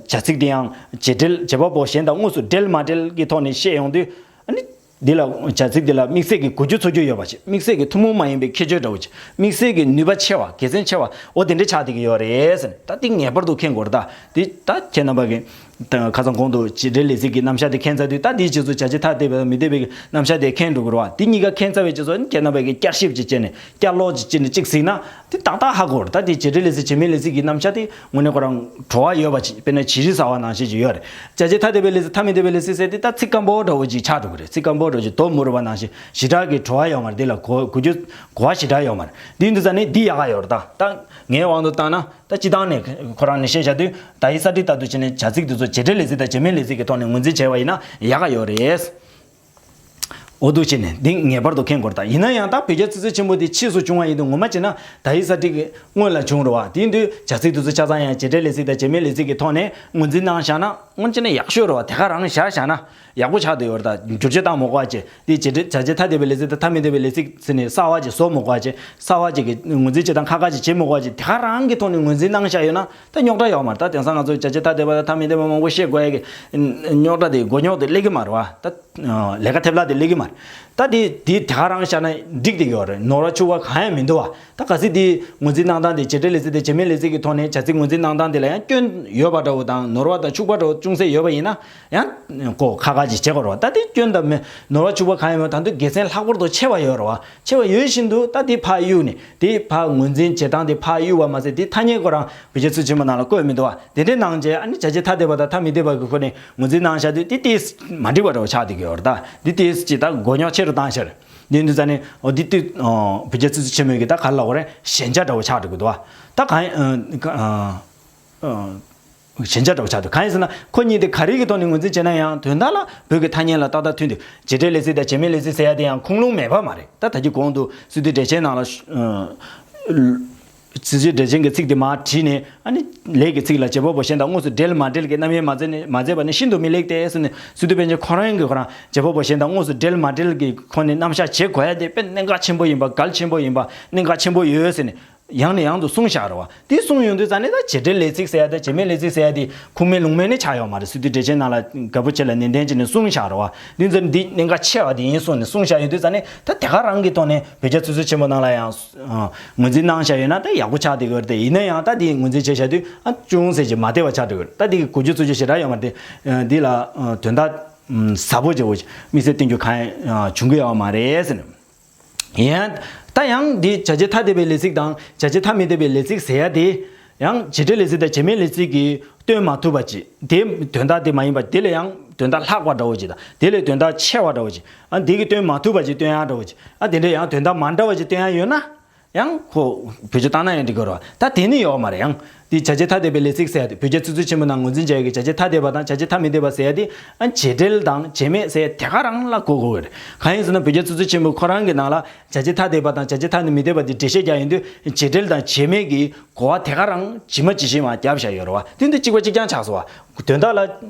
ཚིག་དེ་ཡང་བྱེད་འབྲེལ་བྱེད་པ་པོ་གཞན་དང་དངོས་སུ་འབྲེལ་མ་འབྲེལ་གྱི་ཐོག་ནས་བཤད་ཡོང་དུས། ཨ་ནི་འདི་ལ་བྱ་ཚིག་འདི་ལ་དམིགས་བསལ་གྱི་གོ་རྒྱུ་ཚོར་རྒྱུ་ཡོད་པ་ཞིག་དམིགས་བསལ་གྱི་ཐུན་མོང་མ་ཡིན་པའི་ཁྱད་ཆོས་འདྲ་བོ་ཅིག་དམིགས་བསལ་གྱི་ནུས་པ་ཆེ་བ་དགེ་མཚན་ཆེ་བ་འོ་དེ་འདྲ་ཆགས་བསྡད་ཀྱི་ཡོད་རེད་ཟེར་ནས། ད་འདི་ངེས་པར་དུ་མཁྱེན་དགོས་རེད། ད་འདི་ད་ཁྱེད་རྣམ་པ་གིས། ད་ཁ་སང་གོང་དུ་བྱེད་འབྲེལ་ལས་ཚིག་གི་རྣམ་གཞག་དེ་མཁྱེན་ཚར་དུས། ད་འདིའི་རྗེས་སུ་བྱ་བྱེད་ཐ་དད་པ་དང་མི་དད་པའི་རྣམ་གཞག་དེ་མཁྱེན་འགྲོ་དགོས་རེད་བ། འདི་གཉིས་ཀ་མཁྱེན་ཚར་བའི་རྗེས་སུ་ཁྱེད་རྣམ་པས་ཀྱི་བསྐྱར་ཞིབ་ཅིག་བྱས་ནས་བསྐྱར་ཀློག་ཅིག་བྱས་ནས་ཅིག་གཟིགས་ན་དེ་ཏག་ཏག་ཧ་གོ་རེད། ད་འདི་བྱེད་འབྲེལ་ལས་ཚིག་བྱེད་མེད་ལས་ཚིག་གི་རྣམ་གཞག་དེ་དངོས་གནས་ཁོ་རང་བྲོ་བ་ཡོད་པ་ཅིག་དཔེར་ན་བྱི་རིལ་ཟ་བ་ནང་བཞིན་ཅིག་ཡོད་རེད། བྱ་བྱེད་ཐ་དད་པའི་ལས་ཚིག་ཐ་མི་དད་པའི་ལས་ཚིག་ཟེར་དེ་ད་ཚིག་སྐམ་པོ་འདྲ་བོ་ཅིག་ཆགས་འགྲོ་གི་རེད། ཚིག་སྐམ་པོ་འདྲ་བོ་ཅིག་དོ་མི་རུང་བ་ནང་བཞིན་ཞེ་དྲག་གི་བྲོ་བ་ཡོད་མ་རེད། དེ་ལ་གོ་གོ་རྒྱུ་གོ་བ་ཞེ་དྲག་ཡོད་མ་རེད། འདི་འདི་ཙ་ནས་འདི་ཡག་ག་ཡོད་རེད། ད་ད་ངའི་དབང་དུ་བཏང་ན། ད་སྤྱི་བཏང་ནས་ཁོ་རང་ནས་བཤད་བྱ་དུས་ད་ཡིག་གསར་བསྒྲིགས་ལྟར་དུ་བྱས་ནས་བྱ་ཚིག་དེ་ཚོ་བྱེད་འབྲེལ་ལས་ཚིག་དང་བྱེད་མེད་ལས་ཚིག་གི་ཐོག་ནས་ངོས་འཛིན་བྱས་པ་ཡིན་ན་ཡག་ག་ཡོད་རེད། འོ་འདུག་བྱས་ནས་འདི་ངེས་པར་དུ་མཁྱེན་དགོས་རེད། ད་ཡིན་ན་ཡང་ད་བོད་རྒྱ་ཚིག་མཛོད་ཆེན་པོ་འདི་ཕྱིས་སུ་བྱུང་བ་ཡིན་དུས་ངོ་མ་བྱས་ན་ད་ཡིག་གསར་བསྒྲིགས་ཀྱི་སྔོན་ལ་བྱུང་རེད་བ། དེ་ཡིན་དུས་བྱ་ཚིག་དེ་ཚོ་ཆ་ཚང་ཡང་བྱེད་འབྲེལ་ལས་ཚིག་དང་བྱེད་མེད་ལས་ཚིག་གི་ཐོག་ནས་ངོས་འཛིན་གནང་བཞག་ན་སྔོན་ཆད་ནས་ཡག་ཤོས་རེད་བ། དེ་ག་རང་བཞག་བཞག་ན། ཡག་པོ་ཆགས་བསྡད་ཡོད་རེད། ད་བསྒྱུར་བཅོས་བཏང་མི་དགོས་པ་བྱས། དེ་བྱེད་འབྲེལ་བྱ་བྱེད་ཐ་དད་པའི་ལས་ཚིག་དང་ཐ་མི་དད་པའི་ལས་ཚིག་ཟེར་ནས་གསར་པ་ཅིག་བཟོ་མི་དགོས་པ་བྱས། གསར་པ་ཅིག་གི་ངོས་འཛིན་བྱེད་སྟངས་ཁ་ཁ་ཅིག་བྱེད་མི་དགོས་པ་བྱས། དེ་ག་རང་གི་ཐོག་ནས་ངོས་འཛིན་གནང་བཞག་ཡོད་ན་ད་རྙོག་དྲ་ཡོད་མ་རེད། ད་དེང་སང་ང་ཚོ་བྱ་བྱེད་ཐ་དད་པ་དང་ཐ་མི་དད་པ་མང་པོ་བཤད་དགོས་ཡ་གི་རྙོག་དྲ་དེ་མགོ་རྙོག་དེ་སླེབས་ཀྱི་མ་རེད་བ། ད་ལས་ཀ་ཐེབས་ལག་དེ་སླེབས་ཀྱི་མ་རེད། ད་དེ་དེ་དེ་ག་རང་བཞག་ན་འགྲིག་བསྡད་ཡོད་རེད། ནོར་བ་འཆུག་པ་གང་ཡང་མི་འདུག་བ། ད་གལ་སྲིད་དེ་ངོས་འཛིན་གནང་སྟངས་དེ་བྱེད་འབྲེལ་ལས་ཚིག་དང་བྱེད་མེད་ལས་ཚིག་གི་ཐོག་ནས་བྱ་ཚིག་ངོས་འཛིན་གནང་སྟངས་དེ་ལ་ཡང་སྐྱོན་ཡོད་པ་འདྲ་བོ་དང་ནོར་བ་དང་འཆུག་པ་འདྲ་བོ་ཅུང་ཟད་ཡོད་པ་ཡིན་ན། ཡང་ཁོ་ཁ་ཁ་ཅིག་བྱེད་དགོས་རེད་བ། ད་དེ་སྐྱོན་དང་མེད་ནོར་བ་འཆུག་པ་གང་ཡང་མེད། ད་དུང་དགེ་མཚན་ལྷག་པར་དུ་ཆེ་བ་ཡོད་རེད་བ། ཆེ་བ་ཡོད་བཞིན་དུ་ད་དེ་ཕར་གཡུག་ནས་དེ་ཕར་ངོས་འཛིན་བྱེད་སྟངས་དེ་ཕར་གཡུག་པ་མ་ཟད། དེ་ཐ་སྙད་ཁོ་རང་བོད་རྒྱ་ཚིག་ཆེན་པོ་ནང་ལ་བཀོད་མི་འདུག་བ། དེ་འདྲའི་ནང་བྱས་ཨ་ནི་བྱ་བྱེད་ཐ་དད་པ་དང་ཐ་མི་དད་པ་གི་ཁོ་ནས་ངོས་འཛིན་གནང་བཞག་དུས་དེ་དེ་མ་འགྲིག་པ་འདྲ་བོ་ཆགས་བསྡད་ཀྱི་ཡོད་རེད། ད་འདི་དེ་ཅིག་ད་མགོ་རྙོག་ཆེ་རུ་བཏང་བཞག་རེད། འདི་འདི་ཙ་ནས་འོ་འདི་དུས་བོད་རྒྱ་ཚིག་མཛོད་ཆེན་མོའི་གི་ད་ག་རེ་ལབ་དགོས་རེད། ཞན་ཆ་འདྲ་བོ་ཆགས་འགྲོ་གི་འདུག་བ། ད་གང་ཨ་ཨ། ཞན་ཆ་འདྲ་བོ་ཆགས་འདུག་གང་ཡིན་ཟེར་ན་ཁོ་གཉིས་དེ་ག་རེ་གི་ཐོག་ནས་ངོས་འཛིན་བྱས་ན་ཡང་དོན་དག་ལ་བོད་ཀྱི་ཐ་སྙད་ལ་ཏག་ཏག་མཐུན་ཏེ། བྱེད་འབྲེལ་ལས་ཚིག་དང་བྱེད་མེད་ལས་ཚིག་ཟེར་ཡ་དེ་ཡང་ཁུངས་ལུང་མེད་པ་མ་རེད། ད་ད་ཅི་གོང་དུ་སི་ཏུ་འགྲེལ་ཆེན་ནང་ལ་ཨ་སི་ཏུ་འགྲེལ་ཆེན་གྱི་ཚིག་དེ་མར་བྲིས་ནས། ཨ་ནི་ལས་ཀྱི་ཚིག་ལ་བྱེད་པ་པོ་གཞན་དང་དངོས་སུ་འབྲེལ་མ་འབྲེལ་གྱི་རྣམ་དབྱེ་མ་མཛད་ནས་མ་མཛད་པ་ནི་ཤིན་ཏུ་མི་ལེགས་ཏེ་ཟེར་ནས་སི་ཏུ་པཎ་ཆེན་ཁོ་རང་གིས་ཁོ་རང་བྱེད་པ་པོ་གཞན་དང་དངོས་སུ་འབྲེལ་མ་འབྲེལ་གྱི་ཁོ་ནས་རྣམ་གཞག་བྱེད་དགོས་ཡ་དེ་དཔེ་གནད་འགག་ཆེན་པོ་ཡིན་པ། གལ་ཆེན་པོ་ཡིན་པ། གནད་འགག་ཆེན་པོ་ཡོད་ཟེར་ནས། ཡང་ནས་ཡང་དུ་གསུངས་བཞག་རེད་བ། དེ་གསུངས་ཡོང་དུས་ཙང་ནས་ད་བྱེད་འབྲེལ་ལས་ཚིག་ཟེར་ཡ་དེ་བྱེད་མེད་ལས་ཚིག་ཟེར་ཡ་དེ་ཁུངས་མེད་ལུང་མེད་ནས་ཆགས་ཡོད་མ་རེད། སི་ཏུ་འགྲེལ་ཆེན་ནང་ལ་རྒད་པོ་ཆེ་ལ་ནན་ཏན་བྱས་ནས་གསུངས་བཞག་རེད་བ། དེ་ཚོ་འདི་གནད་འགག་ཆེ་བ་དེ་ཡིན་གསུངས་ནས་གསུངས་བཞག་ཡོད་དུས་ཙང་ནས་ད་དེ་ག་རང་གི་ཐོག་ནས་བོད་རྒྱ་ཚིག་མཛོད་ཆེན་པོ་ནང་ལ་ཡང་ངོས་འཛིན་གནང་བཞག་ཡོད་ན་ད་ཡག་པོ་ཆགས་བསྡད་ཀྱི་ཡོད་རེད། དེ་ཡིན་ན་ཡང་ད་དེ་ངོས་འཛིན་བྱས་བཞག་དུས་ཨ་ཅུང་ཟད་ཅིག་མ་བདེ་བ་ཆགས་འགྲོ་གི་རེད། ད་དེ་གི་གོ་རྒྱུ་ཚུལ་རྒྱུ་ཞེ་དྲག་ཡོད་མ་རེད། དེ་འདི་ལ་དོན་དག་ཟབ་པོ་བྱེད་དགོས་དམིགས་བསལ་སྟོན་རྒྱུ་གང་ཡང་བྱུང་གི་ཡོད་མ་རེད་ཟེར་ནས། ཡང་ད་ཡང་འདི་བྱ་བྱེད་ཐ་དད་པའི་ལས་ཚིག་དང་བྱ་བྱེད་ཐ་མི་དད་པའི་ལས་ཚིག་ཟེར་ཡ་དེ་ཡང་བྱེད་འབྲེལ་ལས་ཚིག་དང་བྱེད་མེད་ལས་ཚིག་གིས་སྟོན་མ་ཐུབ་པ་ཅིག་དེ་དོན་དག་དེ་མ་ཡིན་པ་དེ་ལས་ཡང་དོན་དག་ལྷག་པ་འདྲ་བོ་ཅིག་དང་དེ་ལས་དོན་དག་ཆེ་བ་འདྲ་བོ་ཅིག་ཨ་འདི་གིས་སྟོན་མ་ཐུབ་པ་ཅིག་སྟོན་ཡ་འདྲ་བོ་ཅིག་ཨ་དེ་འདྲ་ཡང་དོན་དག་མ་འདྲ་བ་ཅིག་སྟོན་ཡ་ཡོད་ན་ཡང་ཁོ་བེད་སྤྱོད་བཏང་ན་ཡང་འགྲིག་གི་རེད་བ། ད་དེ་ནི་ཡོད་མ་རེད། ཡང་དེ་བྱ་བྱེད་ཐ་དད་པའི་ལས་ཚིག་ཟེར་ཡ་དེ་བོད་རྒྱ་ཚིག་མཛོད་ཆེན་པོ་ནང་ངོས་འཛིན་བྱ་ཡ་གི་བྱ་བྱེད་ཐ་དད་པ་དང་བྱ་བྱེད་ཐ་མི་དད་པ་ཟེར་ཡ་དེ་ཨ་བྱེད་འབྲེལ་དང་བྱེད་མེད་ཟེར་ཡ་དེ་ག་རང་ལ་གོ་དགོས་ཀྱི་རེད། གང་ཡིན་ཟེར་ན་བོད་རྒྱ་ཚིག་མཛོད་ཆེན་པོ་ཁོ་རང་གི་ནང་ལ། བྱ་བྱེད་ཐ་དད་པ་དང་བྱ་བྱེད་ཐ་ནི་མི་དད་པ་དེ་འགྲེལ་བཤད་རྒྱག་ཡོང་དུས་བྱེད་འབྲེལ་དང་བྱེད་མེད་ཀྱི་གོ་བ་དེ་ག་རང་ཇི་མ་ཇི་བཞིན་མར་བརྒྱབ་བཞག་ཡོད་རེད་བ། དེ་འདི་གཅིག་པ་གཅིག་རྐྱང་ཆགས་སོང་བ། དོན་དག་ལ་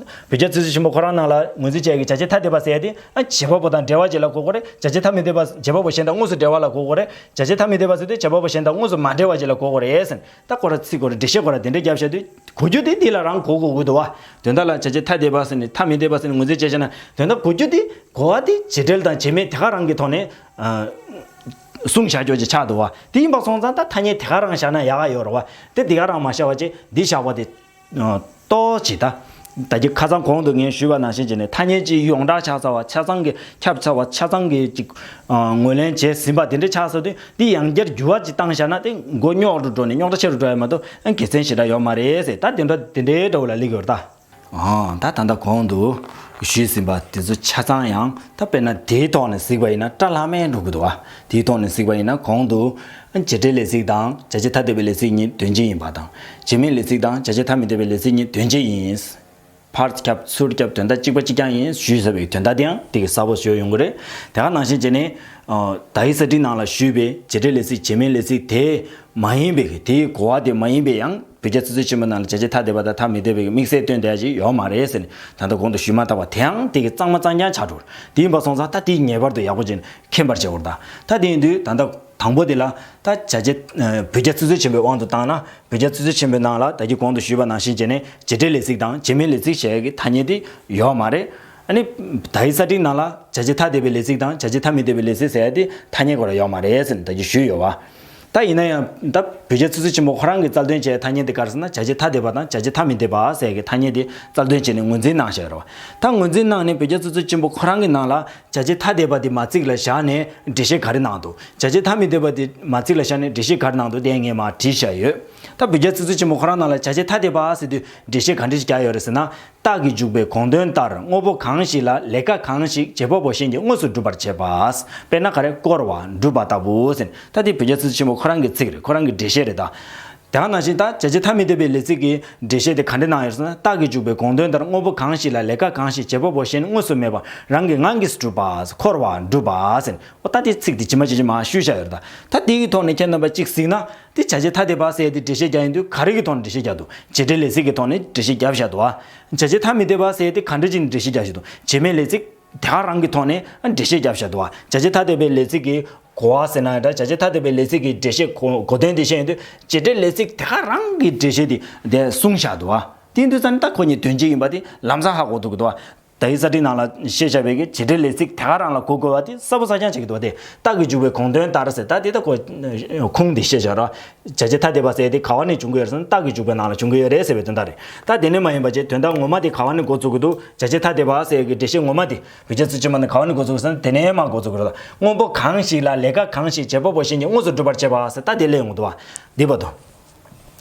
བོད་རྒྱ་ཚིག་མཛོད་ཆེན་པོ་ཁོ་རང་ནང་ལ་ངོས་འཛིན་བྱས་ཀྱི་བྱ་བྱེད་ཐ་དད་པ་ཟེར་ཡ་དེ་ཨ་བྱེད་པ་པོ་དང་འབྲེལ་བ་ཅིག་ལ་གོ་དགོས་རེད། བྱ་བྱེད་ཐ་མི་དད་པ་བྱེད་པ་པོ་གཞན་དང་དངོས་སུ་འབྲེལ་བ་ལ་གོ་དགོས་རེད། བྱ་བྱེད་ཐ་མི་དད་པ་ཟེར་དུས་བྱེད་པ་པོ་གཞན་དང་དངོས་སུ་མ་འབྲེལ་བ་ཅིག་ལ་གོ་དགོས་རེད་ཟེར། ད་ཁོ་ར་ཚིག་ཁོ་ར་འགྲེལ་བཤད་ཁོ་ར་དེ་འདྲ་བརྒྱབ་བཞག་དུས་གོ་རྒྱུ་དེ་འདི་ལ་རང་གོ་དགོས་ཀྱི་འདུག་བ། དོན་དག་ལ་བྱ་བྱེད་ཐ་དད་པ་ཟེར་ནས་ཐ་མི་དད་པ་ཟེར་ནས་ངོས་འཛིན་བྱས་བྱས་ན་དོན་དག་གོ་རྒྱུ་དེ་གོ་བ་དེ་བྱེད་འབྲེལ་དང་བྱེད་མེད་དེ་ག་རང་གི་ཐོག་ནས་ཨ་གསུངས་བཞག་རྒྱུ་ཅིག་ཆགས་འདུག་བ། དེ་ཡིན་པ་སོང་ཙང་ད་ཐ་སྙད་དེ་ག་རང་བཞག་ན་ཡག་ག་ཡོད་རེད་བ། དེ་དེ་ག་རང་མ་བཞག་པ་ཅིག་འདི་བཞག་པ་དེ་ཨ་ཏོག་ཅིག་ད། ད་གི་ཁ་སང་གོང་དུ་ངས་ཞུས་པ་ནང་བཞིན་བྱས་ནས་ཐ་སྙད་ཅིག་ཡོངས་གྲགས་ཆགས་ཚར་བ་ཆ་ཚང་གི་ཁྱབ་ཚར་བ་ཆ་ཚང་གི་ཅིག་ཨ་ངོས་ལེན་བྱས་ཟིན་པ་དེ་འདྲ་ཆགས་སོང་དུས་འདི་ཡང་བསྐྱར་འགྱུར་བ་ཅིག་བཏང་བཞག་ན་དེ་མགོ་རྙོག་རུ་འགྲོ་ནས་རྙོག་དྲ་ཆེ་རུ་འགྲོ་ཡ་མ་གཏོགས་ཨ་དགེ་མཚན་ཞེ་དྲག་ཡོད་མ་རེད་ཟེར། ད་དེ་འདྲ་དེ་འདྲའི་འདྲ་བོ་ལ་སླེབས་ཡོད་རེད་ད། ཨང་། ད་ད་ལྟ་གོང་དུ་ཞུས་ཟིན་པ་དེ་ཚོ་ཆ་ཚང་ཡང་ད་དཔེར་ན་དེའི་ཐོག་ནས་གཟིགས་པ་ཡིན་ན་བཀྲ་ལྷག་མེད་འགྲོ་གི་འདུག་བ། དེའི་ཐོག་ནས་གཟིགས་པ་ཡིན་ན་གོང་དུ་བྱེད་འབྲེལ་ལས་ཚིག་དང་བྱ་བྱེད་ཐ་དད་པའི་ལས་ཚིག་གཉིས་དོན་གཅིག་ཡིན་པ་དང་། བྱེད་མེད་ལས་ཚིག་དང་བྱ་བྱེད་ཐ་མི་དད་པའི་ལས་ཚིག་གཉིས་དོན་གཅིག་ཡིན། ཕར་ཁྱབ་ཚུར་ཁྱབ་དོན་དག་གཅིག་པ་གཅིག་རྐྱང་ཡིན་ཞུས་ཟེར་བའི་དོན་དག་དེའང་དེ་གི་གསལ་པོ་བཟོས་ཡོང་གི་རེད། དེ་ག་ནང་བཞིན་བྱས་ནས་ཨ་ད་ཡི་གསར་བསྒྲིགས་ནང་ལ་ཞུས་པའི་བྱེད་འབྲེལ་ལས་ཚིག་བྱེད་མེད་ལས་ཚིག་དེ་མ་ཡིན་པའི་དེའི་གོ་བ་དེ་མ་ཡིན་པའི་ཡང་བོད་རྒྱ་ཚིག་མཛོད་ཆེན་པོ་ནང་ལ་བྱ་བྱེད་ཐ་དད་པ་དང་ཐ་མི་དད་པའི་དམིགས་བསལ་སྟོན་བསྡད་ཡ་ཅིག་ཡོད་མ་རེད་ཟེར་ནས་ད་ལྟ་གོང་དུ་ཞུས་མ་ཐག་པ་དེའང་དེ་གི་གཙང་མ་གཙང་རྐྱང་ཆགས་འགྲོ། དེ་ཡིན་པ་སོང་ཙང་ད་དེ་ངེས་པར་དུ་ཡག་པོ་བྱས་ནས་མཁྱེན་པར་བྱེད་དགོས་རེད་ད། ད་དེ་ཡིན་དུས་ད་ལྟ་དང་པོ་དེ་ལ་ད་བྱ་བྱེད་ཨ་བོད་རྒྱ་ཚིག་མཛོད་ཆེན་པོའི་དབང་དུ་བཏང་ན་བོད་རྒྱ་ཚིག་མཛོད་ཆེན་པོའི་ནང་ལ་ད་གི་གོང་དུ་ཞུས་པ་ནང་བཞིན་བྱས་ནས་བྱེད་འབྲེལ་ལས་ཚིག་དང་བྱེད་མེད་ལས་ཚིག་ཞེས་ཀྱི་ཐ་སྙད་དེ་ཡོད་མ་རེད། ཨ་ནི་ད་ཡི་གསར་བསྒྲིགས་ནང་ལ་བྱ་བྱེད་ཐ་དད་པའི་ལས་ཚིག་དང་བྱ་བྱེད་ཐ་མི་དད་པའི་ལས་ཚིག་ཟེར་ཡ་དེ་ཐ་སྙད་ཁོ་རང་ཡོད་མ་རེད་ཟེར་ནས་ད་གི་ཞུས་ཡོད་བ། ད་ཡིན་ན་ཡང་ད་བོད་རྒྱ་ཚིག་མཛོད་ཆེན་པོ་ཁོ་རང་གིས་རྩལ་འདོན་བྱས་ཐ་སྙད་དེ་ག་རེ་ཟེར་ན་བྱ་བྱེད་ཐ་དད་པ་དང་བྱ་བྱེད་ཐ་མི་དད་པ་ཟེར་ཡ་གི་ཐ་སྙད་དེ་རྩལ་འདོན་བྱས་ནས་ངོས་འཛིན་གནང་བཞག་ཡོད་རེད་བ། ད་ངོས་འཛིན་གནང་ནས་བོད་རྒྱ་ཚིག་མཛོད་ཆེན་པོ་ཁོ་རང་གི་ནང་ལ་བྱ་བྱེད་ཐ་དད་པ་དེ་མ་ཚིག་ལ་བཞག་ནས་འགྲེལ་བཤད་ག་རེ་གནང་འདུག་བྱ་བྱེད་ཐ་མི་དད་པ་དེ་མ་ཚིག་ལ་བཞག་ནས་འགྲེལ་བཤད་ག་རེ་གནང་འདུག་དེ་ངས་མར་བྲིས་བཞག་ཡོད། ད་བོད་རྒྱ་ཚིག་མཛོད་ཆེན་མོ་ཁོ་རང་ནང་ལ་བྱ་བྱེད་ཐ་དད་པ་ཟེར་དུས་འགྲེལ་བཤད་ག་འདྲ་ཞིག་རྒྱག་ཡོད་རེད་ཟེར་ན། རྟགས་ཀྱི་འཇུག་པའི་དགོངས་དོན་ལྟར་དངོས་པོ་གང་ཞིག་ལ་ལས་ཀ་གང་ཞིག་བྱེད་པ་པོ་གཞན་གྱིས་དངོས་སུ་སྒྲུབ་པར་བྱེད་པ། དཔེར་ན་ག་རེ་བསྐོར་བ་སྒྲུབ་པ་ལྟ་བུ་ཟེར་ན་ད་དེ་བོད་རྒྱ་ཚིག་མཛོད་ཆེན་མོ་ཁོ་རང་གི་ཚིག་རེད། ཁོ་རང་གི་འགྲེལ་བཤད་རེད་ད། དེ་ག་ནང་བཞིན་ད་བྱ་བྱེད་ཐ་མི་དད་པའི་ལས་ཚིག་གི་འགྲེལ་བཤད་དེ་ག་འདྲ་གནང་ཡོད་ཟེར་ན། རྟགས་ཀྱི་འཇུག་པའི་དགོངས་དོན་ལྟར་དངོས་པོ་གང་ཞིག་ལ་ལས་ཀ་གང་ཞིག་བྱེད་པ་པོ་གཞན་དངོས་སུ་མེད་པ་རང་གི་ངང་གིས་སྒྲུབ་པ། འཁོར་བ་སྒྲུབ་པ་ཟེར་ན། འོ་ད་དེ་ཚིག་དེ་ཇི་མ་ཇི་བཞིན་མར་བཤུས་བཞག་ཡོད་རེད་ད། ད་དེ་གི་ཐོག་ནས་ཁྱེད་རྣམ་པ་གཅིག་གཟིགས་ན་དེ་བྱ་བྱེད་ཐ་དད་པ་ཟེར་ཡ་དེ་འགྲེལ་བཤད་རྒྱག་ཡོང་དུས་ག་རེ་གི་ཐོག་ནས་འགྲེལ་བཤད་རྒྱག་འདུག་བྱེད་འབྲེལ་ལས་ཚིག་གི་ཐོག་ནས་འགྲེལ་བཤད་རྒྱབ་བཞག་འདུག་ཨ། བྱ་བྱེད་ཐ་མི་དད་པ་ཟེར་ཡ་དེ་ག་འདྲ་ཅིག་ནས་འགྲེལ་བཤད་རྒྱབ་བཞག་འདུག་བྱེད་མེད་ལས་ཚིག་དེ་ག་རང་གི་ཐོག་ནས་འགྲེལ་བཤད་རྒྱབ་བཞག་འདུག་ཨ། བྱ་བྱེད་ཐ་དད་པའི་ལས་ཚིག་གི་གོ་བ་ཟེར་ན་འདྲ། བྱ་བྱེད་ཐ་དད་པའི་ལས་ཚིག་གི་འགྲེལ་བཤད་གོ་གོ་དོན་དེ་བཤད་ཡོང་དུས་བྱེད་འབྲེལ་ལས་ཚིག་དེ་ག་རང་གི་འགྲེལ་བཤད་དེ་དེ་གསུངས་བཞག་འདུག་ཨ། དེ་ཡིན་དུས་ཙང་ད་ཁོ་གཉིས་དོན་གཅིག་ཡིན་པ་དེ་ལམ་སང་ཧ་གོ་ཐུབ་ཀྱི་འདུག་ཨ། ད་ཡི་གསར་བསྒྲིགས་ནང་ལ་བཤད་བཞག་པའི་གི་བྱེད་འབྲེལ་ལས་ཚིག་དེ་ག་རང་ལ་གོ་དགོས་པ་དེ་གསལ་པོ་གསལ་རྐྱང་བྱེད་ཀྱི་འདུག་བ། དེ་རྟགས་ཀྱི་འཇུག་པའི་དགོངས་དོན་ལྟར་ཟེར་ད་དེ་ད་ཁོ་ཁུངས་དེ་བཤད་བཞག་ར། བྱ་བྱེད་ཐ་དད་པ་ཟེར་དེ་ག་བ་ནས་བྱུང་གི་ཡོད་རེད་ཟེར་ན་རྟགས་ཀྱི་འཇུག་པའི་ནང་ལ་བྱུང་གི་ཡོད་རེད་ཟེར་བའི་དོན་དག་རེད། ད་དེ་ནས་མ་ཡིན་པ་བྱས་དོན་དག་ངོ་མ་དེ་ག་བ་ནས་འགོ་བཙུགས་ཀྱི་འདུག་བྱ་བྱེད་ཐ་དད་པ་ཟེར་གི་འགྲེལ་བཤད་ངོ་མ་དེ་བོད་རྒྱ་ཚིག་མཛོད་ཆེན་པོ་ནས་ག་བ་ནས་འགོ་བཙུགས་ཟེར་ན་དེ་ནས་མར་འགོ་བཙུགས་ཀྱི་རེད། དངོས་པོ་གང་ཞིག་ལ་ལས་ཀ་གང་ཞིག་བྱེད་པ་པོ་གཞན་གྱིས་དངོས་སུ་སྒྲུབ་པར་བྱེད་པ་ཟེར་ད་དེ་སླེབས་ཡོང་གི་འདུག་བ། འདི་བར་དུ།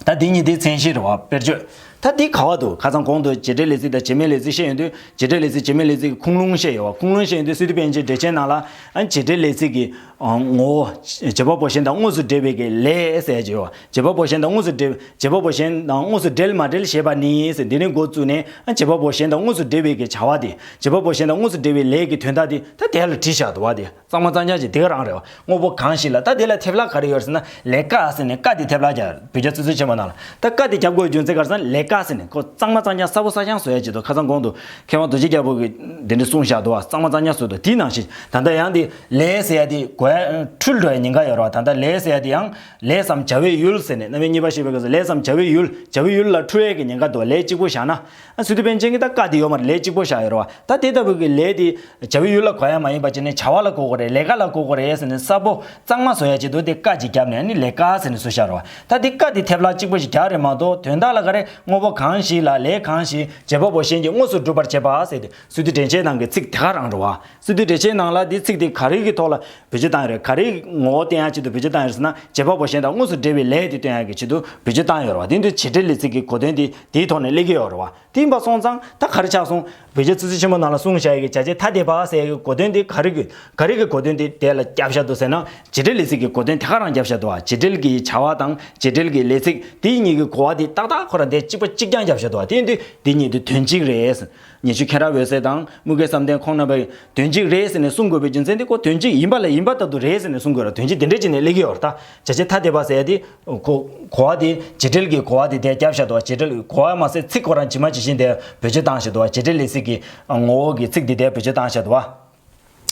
ད་འདི་གཉིས་དེ་མཚན་གཞི་རེད་བ། དཔེར་བརྗོད། ད་འདི་ག་བ་འདུག་ཁ་སང་གོང་དུ་བྱེད་འབྲེལ་ལས་ཚིག་དང་བྱེད་མེད་ལས་ཚིག་བཤད་ཡོང་དུས་བྱེད་འབྲེལ་ལས་ཚིག་བྱེད་མེད་ལས་ཚིག་གི་ཁུངས་ལུང་བཤད་ཡོད་བ། ཁུངས་ལུང་བཤད་ཡོང་དུས་སི་ཏུ་པཎ་ཆེན་འགྲེལ་ཆེན་ནང་ལ་ཨ་བྱེད་འབྲེལ་ལས་ཚིག་གི་ངོ་བོ་བྱེད་པ་པོ་གཞན་དང་དངོས་སུ་འབྲེལ་བའི་གི་ལས་ཟེར་གྱི་ཡོད་བ། བྱེད་པ་པོ་གཞན་དང་དངོས་སུ་འབྲེལ་བྱེད་པ་པོ་གཞན་དང་དངོས་སུ་འབྲེལ་མ་འབྲེལ་ཞེས་པ་ནི་ཟེར་འདི་ནས་འགོ་བཙུགས་ནས་ཨ་བྱེད་པ་པོ་གཞན་དང་དངོས་སུ་འབྲེལ་བའི་གི་བྱ་བ་དེ་བྱེད་པ་པོ་གཞན་དང་དངོས་སུ་འབྲེལ་བའི་ལས་ཀྱི་དོན་དག་དེ་ད་དེ་ལ་བྲིས་བཞག་འདུག་བ་དེ། གཙང་མ་གཙང་རྐྱང་ཅིག་དེ་ག་རང་རེད་བ། དངོས་པོ་གང་ཞིག་ལ། ད་དེ་ལ་ཐེབས་ལ་ག་རེ་ཡོད་ཟེར་ན། ལས་ཀ་ཟེར་ནས་ཀ་དེ་ཐེབས་ལ་རྒྱག་བོད་རྒྱ་ཚིག་མཛོད་ཆེན་མོ་ནང་ལ། ད་ཀ་དེ་རྒྱབ་དགོས་རྒྱུ་མཚན་ག་རེ་ཟེར་ན། ལས་ཀ་ཟེར་ནས་ཁོ་གཙང་མ་གཙང་རྐྱང་གསལ་པོ་གསལ་རྐྱང་བཟོ་ཡ་ཅིག་འདུག་ཁ་སང་གོང་དུ་མཁས་དབང་རྡོ་རྗེ་རྒྱལ་པོ་གིས་དེ་འདྲ་གསུངས་བཞག་འདུག་བ། གཙང་མ་གཙང་རྐྱང་བཟོ་འདུག་དེའི་ནང་བཞིན་ད་ལྟ་ཡང་དེ་ལས་ཟེར་ཡ་དེ་གོ་ཡ་འཁྲུལ་འགྲོ་ཡ་ཉེན་ཁ་ཡོད་རེད་བ། ད་ལྟ་ལས་ཟེར་ཡ་དེ་ཡང་ལས་སམ་བྱ་བའི་ཡུལ་ཟེར་ནས་རྣམ་དབྱེ་གཉིས་པ་ཞེས་པའི་སྐབས་སུ་ལས་སམ་བྱ་བའི་ཡུལ། བྱ་བའི་ཡུལ་ལ་འཁྲུལ་ཡས་ཀྱི་ཉེན་ཁ་འདུག་ལས་གཅིག་པོ་བཞག་ན། ཨ་སི་ཏུ་པཎ་ཆེན་གྱིས་ད་ཀ་དེ་ཡོད་མ་རེད། ལས་གཅིག་པོ་བཞག་ཡོད་རེད་བ། ད་དེ་ལྟ་བུ་གི་ལས་དེ་བྱ་བའི་ཡུལ་ལ་གོ་ཡ་མ་ཡིན་པ་བྱས་ནས་བྱ་བ་ལ་གོ་དགོས་རེད། ལས་ཀ་ལ་གོ་དགོས་རེད་ཟེར་ནས་གསལ་པོ་གཙང་མ་བཟོ་ཡ་ཆེད་དུ་དེ་ཀ་ཅིག་བརྒྱབ་ནས་ཨ་ནི་ལས་ཀ་ཟེར་ནས་བཟོས་བཞག་རེད་བ། ད་དེ་ཀ་དེ་ཐེབས་ལ་གཅིག་པོ་ཞིག་རྒྱག་རེད་མ་གཏོགས། དོན་དག་ལ་ག་རེ། དངོས་པོ་གང་ཞིག་ལ། ལས་གང་ཞིག་བྱེད་པ་པོ་གཞན་གྱིས་དངོས་སུ་འགྲུབ་པར་བྱེད་པ་ཟེར་ཏེ་སི་ཏུ་དྲན་ཤེས་ནང་གི་ཚིག་དེ་ག་རང་རེད་བ། སི་ཏུ་དྲན་ཤེས་ནང་ལ་འདི་ཚིག་དེ་ག་རེ་གི་ཐོག་ལ་བེད་སྤྱོད་བཏང་ཡོད་རེད། ག་རེ་ངོ་བོ་བསྟན་ཡ་ཆེད་དུ་བེད་སྤྱོད་བཏང་ཡོད་རེད་ཟེར་ན། བྱེད་པ་པོ་གཞན་དང་དངོས་སུ་འབྲེལ་བའི་ལས་དེ་སྟོན་ཡ་གི་ཆེད་དུ་བེད་སྤྱོད་བཏང་ཡོད་རེད་བ། དེ་འདི་བྱེད་འབྲེལ་ལས་ཚིག་གི་གོ་དོན་དེ་དེའི་ཐོག་ནས་སླེབས་ཀྱི་ཡོད་རེད་བ། དེ་ཡིན་པ་སོང་ཙང་ད་ག་རེ་ཆགས་སོང་། བོད་རྒྱ་ཚིག་མཛོད་ཆེན་མོ་ནང་ལ་གསུངས་བཞག་ཡ་གི་བྱ་བྱེད་ཐ་དད་པ་ཟེར་ཡ་གི་གོ་དོན་དེ་ག་རེ་གི་ག་རེ་གི་གོ་དོན་དེ་དེ་ལ་བརྒྱབ་བཞག་འདུག་ཟེར་ན། བྱེད་འབྲེལ་ལས་ཚིག་གི་གོ་དོན་དེ་ག་རང་བརྒྱབ་བཞག་འདུག་བ། བྱེད་འབྲེལ་གྱི་བྱ་བ་དང་བྱེད་འབྲེལ་གྱི་ལས་ཚིག་དེ་གཉིས་ཀྱི་གོ་བ་དེ་ཏག་ཏག་ཁོ་རང་དེ་གཅིག་པ་གཅིག་རྐྱང་བརྒྱབ་བཞག་འདུག་བ། དེ་ཡིན་དུས་དེ་གཉིས་དེ་དོན་གཅིག་རེད། ཉི་ཤུ་མཁྱེན་རབ་འོད་གསལ་དང་དམུ་དགེ་བསམ་གཏན་ཁོང་རྣམ་པས་དོན་གཅིག་རེད་ཟེར་ནས་གསུང་དགོས་པའི་རྒྱུ་མཚན་དེ་ཁོ་དོན་གཅིག་ཡིན་པ་ལ་ཡིན་པ་ལྟར་དུ་རེད་ཟེར་ནས་གསུང་དགོས་ར། དོན་གཅིག་དེ་འདྲ་བྱས་ནས་སླེབས་ཀྱི་ཡོད་རེད། ད་བྱ་བྱེད་ཐ་དད་པ་ཟེར་ཡ་དེ་གོ་གོ་བ་དེ་བྱེད་འབྲེལ་གྱི་གོ་བ་དེ་དེ་བརྒྱབ་བཞག་འདུག་བ། བྱེད་འབྲེལ་གྱི་གོ་བ་མ་ཟད་ཚིག་ཁོ་རང་ཇི་མ་ཇི་བཞིན་དེ་བེད་སྤྱོད་བཏང་བཞག་འདུག་བ། བྱེད་འབྲེལ་ལས་ཚིག་གི་ངོ་བོ་གི་ཚིག་དེ་དེ་བེད་སྤྱོད་བཏང་བཞག་འདུག་བ།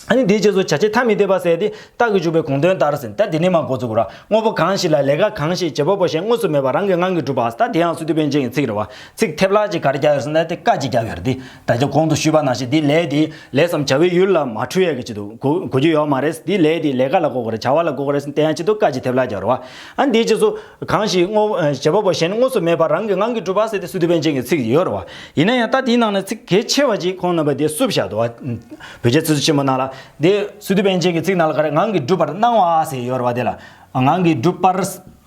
ཨ་ནི་དེའི་རྗེས་སུ་བྱ་བྱེད་ཐ་མི་དད་པ་ཟེར་ཏེ་རྟགས་ཀྱིས་འཇུག་པའི་དགོངས་དོན་ལྟར་ཟེར། ད་དེ་ནས་མར་འགོ་བཙུགས་དགོས་ར། དངོས་པོ་གང་ཞིག་ལ། ལས་ཀ་གང་ཞིག་བྱེད་པ་པོ་གཞན་དངོས་སུ་མེད་པ་རང་གི་ངང་གིས་གྲུབ་པ། ད་དེ་ཡང་སི་ཏུ་པཎ་ཆེན་གྱི་ཚིག་རེད་བ། ཚིག་ཐེབས་ལ་ཅིག་ག་རེ་རྒྱག་ཡོད་ཟེར་ན་དེ་ཀ་ཅིག་རྒྱབ་ཡོད་རེད། དེ་ད་ལྟ་གོང་དུ་ཞུས་པ་ནང་བཞིན་དེ་ལས་དེ་ལས་སམ་བྱ་བའི་ཡུལ་ལ་མ་འཁྲུལ་ཡས་ཀྱི་ཆེད་དུ་གོ་གོ་རྒྱུ་ཡོད་མ་རེད། དེ་ལས་དེ་ལས་ཀ་ལ་གོ་དགོས་རེད། བྱ་བ་ལ་གོ་དགོས་རེད་ཟེར་ནས་དེ་ཡང་ཆེད་དུ་ཀ་ཅིག་ཐེབས་ལ་རྒྱག་རེད་བ། ཨ་ནི་དེའི་རྗེས་སུ་གང་ཞིག་དངོས་བྱེད་པ་པོ་གཞན་དངོས་སུ་མེད་པ་རང་གི་ངང་གིས་གྲུབ་པ་ཟེར་ཏེ་སི་ཏུ་པཎ་ཆེན་གྱི་ཚིག་ཡོད་རེད་བ། ཡིན་ན་ཡང་ད་དེའི་ནང་ནས་ཚིག་གལ་ཆེ་བ་ཅིག་ཁོང་རྣམ་པས་དེ་བསུབས་བཞག་འདུག་བ། བོད་རྒྱ་ཚིག་མཛོད་ཆེན་མོ་ནང་ལ་དེ་སི་ཏུ་པཎ་ཆེན་གྱི་ཚིག་ནང་ལ་ག་རེ། ངང་གིས་འགྲུབ་པར་སྣང་བ་ཟེར་ཡོད་རེད་བ། དེ་ལ་ངང་གིས་འགྲུབ་པར་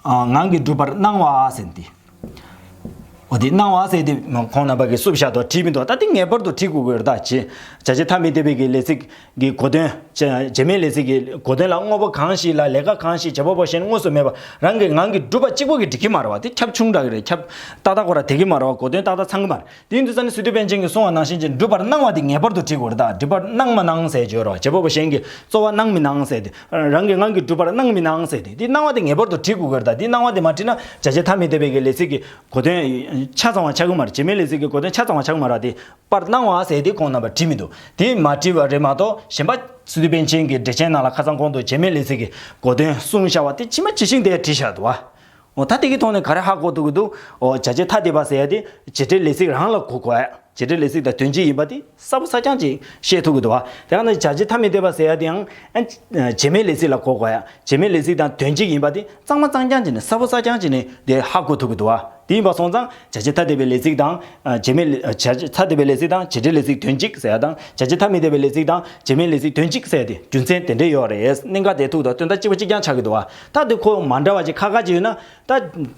ངང་གིས་འགྲུབ་པར་སྣང་བ་ཟེར་ཏེ། འོ་དེ་སྣང་བ་ཟེར་དེ་ཁོང་རྣམ་པ་གིས་བསུབས་བཞག་འདུག་བྲིས་མི་འདུག་ད་དེ་ངེས་པར་དུ་བྲིས་དགོས་ཀྱི་རེད། ད་བྱེད་བྱ་བྱེད་ཐ་མི་དད་པའི་གི་ལས་ཚིག་གི་གོ་དོན། བྱེད་མེད་ལས་ཚིག་གི་གོ་དོན་ལ། དངོས་པོ་གང་ཞིག་ལ། ལས་ཀ་གང་ཞིག་བྱེད་པ་པོ་གཞན་དངོས་སུ་མེད་པ་རང་གི་ངང་གིས་གྲུབ་པ་གཅིག་པོ་གིས་འགྲིག་གི་མ་རེད་བ། དེ་ཁྱབ་ཆུང་དྲགས་ཀྱི་རེད། ཁྱབ་ཏག་ཏག་ཁོ་རང་བསྡད་ཀྱི་མ་རེད་བ། གོ་དོན་ཏག་ཏག་ཚང་གི་མ་རེད། དེ་ཡིན་དུས་ཙང་ནི་སི་ཏུ་པཎ་ཆེན་གྱིས་གསུངས་པ་ནང་བཞིན་གྱི་འགྲུབ་པར་སྣང་བ་དེ་ངེས་པར་དུ་བྲིས་དགོས་རེད། ད་འགྲུབ་པར་སྣང་མ་སྣང་ཟེར་བརྗོད་རོགས། བྱེད་པ་པོ་གཞན་གྱི་རྩོལ་བ་སྣང་མི་སྣང་ཟེར་ཏེ། རང་གི་ངང་གིས་འགྲུབ་པར་སྣང་མི་སྣང་ཟེར་ཏེ། དེ་སྣང་བ་དེ་ངེས་པར་དུ་བྲིས་དགོས་ཀྱི་རེད། ད་དེ་སྣང་བ་དེ་མ་བྲིས་ན་བྱ་བྱེད་ཐ་མི་དད་པའི་གི་ལས་ཚིག་གི་གོ་དོན་ཆ་ཚང་བ་ཆགས་ཀྱི་མ་རེད། བྱེད་མེད་ལས་ཚིག་གི་གོ་དོན་ཆ་ཚང་བ་ཆགས་ཀྱི་མ་རེད། དེ་པར་སྣང་བ་ཟེར་དེ་ཁོང་རྣམ་པ་བྲིས་མི་འདུག་དེ་མ་བྲིས་པ་རེད་མ་གཏོགས་གཞན་པ་སི་ཏུ་པཎ་ཆེན་གྱི་འགྲེལ་ཆེན་ནང་ལ་ཁ་སང་གོང་དུ་བྱེད་མེད་ལས་ཚིག་གི་གོ་དོན་གསུངས་བཞག་པ་དེ་ཇི་མ་ཇི་བཞིན་དེ་བྲིས་བཞག་འདུག་བ། འོ་ད་དེ་གི་ཐོག་ནས་ག་རེ་ཧ་གོ་ཐུབ་ཀྱི་འདུག་འོ་བྱ་བྱེད་ཐ་དད་པ་ཟེར་ཡ་དེ་བྱེད་འབྲེལ་ལས་ཚིག་རང་ལ་གོ་དགོས་ཡ། བྱེད་འབྲེལ་ལས་ཚིག་དང་དོན་གཅིག་ཡིན་པ་དེ་གསལ་པོ་གསལ་རྐྱང་ཅིག་ཤེས་ཐུབ་ཀྱི་འདུག་བ། དེ་ཡང་ན་བྱ་བྱེད་ཐ་མི་དད་པ་ཟེར་ཡ་དེ་ཡང་ཨ་བྱེད་མེད་ལས་ཚིག་ལ་གོ་དགོས་ཡ། བྱེད་མེད་ལས་ཚིག་དང་དོན་གཅིག་ཡིན་པ་དེ་གཙང་མ་གཙང་རྐྱང་ཅིག་ནས་གསལ་པོ་གསལ་རྐྱང་ཅིག་ནས་དེ་ཧ་གོ་ཐུབ་ཀྱི་འདུག་བ། དེ་ཡིན་པ་སོང་ཙང་བྱ་བྱེད་ཐ་དད་པའི་ལས་ཚིག་དང་ཨ་བྱེད་མེད་ལས་བྱ་བྱེད་ཐ་དད་པའི་ལས་ཚིག་དང་བྱེད་འབྲེལ་ལས་ཚིག་དོན་གཅིག་ཟེར་ཡ་དང་། བྱ་བྱེད་ཐ་མི་དད་པའི་ལས་ཚིག་དང་བྱེད་མེད་ལས་ཚིག་དོན་གཅིག་ཟེར་ཡ་དེ་རྒྱུ་མཚན་དེ་འདྲ་ཡོད་རེད། གནད་འགག་དེ་ཐུག་དང་དོན་དག་གཅིག་པ་གཅིག་རྐྱང་ཆགས་ཀྱི་འདུག་བ། ད་དེ་ཁོ་མ་འདྲ་བ་ཅིག་ཁ་ཁ་ཅིག་ཡོད་ན། ད་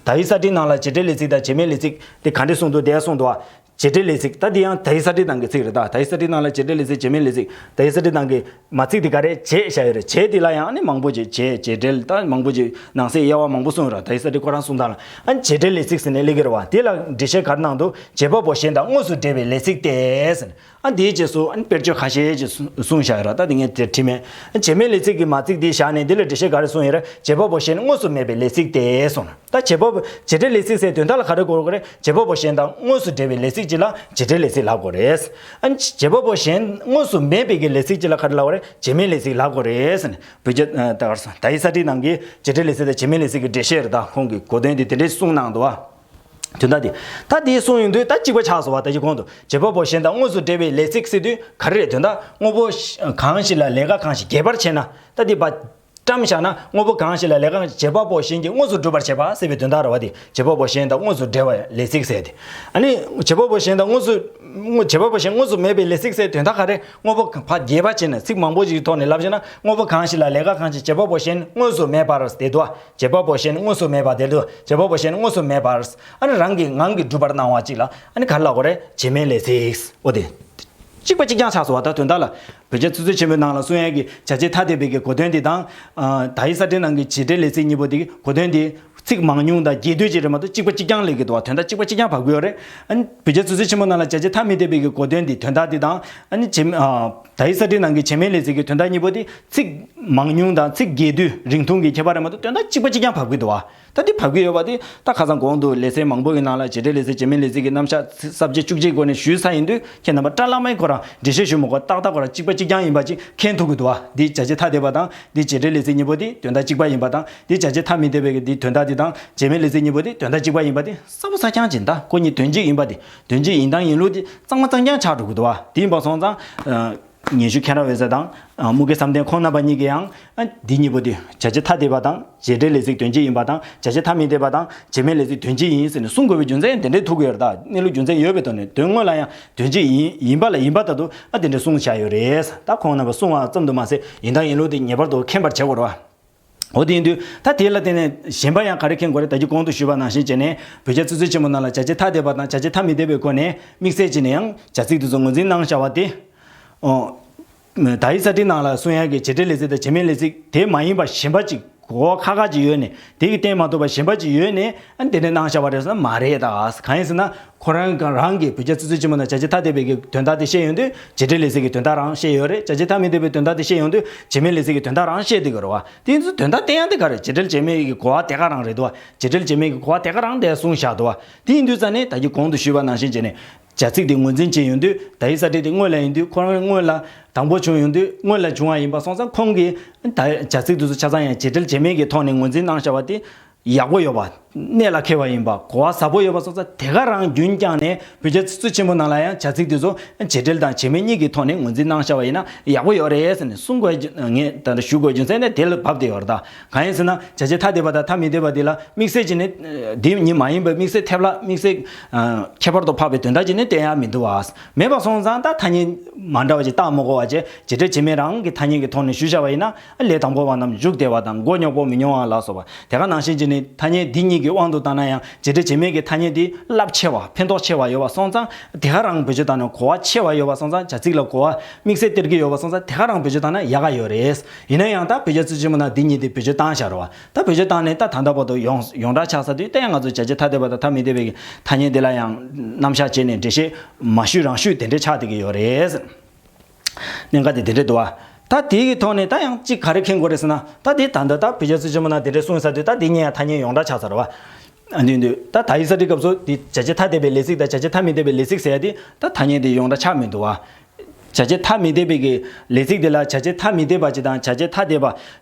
དྷཱིཿས་ཊཱིཿ་ནང་ལ་བྱེད་འབྲེལ་ལས་ཚིག་དང་བྱེད་མེད་ལས་ཚིག་དེ་ག་འདྲས་གསུངས་འདུག་དེ་གསུངས་འདུག་བ། བྱེད་འབྲེལ་ལས་ཚིག་ད་དེ་ཡང་དྷཱིཿས་ཊཱིཿ་ནང་གི་ཚིག་རེད། ད་དྷཱིཿས་ཊཱིཿ་ནང་ལ་བྱེད་འབྲེལ་ལས་ཚིག་བྱེད་མེད་ལས་ཚིག་དྷཱིཿས་ཊཱིཿ་ནང་གི་མ་ཚིག་དེ་ག་རེ་བྱེད་བྱ་ཡོད་རེད། བྱེད་དེ་ལ་ཡང་ཨ་ནི་མང་པོ་ཅིག་བྱེད་བྱེད་འབྲེལ་ད་མང་པོ་ཅིག་ནང་གསེས་དབྱེ་བ་མང་པོ་གསུངས་ཡོད་རེད། དྷཱིཿས་ཊཱིཿ་ཁོ་རང་གསུང་སྟངས་ལ་ཨ་ནི་བྱེད་འབྲེལ་ལས་ཚིག་ཟེར་ནས་སླེབས་ཀྱི་རེད་བ། དེ་ལ་འགྲེལ་བཤད་ག་རེ་གནང་འདུག་བྱེད་པ་པོ་གཞན་དང་དངོས་སུ་འབྲེལ་བའི་ལས་ཚིག་སྟེ་ཟེར། ཨ་འདིའི་རྗེས་སུ་ཨ་ནི་དཔེར་བརྗོད་ཁ་ཤས་ཅིག་གསུངས་བཞག་ཡོད་རེད། ད་འདི་ངས་དེ་བྲིས་མེད། བྱེད་མེད་ལས་ཚིག་གི་མ་ཚིག་འདི་བཞག་ནས་འདི་ལ་འགྲེལ་བཤད་ག་རེ་གསུངས་ཡོད་རེད། བྱེད་པ་པོ་གཞན་དངོས་སུ་མེད་པའི་ལས་ཚིག་སྟེ་གསུངས། ད་བྱེད་པ་པོ་བྱེད་འབྲེལ་ལས་ཚིག་ཟེར་དོན་དག་ལ་ག་རེ་གོ་དགོས་རེད། བྱེད་པ་པོ་གཞན་དང་དངོས་སུ་འབྲེལ་བའི་ལས་ཚིག་ཅིག་ལ་བྱེད་འབྲེལ་ལས་ཚིག་ལབ་དགོས་རེད། ཨ་ནི་བྱེད་པ་པོ་གཞན་དངོས་སུ་མེད་པའི་གི་ལས་ཚིག་ཅིག་ལ་ག་རེ་ལབ་དགོས་རེད། བྱེད་མེད་ལས་ཚིག་ལབ་དགོས་རེད་ཟེར་ནས་བོད་རྒྱ་ད་ག་རེ་ཟེར་དྷཱིཿས་ཊཱིཿ་ནང་གི་བྱེད་འབྲེལ་ལས་ཚིག་དང་བྱེད་མེད་ལས་ཚིག་གི་འགྲེལ་བཤད་རེད། ད་ཁོང་གི་གོ་དོན་དེ་དེ་འདྲས་གསུངས་གནང་འདུག་བ། དོན་དག་དེ། ད་དེ་གསུངས་ཡོང་དུས་ད་གཅིག་པ་ཆགས་སོང་བ། ད་ཅི་གོང་དུ་བྱེད་པ་པོ་གཞན་དང་དངོས་སུ་འབྲེལ་བའི་ལས་ཚིག་ཟེར་དུས་ག་རེ་རེད། དོན་དག་དངོས་པོ་གང་ཞིག་ལ་ལས་ཀ་གང་ཞིག་རྒྱས་པར་བྱས་ན། ད་དེ་བ་བཀྲམ་བཞག་ན་དངོས་པོ་གང་ཞིག་ལ་ལས་ཀ་བྱེད་པ་པོ་གཞན་གྱིས་དངོས་སུ་འགྲུབ་པར་བྱེད་པ་ཟེར་བའི་དོན་དག་རེད་བ། དེ་བྱེད་པ་པོ་གཞན་དང་དངོས་སུ་འབྲེལ་བའི་ལས་ཚིག་ཟེར་དེ། ཨ་ནི་བྱེད་པ་པོ་གཞན་དང་དངོས་སུ་དངོས་བྱེད་པ་པོ་གཞན་དངོས་སུ་མེད་པའི་ལས་ཚིག་ཟེར་དོན་དག་ག་རེ། དངོས་པོ་ཕར་རྒྱས་པ་བྱས་ན་ཚིག་མང་པོ་ཞིག་གི་ཐོག་ནས་ལབ་བྱས་ན་དངོས་པོ་གང་ཞིག་ལ་ལས་ཀ་གང་ཞིག་བྱེད་པ་པོ་གཞན་དངོས་སུ་མེད་པར་དེ་དུ། བྱེད་པ་པོ་གཞན་དངོས་སུ་མེད་པ་དེ་ལ་བྱེད་པ་པོ་གཞན་དངོས་སུ་མེད་པར། ཨ་ནི་རང་གི་ངང་གིས་གྲུབ་པར་སྣང་བ་གཅིག་ལ་ཨ་ནི་ག་རེ་ལབ་དགོས་རེད། བྱེད་མེད་ལས་ཚིག་འོ་དེ། གཅིག་པ་གཅིག་རྐྱང་ཆགས་སོང་བ། ད་དོན་དག་ལ་བོད་རྒྱ་ཚིག་མཛོད་ཆེན་མོའི་ནང་ལ་གསུང་ཡས་ཀྱི་བྱ་བྱེད་ཐ་དད་པའི་གི་གོ་དོན་དེ་དང་། དྷཱིཿས་ཊཱིཿ་ནང་གི་བྱེད་འབྲེལ་ལས་ཚིག་གཉིས་པོ་དེ་གི་གོ་དོན་དེ་ ཚིག་མང་ཉུང་དང་རྒྱས་བསྡུས་ཅིག་རེད་མ་གཏོགས་གཅིག་པ་གཅིག་རྐྱང་ལབ་ཀྱི་འདུག་བ། དོན་དག་གཅིག་པ་གཅིག་རྐྱང་བབས་ཀྱི་ཡོད་རེད། ཨ་ནི་བོད་རྒྱ་ཚིག་མཛོད་ཆེན་མོ་ནང་ལ་བྱ་བྱེད་མཐའ་མི་བསྡད་པའི་གི་གོ་དོན་འདི། དོན་དག་འདི་དང་། ཨ་ནི་བྱེད་མེད་ཨ། ད་ཡིག་གསར་བསྒྲིགས་ནང་གི་བྱེད་མེད་ལས་ཚིག་གི་དོན་དག་གཉིས་པོ་དེ་ཚིག་མང་ཉུང་དང་ཚིག་རྒྱས་བསྡུས་རིང་ཐུང་གི་ཁྱད་པར་རེད་མ་གཏོགས་དོན་དག་གཅིག་པ་གཅིག་རྐྱང་བབས་ཀྱི་འདུག་བ། ད་འདི་བབས་ཀྱི་ཡོད་པ་དེ་ད་ཁ་སང་གོང་དུ་ལེ་ཚན་མང་པོ་གི་ནང་ལ་བྱེད་འབྲེལ་ལས་ཚིག་བྱེད་མེད་ལས་ཚིག་གི་རྣམ་གཞག་ས་བཅད་བཅུ་གཅིག་སྒོ་ནས་ཞུས་ཚར་ཡིན་དུས། ཁྱེད་རྣམ་པ་བཀྲ་ལྷག་མས་ཁོ་རང་འགྲེལ་བཤད་ཞུ་མི་དགོས། ཏག་ཏག་ཁོ་རང་གཅིག་པ་གཅིག་རྐྱང་ཡིན་པ་ཅིག་མཁྱེན་ཐུབ་ཀྱི་འདུག་བ། འདི་བྱ་བྱེད་མཐའ་བསྡད་པ་དང་འདི་བྱེད་འབྲེལ་ལས་ཚིག་གཉིས་པོ་དེ་དོན་དག་གཅིག་པ་ཡིན་པ་དང་། འདི་བྱ་བྱེད་མཐའ་མི་བསྡད་པའི་གི་འདི་དོན་དག་འདི་དང་བྱེད་མེད་ལས་ཚིག་གཉིས་པོ་དེ་དོན་དག་གཅིག་པ་ཡིན་པ་དེ་གསལ་པོ་གསལ་རྐྱང་ཅིག་ད་ཁོ་གཉིས་དོན་གཅིག་ཡིན་པ་དེ། དོན་གཅིག་ཡིན་སྟངས་ཡིན་ལུགས་དེ་གཙང་མ་གཙང་རྐྱང་ཆགས་འགྲོ་གི་འདུག་བ། དེ་ཡིན་པ་སོང་ཙང་། ཨ། ཉན་ཤུལ་མཁྱེན་རབ་འོད་ཟེར་དང་། ཨ། དམུ་དགེ་བསམ་གཏན་ཁོང་རྣམ་པ་གཉིས་ཀྱིས་ཡང་། ཨ། འདི་གཉིས་པོ་དེ་བྱ་བྱེད་ཐ་དད་པ་དང་བྱེད་འབྲེལ་ལས་ཚིག་དོན་གཅིག་ཡིན་པ་དང་། བྱ་བྱེད་ཐ་མི་དད་པ་དང་བྱེད་མེད་ལས་ཚིག་དོན་གཅིག་ཡིན་ཟེར་ནས་གསུང་དགོས་པའི་རྒྱུ་མཚན་དེ་འདྲས་ཐུག་གི་ཡོད་རེད། ད་གནས་ལུགས་རྒྱུ་མཚན་ཡོད་པའི་ཐོག་ནས། དོན་དངོས་ལ་ཡང་དོན་གཅིག་ཡིན་ཡིན་པ་ལ་ཡིན་པ་ལྟར་དུ། ཨ། དེ་འདྲས་གསུངས་བཞག་ཡོད་རེད། ད་ཁོང་རྣམ་པ་གསུང་བ་ཙམ་དུ་མ་ཟད། ཡིན་སྟངས་ཡིན་ལུགས་དེ་ངེས་པར་དུ་མཁྱེན་པར་བྱེད་དགོས་རེད་བ། འོ། དེ་ཡིན་དུས་ད་དེ་ལ་བརྟེན་ནས་གཞན་པ་ཡང་ག་རེ་མཁྱེན་དགོས་རེད། ད་གིན་གོང་དུ་ཞུས་པ་ནང་བཞིན་བྱས་ནས། བོད་རྒྱ་ཚིག་མཛོད་ཆེན་མོ་ནང་ལ་བྱ་བྱེད་ཐ་དད་པ་དང་བྱ་བྱེད་ཐ་མི་དད་པའི་སྒོ་ནས་དམིགས་བསལ་བྱས་ནས་ཡང་བྱ་ཚིག་དེ་ཚོ་ངོས་འཛིན་གནང་བཞག་པ་དེ། ཨོ། ད་ཡིག་གསར་བསྒྲིགས་ནང་ལ་གསུང་ཡག་གི་བྱེད་འབྲེལ་ལས་ཚིག་དང་བྱེད་མེད་ལས་ཚིག་དེ་མ་ཡིན་པ་གཞན་པ་ཅིག་གོ་བ་ཁག་ཁག་ཅིག་ཡོད་ནས། དེ་གིས་བསྟན་མ་ཐུབ་པ་གཞན་པ་ཅིག་ཡོད་ནས། ཨ། དེ་འདྲ་གནང་བཞག་པ་རེད་ཟེར་ན་མ་རེད་ད། གང་ཡིན་ཟེར་ན། ཁོ་རང་རང་གིས་བོད་རྒྱ་ཚིག་མཛོད་ཆེན་མོ་ནང་བྱ་བྱེད་ཐ་དད་པའི་གི་དོན་དག་དེ་བཤད་ཡོང་དུས་བྱེད་འབྲེལ་ལས་ཚིག་གི་དོན་དག་རང་བཤད་ཡོད་རེད། བྱ་བྱེད་ཐ་མི་དད་པའི་དོན་དག་དེ་བཤད་ཡོང་དུས་བྱེད་མེད་ལས་ཚིག་གི་དོན་དག་རང་བཤད་བསྡད་ཀྱི་རེད་བ། དེ་ཡིན་ཙང་དོན་དག་བསྟན་ཡག་དེ་ག་རེ། བྱེད་འབྲེལ་བྱེད་མེད་ཀྱི་གོ་བ་དེ་ག་རང་རེད་འདུག་བ། བྱེད་འབྲེལ་བྱེད་མེད་ཀྱི་གོ་བ་དེ་ག་རང་དེ་གསུངས་བཞག་འདུག་བ། དེ་ཡིན་དུས་ཙང་ནས་ད་གིན་གོང་དུ་ཞུས་པ་ནང་བཞིན་བྱས་ནས། བྱ་ཚིག་དེ་ངོས་འཛིན་བྱས་ཡོང་དུས། ད་ཡིག་གསར་བསྒྲིགས་དེ་སྔོན་ལ་ཡིན་དུས། ཁོ་རང་སྔོན་ལ་དང་པོ་བྱུང་ཡོང་དུས། སྔོན་ལ་བྱུང་བ་ཡིན་པ་སོང་ཙང་། ཁོང་གིས་ད་བྱ་ཚིག་དེ་ཚོ་ཆ་ཚང་ཡང་བྱེད་འབྲེལ་བྱེད་མེད་ཀྱི་ཐོག་ནས་ངོས་འཛིན་གནང་བཞག་པ་དེ་ཡག་པོ་ཡོད་པ། གནད་ལ་འཁེལ་བ་ཡིན་པ། གོ་བ་ཟབ་པོ་ཡོད་པ་སོང་ཙང་། དེ་ག་རང་རྒྱུན་བསྐྱངས་ནས་བོད་རྒྱ་ཚིག་མཛོད་ཆེན་མོ་ནང་ལ་ཡང་བྱ་ཚིག་དེ་ཚོ་བྱེད་འབྲེལ་དང་བྱེད་མེད་གཉིས་ཀྱི་ཐོག་ནས་ངོས་འཛིན་གནང་བཞག་པ་ཡིན་ན་ཡག་པོ་ཡོད་རེད་ཟེར་ནས་གསུང་དགོས། ངས་ད་ལྟ་ཞུ་དགོས་རྒྱུ་མཚན་དེ་དེ་ལ་བབས་བསྡད་ཡོད་རེད་ད། གང་ཡིན་ཟེར་ན། བྱ་བྱེད་ཐ་དད་པ་དང་ཐ་མི་དད་པ་དེ་ལ་དམིགས་བསལ་གྱི་ནི། འདི་གཉིས་མ་ཡིན་པའི་དམིགས་བསལ་ཐེབས་ལ་དམིགས་བསལ། ཨ། ཁྱད་པར་དུ་འཕགས་པའི་དོན་དག་ཅིག་ནི་བསྟན་ཡག་མི་འདུག་བ། མེད་པ་སོང་ཙང་། ད་ཐ་སྙད་མ་འདྲ་བ་ཅིག་བཏགས་མི་དགོས་པ་བྱས། བྱེད་འབྲེལ་བྱེད་མེད་རང་གི་ཐ་སྙད་ཀྱི་ཐོག་ནས་ཞུས་བཞག་པ་ཡིན་ན། ཨ། ལས་དང་པོ་བ་རྣམས་འཇུག་བདེ་བ་དང་། མགོ་རྙོག་པོ་མི་མྱོང་བ་ལ་སོགས་པ། དེ་ག་ནང་བཞིན་བྱས་ནས་ཐ་སྙད་འདི་གཉིས་ཀྱི་དབང་དུ་བཏང་ན་ཡང་བྱེད་འབྲེལ་བྱེད་མེད་ཀྱི་ཐ་སྙད་འདི་རླབས་ཆེ་བ། ཕན་ཐོགས་ཆེ་བ་ཡོད་པ་སོང་ཙང་། དེ་ག་རང་བེད་སྤྱོད་བཏང་ན་གོ་བ་ཆེ་བ་ཡོད་པ་སོང་ཙང་། བྱ་ཚིག་ལ་གོ་བ་དམིགས་བསལ་སྟེར་གྱི་ཡོད་པ་སོང་ཙང་། དེ་ག་རང་བེད་སྤྱོད་བཏང་ན་ཡག་ག་ཡོད་རེད། ཡིན་ན་ཡང་ད་བོད་རྒྱ་ཚིག་མཛོད་ཆེན་མོ་ནང་འདི་གཉིས་དེ་བེད་སྤྱོད་བཏང་བཞག་རེད་བ། ད་བེད་སྤྱོད་བཏང་ནས་ད་ད་ལྟ་བར་དུ་ཡོངས་ཡོངས་གྲགས་ཆགས་ཚར་དུས། ད་ཡང་ང་ཚོ་བྱ་བྱེད་ཐ་དད་པ་དང་ཐ་མི་དད་པའི་ཐ་སྙད་དེ་ལ་ཡང་རྣམ་གཞག་བྱས་ནས་འགྲེལ་བཤད་མ་ཞུས་རང་ཞུས་དེ་འདྲས་ཆགས་བསྡད་ཀྱི་ཡོད་རེད། གནད་འགག་དེ་དེ་འདྲས་འདུག་བ། ད་དེའི་གི་ཐོག་ནས་ད་ཡང་གཅིག་ག་རེ་མཁྱེན་དགོས་རེད་ཟེར་ན། ད་དེ་ད་ལྟ་ད་བོད་རྒྱ་ཚིག་མཛོད་ཆེན་མོ་ནང་དེ་འདྲས་གསུངས་ཚར་དུས། ད་དེ་གཉིས་ཡང་ཐ་སྙད་ཡོངས་གྲགས་ཆགས་ཚར་བ། ཨ། འདི་འདི་ད་ད་ཡིག་གསར་བསྒྲིགས་སྐབས་སུ་དེ་བྱ་བྱེད་ཐ་དད་པའི་ལས་ཚིག་དང་བྱ་བྱེད་ཐ་མི་དད་པའི་ལས་ཚིག་ཟེར་ཡ་དེ་ད་ཐ་སྙད་དེ་ཡོངས་གྲགས་ཆགས་མི་འདུག་བ། བྱ་བྱེད་ཐ་མི་དད་པའི་གི་ལས་ཚིག་དེ་ལ་བྱ་བྱེད་ཐ་མི་དད་པ་ཅིག་དང་། བྱ་བྱེད་ཐ་དད་པ། བྱ་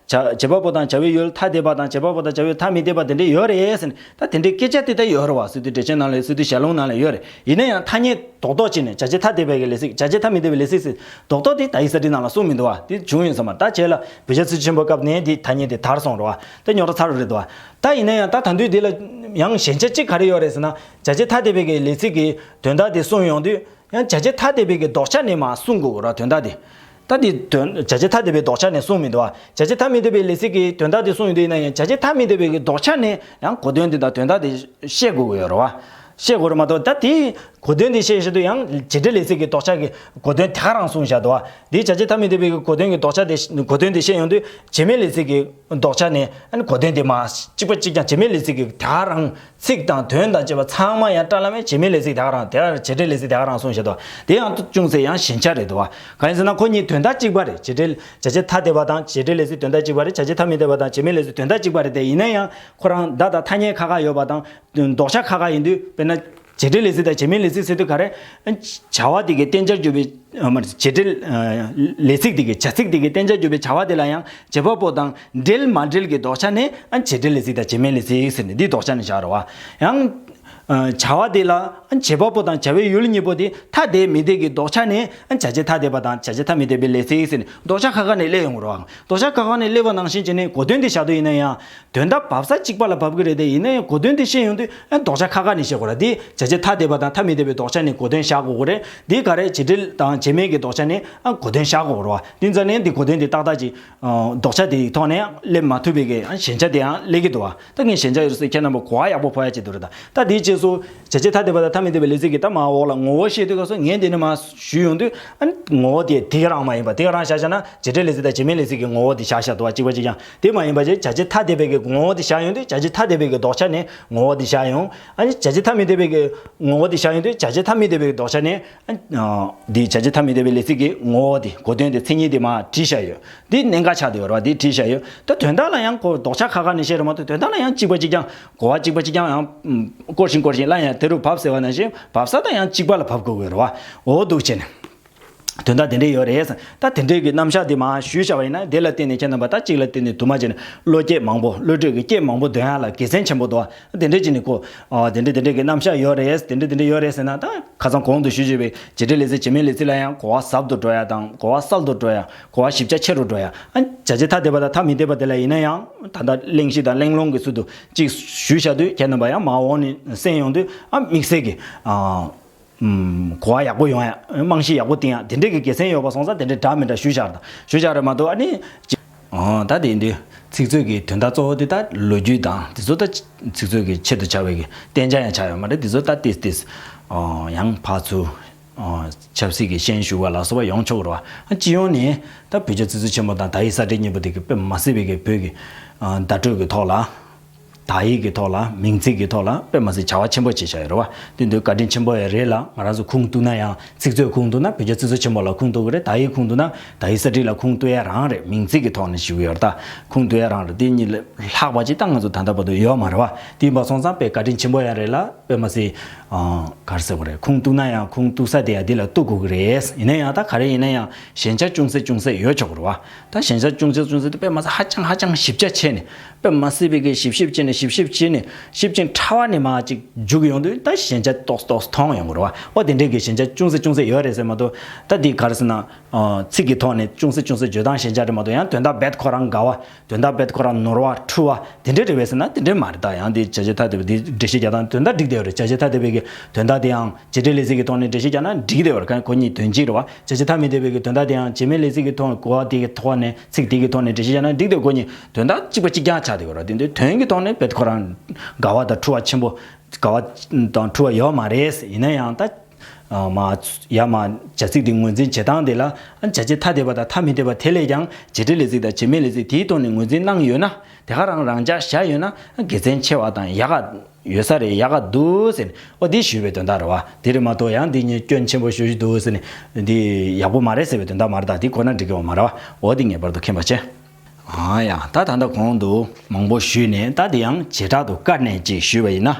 བྱེད་པ་པོ་དང་བྱ་བའི་ཡུལ་ཐ་དད་པ་དང་། བྱེད་པ་པོ་དང་བྱ་བའི་ཡུལ་ཐ་མི་དད་པ་དེ་འདྲ་ཡོད་རེད་ཟེར་ནས། ད་དེ་འདྲའི་སྐད་ཆ་དེ་ད་ཡོད་རེད་བ། སི་ཏུ་འགྲེལ་ཆེན་ནང་ལ། སི་ཏུ་ཞལ་ལུང་ནང་ལ་ཡོད་རེད། ཡིན་ན་ཡང་ཐ་སྙད་རྡོག་རྡོག་ཅིག་ནས་བྱ་བྱེད་ཐ་དད་པའི་གི་ལས་ཚིག་བྱ་བྱེད་ཐ་མི་དད་པའི་ལས་ཚིག་ཟེར་རྡོག་རྡོག་དེ་ད་ཡིག་གསར་བསྒྲིགས་ནང་ལ་གསུངས་མི་འདུག་བ། དེ་བྱུང་ཡོད་ས་མ་རེད། ད་རྗེས་ལ་བོད་རྒྱ་ཚིག་མཛོད་ཆེན་པོའི་སྐབས་ནས་དེ་ཐ་སྙད་དེ་དར་སོང་རེད་བ། ད་རྙོག་དྲ་ཚ་རུ་རེད་འདུག་བ། ད་ཡིན་ན་ཡང་ད་ད་དུང་དེ་ལ་ཡང་ཞན་ཆ་གཅིག་ག་རེ་ཡོད་རེད་ཟེར་ན། བྱ་བྱེད་ཐ་དད་པའི་གི་ལས་ཚིག་གི་དོན་དག་དེ་གསུངས་ཡོང་དུས། ཡང་བྱ་བྱེད་ཐ་དད་པའི་གི་ལྡོག་ཆ་ནས་མར་གསུང་དགོས་ར། དོན་དག་དེ། ད་དེ་དོན་བྱ་བྱེད་ཐ་དད་པའི་ལྡོག་ཆ་ནས་གསུང་མི་འདུག་བ། བྱ་བྱེད་ཐ་མི་དད་པའི་ལས་ཚིག་གི་དོན་དག་དེ་གསུང་ཡོང་དུས་ཡིན་ན་ཡང་། བྱ་བྱེད་ཐ་མི་དད་པའི་གི་ལྡོག་ཆ་ནས་ཡང་གོ་དོན་དེ་དང་དོན་དག་དེ་བཤད་དགོས་ཀྱི་ཡོད་རེད་བ། བཤད་དགོས་རེད་མ་གཏོགས། ད་དེ་གོ་དོན་དེ་བཤད་བཤད་དུས་ཡང་བྱེད་འབྲེལ་ལས་ཚིག་གི་ལྡོག་ཆ་གི་གོ་དོན་དེ་ག་རང་གསུངས་བཞག་འདུག་བ། དེ་བྱ་བྱེད་ཐ་མི་དད་པའི་གི་གོ་དོན་གི་ལྡོག་ཆ་དེ། གོ་དོན་དེ་བཤད་ཡོང་དུས་བྱེད་མེད་ལས་ཚིག་གི་ལྡོག་ཆ་ནས། ཨ་ནི་གོ་དོན་དེ་མར་གཅིག་པ་གཅིག་རྐྱང་བྱེད་མེད་ལས་ཚིག་གི་དེ་ག་རང་། ཚིག་དང་དོན་དང་བཅས་པ་ཚང་མ་ཡང་བཀྲ་ལྷག་མས་བྱེད་མེད་ལས་ཚིག་དེ་ག་རང་། དེ་ག་རང་བྱེད་འབྲེལ་ལས་ཚིག་དེ་ག་རང་གསུངས་བཞག་འདུག་བ། དེ་ཡང་ཅུང་ཟད་ཡང་ཞན་ཆ་རེད་འདུག་བ། གང་ཡིན་ཟེར་ན་ཁོ་གཉིས་དོན་དག་གཅིག་པ་རེད། བྱེད་འབྲེལ་བྱ་བྱེད་ཐ་དད་པ་དང་བྱེད་འབྲེལ་ལས་ཚིག་དོན་དག་གཅིག་པ་རེད། བྱ་བྱེད་ཐ་མི་དད་པ་དང་བྱེད་མེད་ལས་ཚིག་དོན་དག་གཅིག་པ་རེད་དེ། ཡིན་ན་ཡང་ཁོ་རང་བརྡ་དང་ཐ་སྙད་ཁག་ཁག་ཡོད་པ་དང་། ལྡོག་ཆ་ཁག་ཁག་ཡིན་དུས། དཔེར་ན། བྱེད་འབྲེལ་ལས་ཚིག་དང་བྱེད་མེད་ལས་ཚིག་ཟེར་དུས་ག་རེ། བྱ་བ་དེ་གི་བསྟན་བྱར་གྱུར་པའི། ཨ། མ་རེད། བྱེད་འབྲེལ། ཨ། ལས་ཚིག་དེ་གི། བྱ་ཚིག་དེ་གི་བསྟན་བྱར་གྱུར་པའི་བྱ་བ་དེ་ལ་ཡང་བྱེད་པ་པོ་དང་འབྲེལ་མ་འབྲེལ་གྱི་ལྡོག་ཆ་ནས། ཨ། བྱེད་འབྲེལ་ལས་ཚིག་དང་བྱེད་མེད་ལས་ཚིག་ཟེར་ནས་འདི་ལྡོག་ཆ་ནས་བཞག་རེད་བ། ཡང་། ཨ། བྱ་བ་དེ་ལ། ཨ། བྱེད་པ་པོ་དང་བྱ་བའི་ཡུལ་གཉིས་པོ་དེ་ཐ་དད་མི་དད་ཀྱི་ལྡོག་ཆ་ནས། ཨ། བྱ་བྱེད་ཐ་དད་པ་དང་བྱ་བྱེད་ཐ་མི་དད་པའི་ལས་ཚིག་ཟེར་ནས་ལྡོག་ཆ་ཁག་ཁག་ནས་སླེབས་ཡོང་གི་རེད་བ། ལྡོག་ཆ་ཁག་ཁག་ནས་སླེབས་པ་ནང་བཞིན་བྱས་ནས་གོ་དོན་དེ་བཞག་དུས་ཡིན་ན་ཡང་། དོན་དག་བབས་ས་གཅིག་པ་ལ་བབས་ཀྱི་རེད་དེ། ཡིན་ན་ཡང་གོ་དོན་དེ་བཤད་ཡོང་དུས། ཨ། ལྡོག་ཆ་ཁག་ཁག་ནས་བཤད་དགོས་རེད། འདི་བྱ་བྱེད་ཐ་དད་པ་དང་ཐ་མི་དད་པའི་ལྡོག་ཆ་ནས་གོ་དོན་བཞག་དགོས་ཀྱི་རེད། འདི་ག་རེ། བྱེད་འབྲེལ་དང་བྱེད་མེད་ཀྱི་ལྡོག་ཆ་ནས། ཨ། གོ་དོན་བཞག་དགོས་ཀྱི་རེད་བ། དེ་ཙང་ནས་འདི་གོ་དོན་འདི་ཏག་ཏག་ཅིག་ཨ། ལྡོག་ཆ་དེའི་ཐོག་ནས་སླེབས་མ་ཐུབ་པའི་གི། ཨ། ཞན་ཆ་དེ་ཡང་སླེབས་ཀྱི་འདུག་བ། ད་ངས་ཞན་ཆ་ཡོད་ཟེར། ཁྱེད་རྣམ་པ་གོ་བ་ཡག་པོ་ཕོག་ཡ་ཅིག་འདུག་རེད། ད་ད་དེའི་རྗེས། སོ། བྱ་བྱེད་ཐ་དད་པ་དང་ཐ་མི་དད་པའི་ལས་ཚིག་གི་ད་མ་འོག་ལ་ངོ་བོ་བཤད་དུས་སྐབས་སུ་ངས་འདི་ནས་མ་ཞུས་ཡོང་དུས་ཨ་ནི་ངོ་བོ་དེ་དེ་ག་རང་མ་ཡིན་པ་དེ་ག་རང་བཞག་བཞག་ན་བྱེད་འབྲེལ་ལས་ཚིག་དང་བྱེད་མེད་ལས་ཚིག་གི་ངོ་བོ་དེ་བཞག་བཞག་འདུག་བ། གཅིག་པ་གཅིག་རྐྱང་དེ་མ་ཡིན་པ་བྱས་བྱ་བྱེད་ཐ་དད་པའི་གི་ངོ་བོ་དེ་བཞག་ཡོང་དུས་བྱ་བྱེད་ཐ་དད་པའི་གི་ལྡོག་ཆ་ནས་ངོ་བོ་དེ་བཞག་ཡོང་། ཨ་ནི་བྱ་བྱེད་ཐ་མི་དད་པའི་གི་ངོ་བོ་དེ་བཞག་ཡོང་དུས་བྱ་བྱེད་ཐ་མི་དད་པའི་གི་ལྡོག་ཆ་ནས་ཨ་འདི་བྱ་བྱེད་ཐ་མི་དད་པའི་ལས་ཚིག་གི་ངོ་བོ་དེ་གོ་དོན་དེ་མཚན་ཉིད་དེ་མ་བྲིས་བཞག་ཡོད། འདི་གནད་འགག་ཆགས་བསྡད་ཡོད་རེད་བ། འདི་བྲིས་བཞག་ཡོད། ད་དོན་དག་ལ་ཡང་གོ་ལྡོག་ཆ་ཁ་ཁ་ནས་བཤད་རེད་མ་གཏོགས་དོན་དག་ལ་ཡང་གཅིག་པ་གཅིག་རྐྱང་གོ་བ་གཅིག་པ་གཅིག་རྐྱང་ཡང་སྐོར་བཞིན་སྐོར་བཞིན་སླར་ཡང་དེ་རུ་བབས་ཟེར་བ་ནང་བཞིན་བབས་ས་ད་ཡང་གཅིག་པ་ལ་བབས་དགོས་ཀྱི་རེད་བ། འོ་འདུག་བྱས་ནས། དོན་དག་དེ་འདྲས་ཡོད་རེད། ད་དེ་འདྲས་ཀྱི་རྣམ་གཞག་འདི་མར་ཞུས་བཞག་པ་ཡིན་ན་དེ་ལ་བརྟེན་ནས་ཁྱེད་རྣམ་པ་ད་གཅིག་ལ་བརྟེན་ནས་དུ་མ་བྱས་ནས་བློ་སྐྱེད་མང་པོ་བློ་གྲོས་ཀྱི་སྐྱེད་མང་པོ་འདོན་ཡ་ལ་དགེ་མཚན་ཆེན་པོ་འདུག་བ། དེ་འདྲས་བྱས་ནས་ཁོ། ཨ་དེ་འདྲས་དེ་འདྲས་ཀྱི་རྣམ་གཞག་ཡོད་རེད། དེ་འདྲས་དེ་འདྲས་ཡོད་རེད་ཟེར་ན་ད་ཁ་སང་གོང་དུ་ཞུས་བཞག་པའི་བྱེད་འབྲེལ་ལས་ཚིག་བྱེད་མེད་ལས་ཚིག་ལ་ཡང་གོ་བ་ཟབ་ཏུ་འགྲོ་ཡ་དང་གོ་བ་གསལ་དུ་འགྲོ་ཡ་གོ་བ་ཞིབ་ཆ་ཆེ་རུ་འགྲོ་ཡ། ཨ་བྱ་བྱེད་ཐ་དད་པ་དང་ཐ་མི་དད་པ་དེ་ལ་ཡིན་ན་ཡང་ད་ལྟ་གླེང་གཞི་དང་གླེང་སློང་གི་ཚུལ་དུ་གཅིག་ཞུས་བཞག་དུས་ཁྱེད་རྣམ་པ་ཡང་མར་འོག་ནས་གསན་ཡོང་དུས་ཨ་དམིགས་བསལ་གྱི་ཨ། ཨུམ། གོ་བ་ཡག་པོ་ཡོང་ཡ། རྨང་གཞི་ཡག་པོ་བཏིང་ཡ། དེ་འདྲས་ཀྱི་དགེ་མཚན་ཡོད་པ་སོང་ཙང་དེ་འདྲས་འདྲ་མི་འདྲ་ཞུས་བཞག་རེད་ད། ཞུས་བཞག་རེད་མ་གཏོགས་ཨ་ནི། ཨོ་ད་དེ་ཡིན་དུས་ཚིག་མཛོད་ཀྱི་དོན་དག་གཙོ་བོ་དེ་ད་ལོ་རྒྱུས་དང་དེ་ཚོ་ད་ཚིག་མཛོད་ཀྱི་ཆེད་དུ་བྱ་བའི་གི་གཏན་འཇགས་ཡང་ཆགས་ཡོད་མ་རེད། དེ་ཚོ་ད་ཏིས་ཏིས། ཨོ་ཡང་ཕར་ཚུར། ཨོ་ཆབ་སྲིད་ཀྱི་ཤན་ཞུགས་པ་ལ་སོགས་པ་ཡོང་ཆོག་གི་རེད་བ། སྤྱི་ཡོངས་ནས་ད་བོད་རྒྱ་ཆེ་ཚུལ་ཆེན་པོ་དང་དག་ཡིག་གསར་བསྒྲིགས་གཉིས་པོ་དེ་གི་དཔེ་མ་སྲིད་པའི་གི་བོད་ཀྱི་ཨ་བརྡ་སྤྲོད་ཀྱི་ཐོག་ལ། དག་ཡིག་གི་ཐོག་ལ་མིང་ཚིག་གི་ཐོག་ལ་དཔེ་མ་སྲིད་བྱ་བ་ཆེན་པོ་བྱས་བཞག་ཡོད་རེད་བ། དེ་འདོད་བཀའ་དྲིན་ཆེན་པོ་ཡང་རེད་ལ། ང་རང་ཚོ་ཁུངས་གཏུགས་ན་ཡང་ཚིག་མཛོད་ཁུངས་གཏུགས་ན་བོད་རྒྱ་ཆེ་ཚུལ་ཆེན་པོ་ལ་ཁུངས་གཏུགས་ཀྱི་རེད། དག་ཡིག་ཁུངས་གཏུགས་ན་དག་ཡིག་གསར་བསྒྲིགས་ལ་ཁུངས་གཏུགས་ཡ་རང་རེད། མིང་ཚིག་གི་ཐོག་ནས་ཞུ་གི་ཡོད་རེད་ད། ཁུངས་གཏུགས་ཡ་རང་རེད། དེ་གཉིས་ལས་ལྷག་པ་ཅིག་ད་ང་ཚོ་ད་ལྟ་བར་དུ་ཡོད་མ་རེད་བ། དེ་ཡིན་པ་སོང་ཙང་དཔེ་བཀའ་དྲིན་ཆེན་པོ་ཡང་རེད་ལ། དཔེ་མ་སྲིད། ཨ་ག་རེ་ཟེར་དགོས་རེད། ཁུངས་གཏུགས་ན་ཡང་ཁུངས་གཏུགས་ས་དེ་ཡང་དེ་ལ་གཏུགས་དགོས་ཀྱི་རེད། ཡིན་ན་ཡང་ད་ག་རེ་ཡིན་ན་ཡང་ཞན་ཆ་ཅུང་ཟད་ཅུང་ཟད་ཡོད་ཆོག་གི་རེད་བ། ད་ཞན་ཆ་ཅུང་ཟད་ཅུང་ཟད་དེ་དཔེ་མ་སྲིད་ཧ་ཅང་ཧ་ཅང་ཞིབ་ཆ་བྱས་ནས་དཔེ་མ་སྲིད་པའི་གི་ཞིབ་ཞིབ་བྱས་ནས་ཞིབ་ཞིབ་བྱས་ནས་ཞིབ་ཅིང་ཕྲ་བ་ནས་མར་ཅིག་འཇུག་ཡོང་དུས་ད་ཞན་ཆ་ཏོག་ཙམ་ཏོག་ཙམ་མཐོང་ཡོང་གི་རེད་བ། འོ་དེ་འདྲའི་གི་ཞན་ཆ་ཅུང་ཟད་ཅུང་ཟད་ཡོད་རེད་ཟེར་མ་གཏོགས་ད་འདི་ག་རེ་ཟེར་ན། ཨ་ཚིག་གི་ཐོག་ནས་ཅུང་ཟད་ཅུང་ཟད་བརྗོད་སྟངས་ཞན་ཆ་རེད་མ་གཏོགས་ཡང་དོན་དག་རྦད་ཁོ་རང་འགལ་བ། དོན་དག་རྦད་ཁོ་རང་ནོར་བ་འཁྲུལ་བ་དེ་འདྲ་རེད་པས་ཟེར་ན་དེ་འདྲ་མ་རེད། ད་ཡང་དེ་བྱ་བྱེད་ཐ་དད་པའི་དེ་འགྲེལ་བཤད་རྒྱག་སྟངས་དོན་དག་འགྲིག་བསྡད་ཡོད་རེད། བྱ་བྱེད་ཐ་དད་པའི་གི་དོན་དག་དེ་ཡང་བྱེད་འབྲེལ་ལས་ཚིག་གི་ཐོག་ནས་འགྲེལ་བཤད་རྒྱག་ན་འགྲིག་བསྡད་ཡོད་རེད། ཁོ་གཉིས་དོན་གཅིག་རེད་བ། བྱ་བྱེད་ཐ་མི་དད་པའི་གི་དོན་དག་དེ་ཡང་བྱེད་མེད་ལས་ཚིག་གི་ཐོག་གོ་བ་དེ་གི་ཐོག་ནས་ཚིག་དེ་གི་ཐོག་ནས་འགྲེལ་བཤད་རྒྱག་ན་འགྲིག་བསྡད་ཡོད། ཁོ་གཉིས་དོན་དག་གཅིག་པ་གཅིག་རྐྱང་ཆགས་བསྡད་ཡོད་རེད། དེ་འདྲའི་དོན་གྱི་ཐོག་ནས་རྦད་ཁོ་རང་འགལ་བ་དང་འཁྲུལ་བ་ཆེན་པོ་འགལ་བ་དང་འཁྲུལ་བ་ཡོད་མ་རེད། ཡིན་ན་ཡང་ད། ཨ་མ། ཡ་མ། བྱ་ཚིག་འདི་ངོས་འཛིན་བྱེད་སྟངས་དེ་ལ་ཨ་བྱ་བྱེད་ཐ་དད་པ་དང་ཐ་མི་དད་པ་དེ་ལས་ཀྱང་བྱེད་འབྲེལ་ལས་ཚིག་དང་བྱེད་མེད་ལས་ཚིག་དེའི་ཐོག་ནས་ངོས་འཛིན་གནང་ཡོད་ན་དེ་ག་རང་རང་འཇགས་བཞག་ཡོད་ན་དགེ་མཚན་ཆེ་བ་དང་ཡག་ག་ཡོད་ས་རེད། ཡག་ག་འདུག་ཟེར་ནས་ཨོ་འདི་ཞུས་པའི་དོན་དག་རེད་བ། དེ་རེད་མ་གཏོགས་ཡང་འདི་གཉིས་སྐྱོན་ཆེན་པོ་ཞེ་པོ་ཅིག་འདུག་ཟེར་ནས་འདི་ཡག་པོ་མ་རེད་ཟེར་བའི་དོན་དག་མ་རེད། ད་འདི་གོ་ན་འགྲིག་གི་ཡོད་མ་རེད་བ། ཨོ་འདི་ངེས་པར་དུ་མཁྱེན་པ་བྱས། ཨ་ཡ། ད་ད་ལྟ་གོང་དུ་མང་པོ་ཞུས་ནས་ད་དེ་ཡང་བྱེ་བྲག་ཏུ་བཀར་ནས་ཅིག་ཞུས་པ་ཡིན་ན།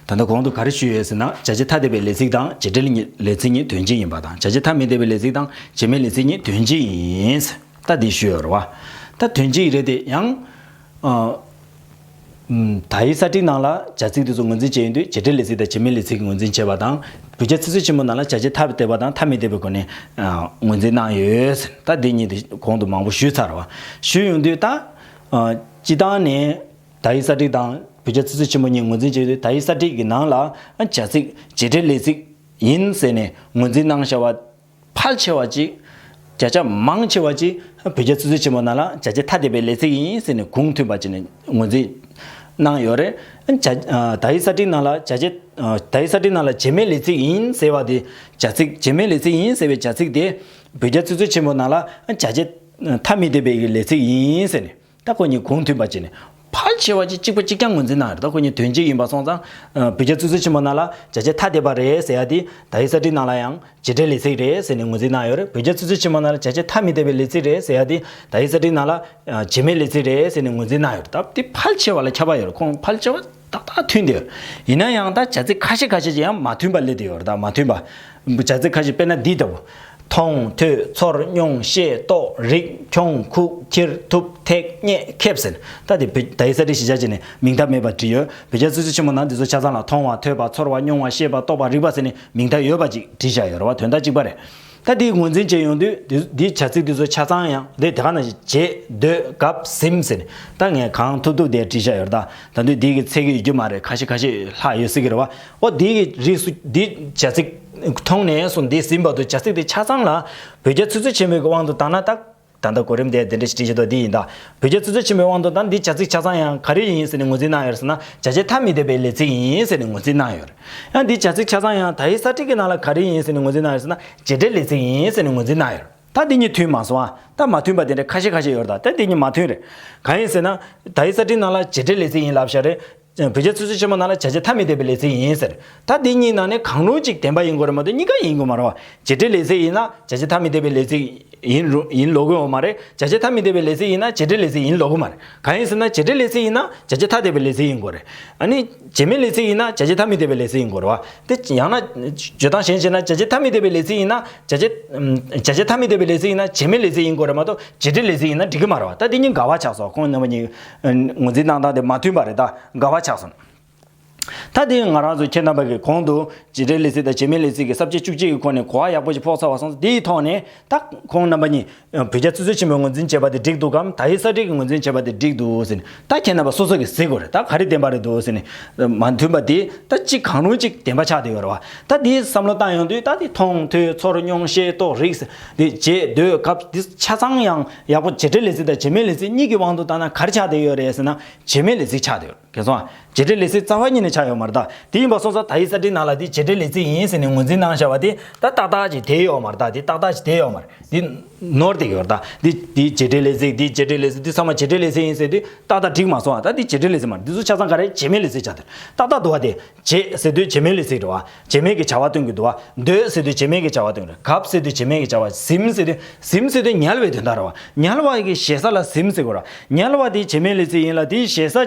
ད་ལྟ་གོང་དུ་ག་རེ་ཞུས་ཡོད་ཟེར་ན་བྱ་བྱེད་ཐ་དད་པའི་ལས་ཚིག་དང་བྱེད་འབྲེལ་ལས་ཚིག་གཉིས་དོན་གཅིག་ཡིན་པ་དང་བྱ་བྱེད་ཐ་མི་དད་པའི་ལས་ཚིག་དང་བྱེད་མེད་ལས་ཚིག་གཉིས་དོན་གཅིག་ཡིན། ད་འདི་ཞུས་ཡོད་རེད་བ། ད་དོན་གཅིག་རེད་དེ་ཡང་། ཨ། ཨུམ། དག་ཡིག་གསར་བསྒྲིགས་ནང་ལ་བྱ་ཚིག་དེ་ཚོ་ངོས་འཛིན་བྱས་ཡོང་དུས་བྱེད་འབྲེལ་ལས་ཚིག་དང་བྱེད་མེད་ལས་ཚིག་གི་ངོས་འཛིན་བྱས་པ་དང་། བོད་རྒྱ་ཆེ་ཚུལ་ཆེན་པོ་ནང་ལ་བྱ་བྱེད་ཐ་དད་པ་དང་ཐ་མི་དད་པའི་སྒོ་ནས་ཨ་ངོས་འཛིན་གནང་ཡོད། ད་འདི་གཉིས་དེ་གོང་དུ་མང་པོ་ཞུས་ཚར་བ། ཞུས་ཡོང་དུས་ད་ཨ་སྤྱི་བཏང་ནས་དག་ཡིག་གསར་བསྒྲིགས་དང་བོད་རྒྱ་ཆེ་ཚུལ་ཆེན་པོ་གཉིས་ངོས་འཛིན་བྱས་ཡོང་དུས་དག་ཡིག་གསར་བསྒྲིགས་ཀྱི་ནང་ལ་ཨ་བྱ་ཚིག་བྱེད་འབྲེལ་ལས་ཚིག་ཡིན་ཟེར་ནས་ངོས་འཛིན་གནང་བཞག་པ། ཕལ་ཆེ་བ་ཅིག་བརྒྱ་ཆ་མང་ཆེ་བ་ཅིག་བོད་རྒྱ་ཆེ་ཚུལ་ཆེན་པོ་ནང་ལ་བྱ་བྱེད་ཐ་དད་པའི་ལས་ཚིག་ཡིན་ཟེར་ནས་གོང་མཐུན་པ་ཅིག་ནས་ངོས་འཛིན་གནང་ཡོད་རེད། བྱ་ཨ་དག་ཡིག་གསར་བསྒྲིགས་ནང་ལ་བྱ་བྱེད་ཨ་དག་ཡིག་གསར་བསྒྲིགས་ནང་ལ་བྱེད་མེད་ལས་ཚིག་ཡིན་ཟེར་བ་དེ་བྱ་ཚིག་བྱེད་མེད་ལས་ཚིག་ཡིན་ཟེར་བའི་བྱ་ཚིག་དེ་བོད་རྒྱ་ཆེ་ཚུལ་ཆེན་པོ་ནང་ལ་བྱ་བྱེད་ཐ་མི་དད་པའི་ལས་ཚིག་ཡིན་ཟེར་ནས། ད་ཁོ་གཉིས་གོང་མཐུན་པ་བྱས་ནས་ཕལ་ཆེ་བ་ཅིག་གཅིག་པ་གཅིག་རྐྱང་ངོས་འཛིན་གནང་ཡོད་རེད། ད་ཁོ་གཉིས་དོན་གཅིག་ཡིན་པ་སོང་ཙང་། ཨ་བོད་རྒྱ་ཆེ་ཚུལ་ཆེན་པོ་ནང་ལ་བྱ་བྱེད་ཐ་དད་པ་རེད་ཟེར་ཡ་དེ་དག་ཡིག་གསར་བསྒྲིགས་ནང་ལ་ཡང་བྱེད་འབྲེལ་ལས་ཚིག་རེད་ཟེར་ནས་ངོས་འཛིན་གནང་ཡོད་རེད། བོད་རྒྱ་ཆེ་ཚུལ་ཆེན་པོ་ནང་ལ་བྱ་བྱེད་ཐ་མི་དད་པའི་ལས་ཚིག་རེད་ཟེར་ཡ་དེ་དག་ཡིག་གསར་བསྒྲིགས་ནང་ལ་ཨ་བྱེད་མེད་ལས་ཚིག་རེད་ཟེར་ནས་ངོས་འཛིན་གནང་ཡོད་རེད། ད་དེ་ཕལ་ཆེ་བ་ལ་ཁྱབ་པ་ཡོད་རེད། ཁོང་ཕལ་ཆེ་བ་ཏག་ཏག་མཐུན་བསྡད་ཡོད་རེད། ཡིན་ན་ཡང་ད་བྱ་ཚིག་ཁ་ཤས་ཁ་ཤས་ཅིག་ཡང་མ་མཐུན་པ་སླེབས་བསྡད་ཡོད་རེད། ད་མ་མཐུན་པ། བྱ་ཚིག་ཁ་ཤས་དཔེར་ན་འདི་ལྟ་བུ། མཐོང་ཐོས་ཚོར་མྱོང་ཤེས་རྟོགས་རིག་འཁྱོངས་ཁུག་ཁྱེར་ཐུབ་ཐེག་རྙེད་མཁས་ཟེར། ད་དེ་བོད་དག་ཡིག་གསར་བསྒྲིགས་གཞིས་ཆགས་ཅིག་ནས་མིང་མཐའ་མེད་པར་བྲིས་ཡོད། བོད་རྒྱ་ཆེ་ཚུལ་ཆེན་པོ་ནང་འདི་ཚོ་ཆ་ཚང་ལ་མཐོང་བ་ཐོས་པ་ཚོར་བ་མྱོང་བ་ཤེས་པ་རྟོགས་པ་རིག་པ་ཟེར་ནས་མིང་མཐའ་ཡོད་པ་ཅིག་བྲིས་བཞག་ཡོད་རེད་བ། དོན་དག་གཅིག་པ་རེད། ད་དེའི་ངོས་འཛིན་བྱས་ཡོང་དུས་འདི་འདིའི་བྱ་ཚིག་འདི་ཚོ་ཆ་ཚང་ཡང་དེ་དེ་ག་ནང་བཞིན་བྱེད་འདོད་སྐབས་ཟིན་ཟེར་ནས་ད་ངས་གང་ཐུབ་ཐུབ་དེ་བྲིས་བཞག་ཡོད་རེད། ད་ད་དུང་འདི་གི་ཚད་ཀྱི་ཡོད་རྒྱུ་མ་རེད། ཁ་ཤས་ཁ་ཤས་ལྷག་ཡོད་སྲིད་ཀྱི་རེད་བ། ཨོ་འདི་གི་རིགས་སུ་འདི་བྱ་ཚིག་མཐོང་ནས་བཟུང་འདི་ཟིན་བར་དུ་བྱ་ཚིག་དེ་ཆ་ཚང་ལ་བོད་རྒྱ་ཆེ་ཚུལ་ཆེན་པོའི་དབང་དུ་བཏང་ན་ད། ད་ལྟ་གོ་རིམ་དེ་དེ་འདྲ་ཞིག་བྲིས་བཞག་འདུག་འདི་ཡིན་ད། བོད་རྒྱ་ཚིག་མཛོད་ཆེན་མོའི་དབང་དུ་ད་འདི་བྱ་ཚིག་ཆ་ཚང་ཡང་ག་རེ་ཡིན་ཟེར་ནས་ངོས་འཛིན་གནང་ཡོད་ཟེར་ན། བྱ་བྱེད་ཐ་མི་དད་པའི་ལས་ཚིག་ཡིན་ཟེར་ནས་ངོས་འཛིན་གནང་ཡོད། ཡང་འདི་བྱ་ཚིག་ཆ་ཚང་ཡང་ད་ཡི་ས་བཀྲ་གི་ནང་ལ་ག་རེ་ཡིན་ཟེར་ནས་ངོས་འཛིན་གནང་ཡོད་ཟེར་ན། བྱེད་འབྲེལ་ལས་ཚིག་ཡིན་ཟེར་ནས་ངོས་འཛིན་གནང་ཡོད། ད་འདི་གཉིས་མཐུན་མ་སོང་ཨ། ད་མ་མཐུན་པ་དེ་འདྲ་ཁ་ཤས་ཁ་ཤས་ཡོད་རེད་ད། ད་འདི་གཉིས་མ་མཐུན་རེད། གང་ཡིན་ཟེར་ན། ད་ཡི་ས་བཀྲའི་ནང་ལ་བྱེད་འབྲེལ་ལས་ཚིག་ཡིན་ལབ་བཞག་རེད། བོད་རྒྱ་ཚིག་མཛོད་ཆེན་མོ་ནང་ལ་བྱ་བྱེད་ཐ་མི་དད་པའི་ལས་ཚིག་ཡིན་ཟེར། ད་འདི་གཉིས་ནང་ནས་གང་རུང་གཅིག་བདེན་པ་ཡིན་དགོས་རེད་མ་གཏོགས་གཉིས་ཀ་ཡིན་དགོས་མ་རེད་བ། བྱེད་འབྲེལ་ལས་ཚིག་ཡིན་ན་བྱ་བྱེད་ཐ་མི་དད་པའི་ལས་ཚིག་ཡིན་རུ་ཡིན་ལོག་གི་ཡོད་མ་རེད། བྱ་བྱེད་ཐ་མི་དད་པའི་ལས་ཚིག་ཡིན་ན་བྱེད་འབྲེལ་ལས་ཚིག་ཡིན་ལོག་གི་མ་རེད། གང་ཡིན་ཟེར་ན་བྱེད་འབྲེལ་ལས་ཚིག་ཡིན་ན་བྱ་བྱེད་ཐ་དད་པའི་ལས་ཚིག་ཡིན་དགོས་རེད། ཨ་ནི་བྱེད་མེད་ལས་ཚིག་ཡིན་ན་བྱ་བྱེད་ཐ་མི་དད་པའི་ལས་ཚིག་ཡིན་དགོས་རེད་བ། དེ་ཡང་ན་བརྗོད་སྟངས་གཞན་བྱས་ན་བྱ་བྱེད་ཐ་མི་དད་པའི་ལས་ཚིག་ཡིན་ན་བྱ་བྱེད་ཨམ། བྱ་བྱེད་ཐ་མི་དད་པའི་ལས་ཚིག་ཡིན་ན་བྱེད་མེད་ལས་ཚིག་ཡིན་དགོས་རེད་མ་གཏོགས་བྱེད་འབྲེལ་ལས་ཚིག་ཡིན་ན་འགྲིག་གི་མ་རེད་བ། ད་དེ་གཉིས་འགལ་བ་ཆགས་སོང་། ཁོང་རྣམ་པ་གཉིས་ངོས་འཛིན་གནང་སྟངས་དེ་མ་མཐུན་པ་རེད། ད་འགལ་བ་ཆགས་སོང་། ད་དེ་ང་རང་ཚོ་ཁྱེད་རྣམ་པ་གིས་གོང་དུ་བྱེད་འབྲེལ་ལས་ཚིག་དང་བྱེད་མེད་ལས་ཚིག་གི་ས་བཅད་བཅུ་གཅིག་གི་སྒོ་ནས་གོ་བ་ཡག་པོ་ཞིག་ཕོག་ཚར་བ་སོང་ཙང་། དེའི་ཐོག་ནས་ད་ཁོང་རྣམ་པ་གཉིས་བོད་རྒྱ་ཚིག་མཛོད་ཆེན་མོས་ངོས་འཛིན་བྱས་པ་དེ་འགྲིག་འདུག་གམ། ད་ཡི་ས་བཀྲ་གིས་ངོས་འཛིན་བྱས་པ་དེ་འགྲིག་འདུག་ཟེར་ནས། ད་ཁྱེད་རྣམ་པ་སོ་སོ་གིས་གཟིགས་དགོས་རེད། ད་ག་རེ་བདེན་པ་རེད་འདུག་ཟེར་ནས། མ་མཐུན་པ་དེ་ད་གཅིག་གང་རུང་གཅིག་བདེན་པ་ཆགས་བསྡད་ཡོད་རེད་བ། ད་དེའི་བསམ་བློ་བཏང་ཡོང་དུས། ད་དེ་མཐོང་ཐོས་ཚོར་མྱོང་ཤེས་རྟོགས་རིག་དེ་བྱེད་འདོད་སྐབས་དེ་ཆ་ཚང་ཡང་ཡག་པོ་བྱེད་འབྲེལ་ལས་ཚིག་དང་བྱེད་མེད་ལས་ཚིག་གཉིས་ཀྱི་དབང་དུ་བཏང་ན་ག་རེ་ཆགས་བསྡད་ཡོད་རེད་ཟེར་ན། བྱེད་མེད་ལས་ཚིག་ཆགས་བསྡད་ཡོད་རེད། གལ་སོང་ཨ། བྱེད་འབྲེལ་ལས་ཚིག་རྩ་བ་ཉིད་ནས་ཆགས་ཡོད་མ་རེད། ད་དེ་ཡིན་པ་སོང་ཙང་ད་ཡི་ས་བཀྲའི་ནང་ལ་དེ་བྱེད་འབྲེལ་ལས་ཚིག་ཡིན་ཟེར་ནས་ངོས་འཛིན་གནང་བཞག་པ་དེ་ད་ཏག་ཏག་ཅིག་བསྡད་ཡོད་མ་རེད། ད་དེ་ཏག་ཏག་ཅིག་བསྡད་ཡོད་མ་རེད། དེ་ནོར་བསྡད་ཡོད་རེད། ད་དེ་དེ་བྱེད་འབྲེལ་ལས་ཚིག་དེ་བྱེད་འབྲེལ་ལས་ཚིག་དེ་ཚང་མ་བྱེད་འབྲེལ་ལས་ཚིག་ཡིན་ཟེར་དུས་ཏག་ཏག་འགྲིག་མ་སོང་ཨ། ད་དེ་བྱེད་འབྲེལ་ལས་ཚིག་མ་རེད། དེ་ཚོ་ཆ་ཚང་ག་རེ་བྱེད་མེད་ལས་ཚིག་ཆགས་བསྡད་ཏག་ཏག་འདུག་བ། དེ་བྱེད་ཟེར་དུས་བྱེད་མེད་ལས་ཚིག་རེད་བ། བྱེད་མེད་ཀྱི་བྱ་བ་སྟོན་གྱི་འདུག་བ། འདོད་ཟེར་དུས་བྱེད་མེད་ཀྱི་བྱ་བ་སྟོན་གྱི་རེད། གབ་ཟེར་དུས་བྱེད་མེད་ཀྱི་བྱ་བ། ཟིན་ཟེར་དུས། ཟིན་ཟེར་དུས་ཉལ་བའི་དོན་དག་རེད་བ། ཉལ་བ་གི་ཞེ་ས་ལ་ཟིན་ཟེར་དགོས་རེད་བ། ཉལ་བ་དེ་བྱེད་མེད་ལས་ཚིག་ཡིན་ལ་དེའི་ཞེ་ས་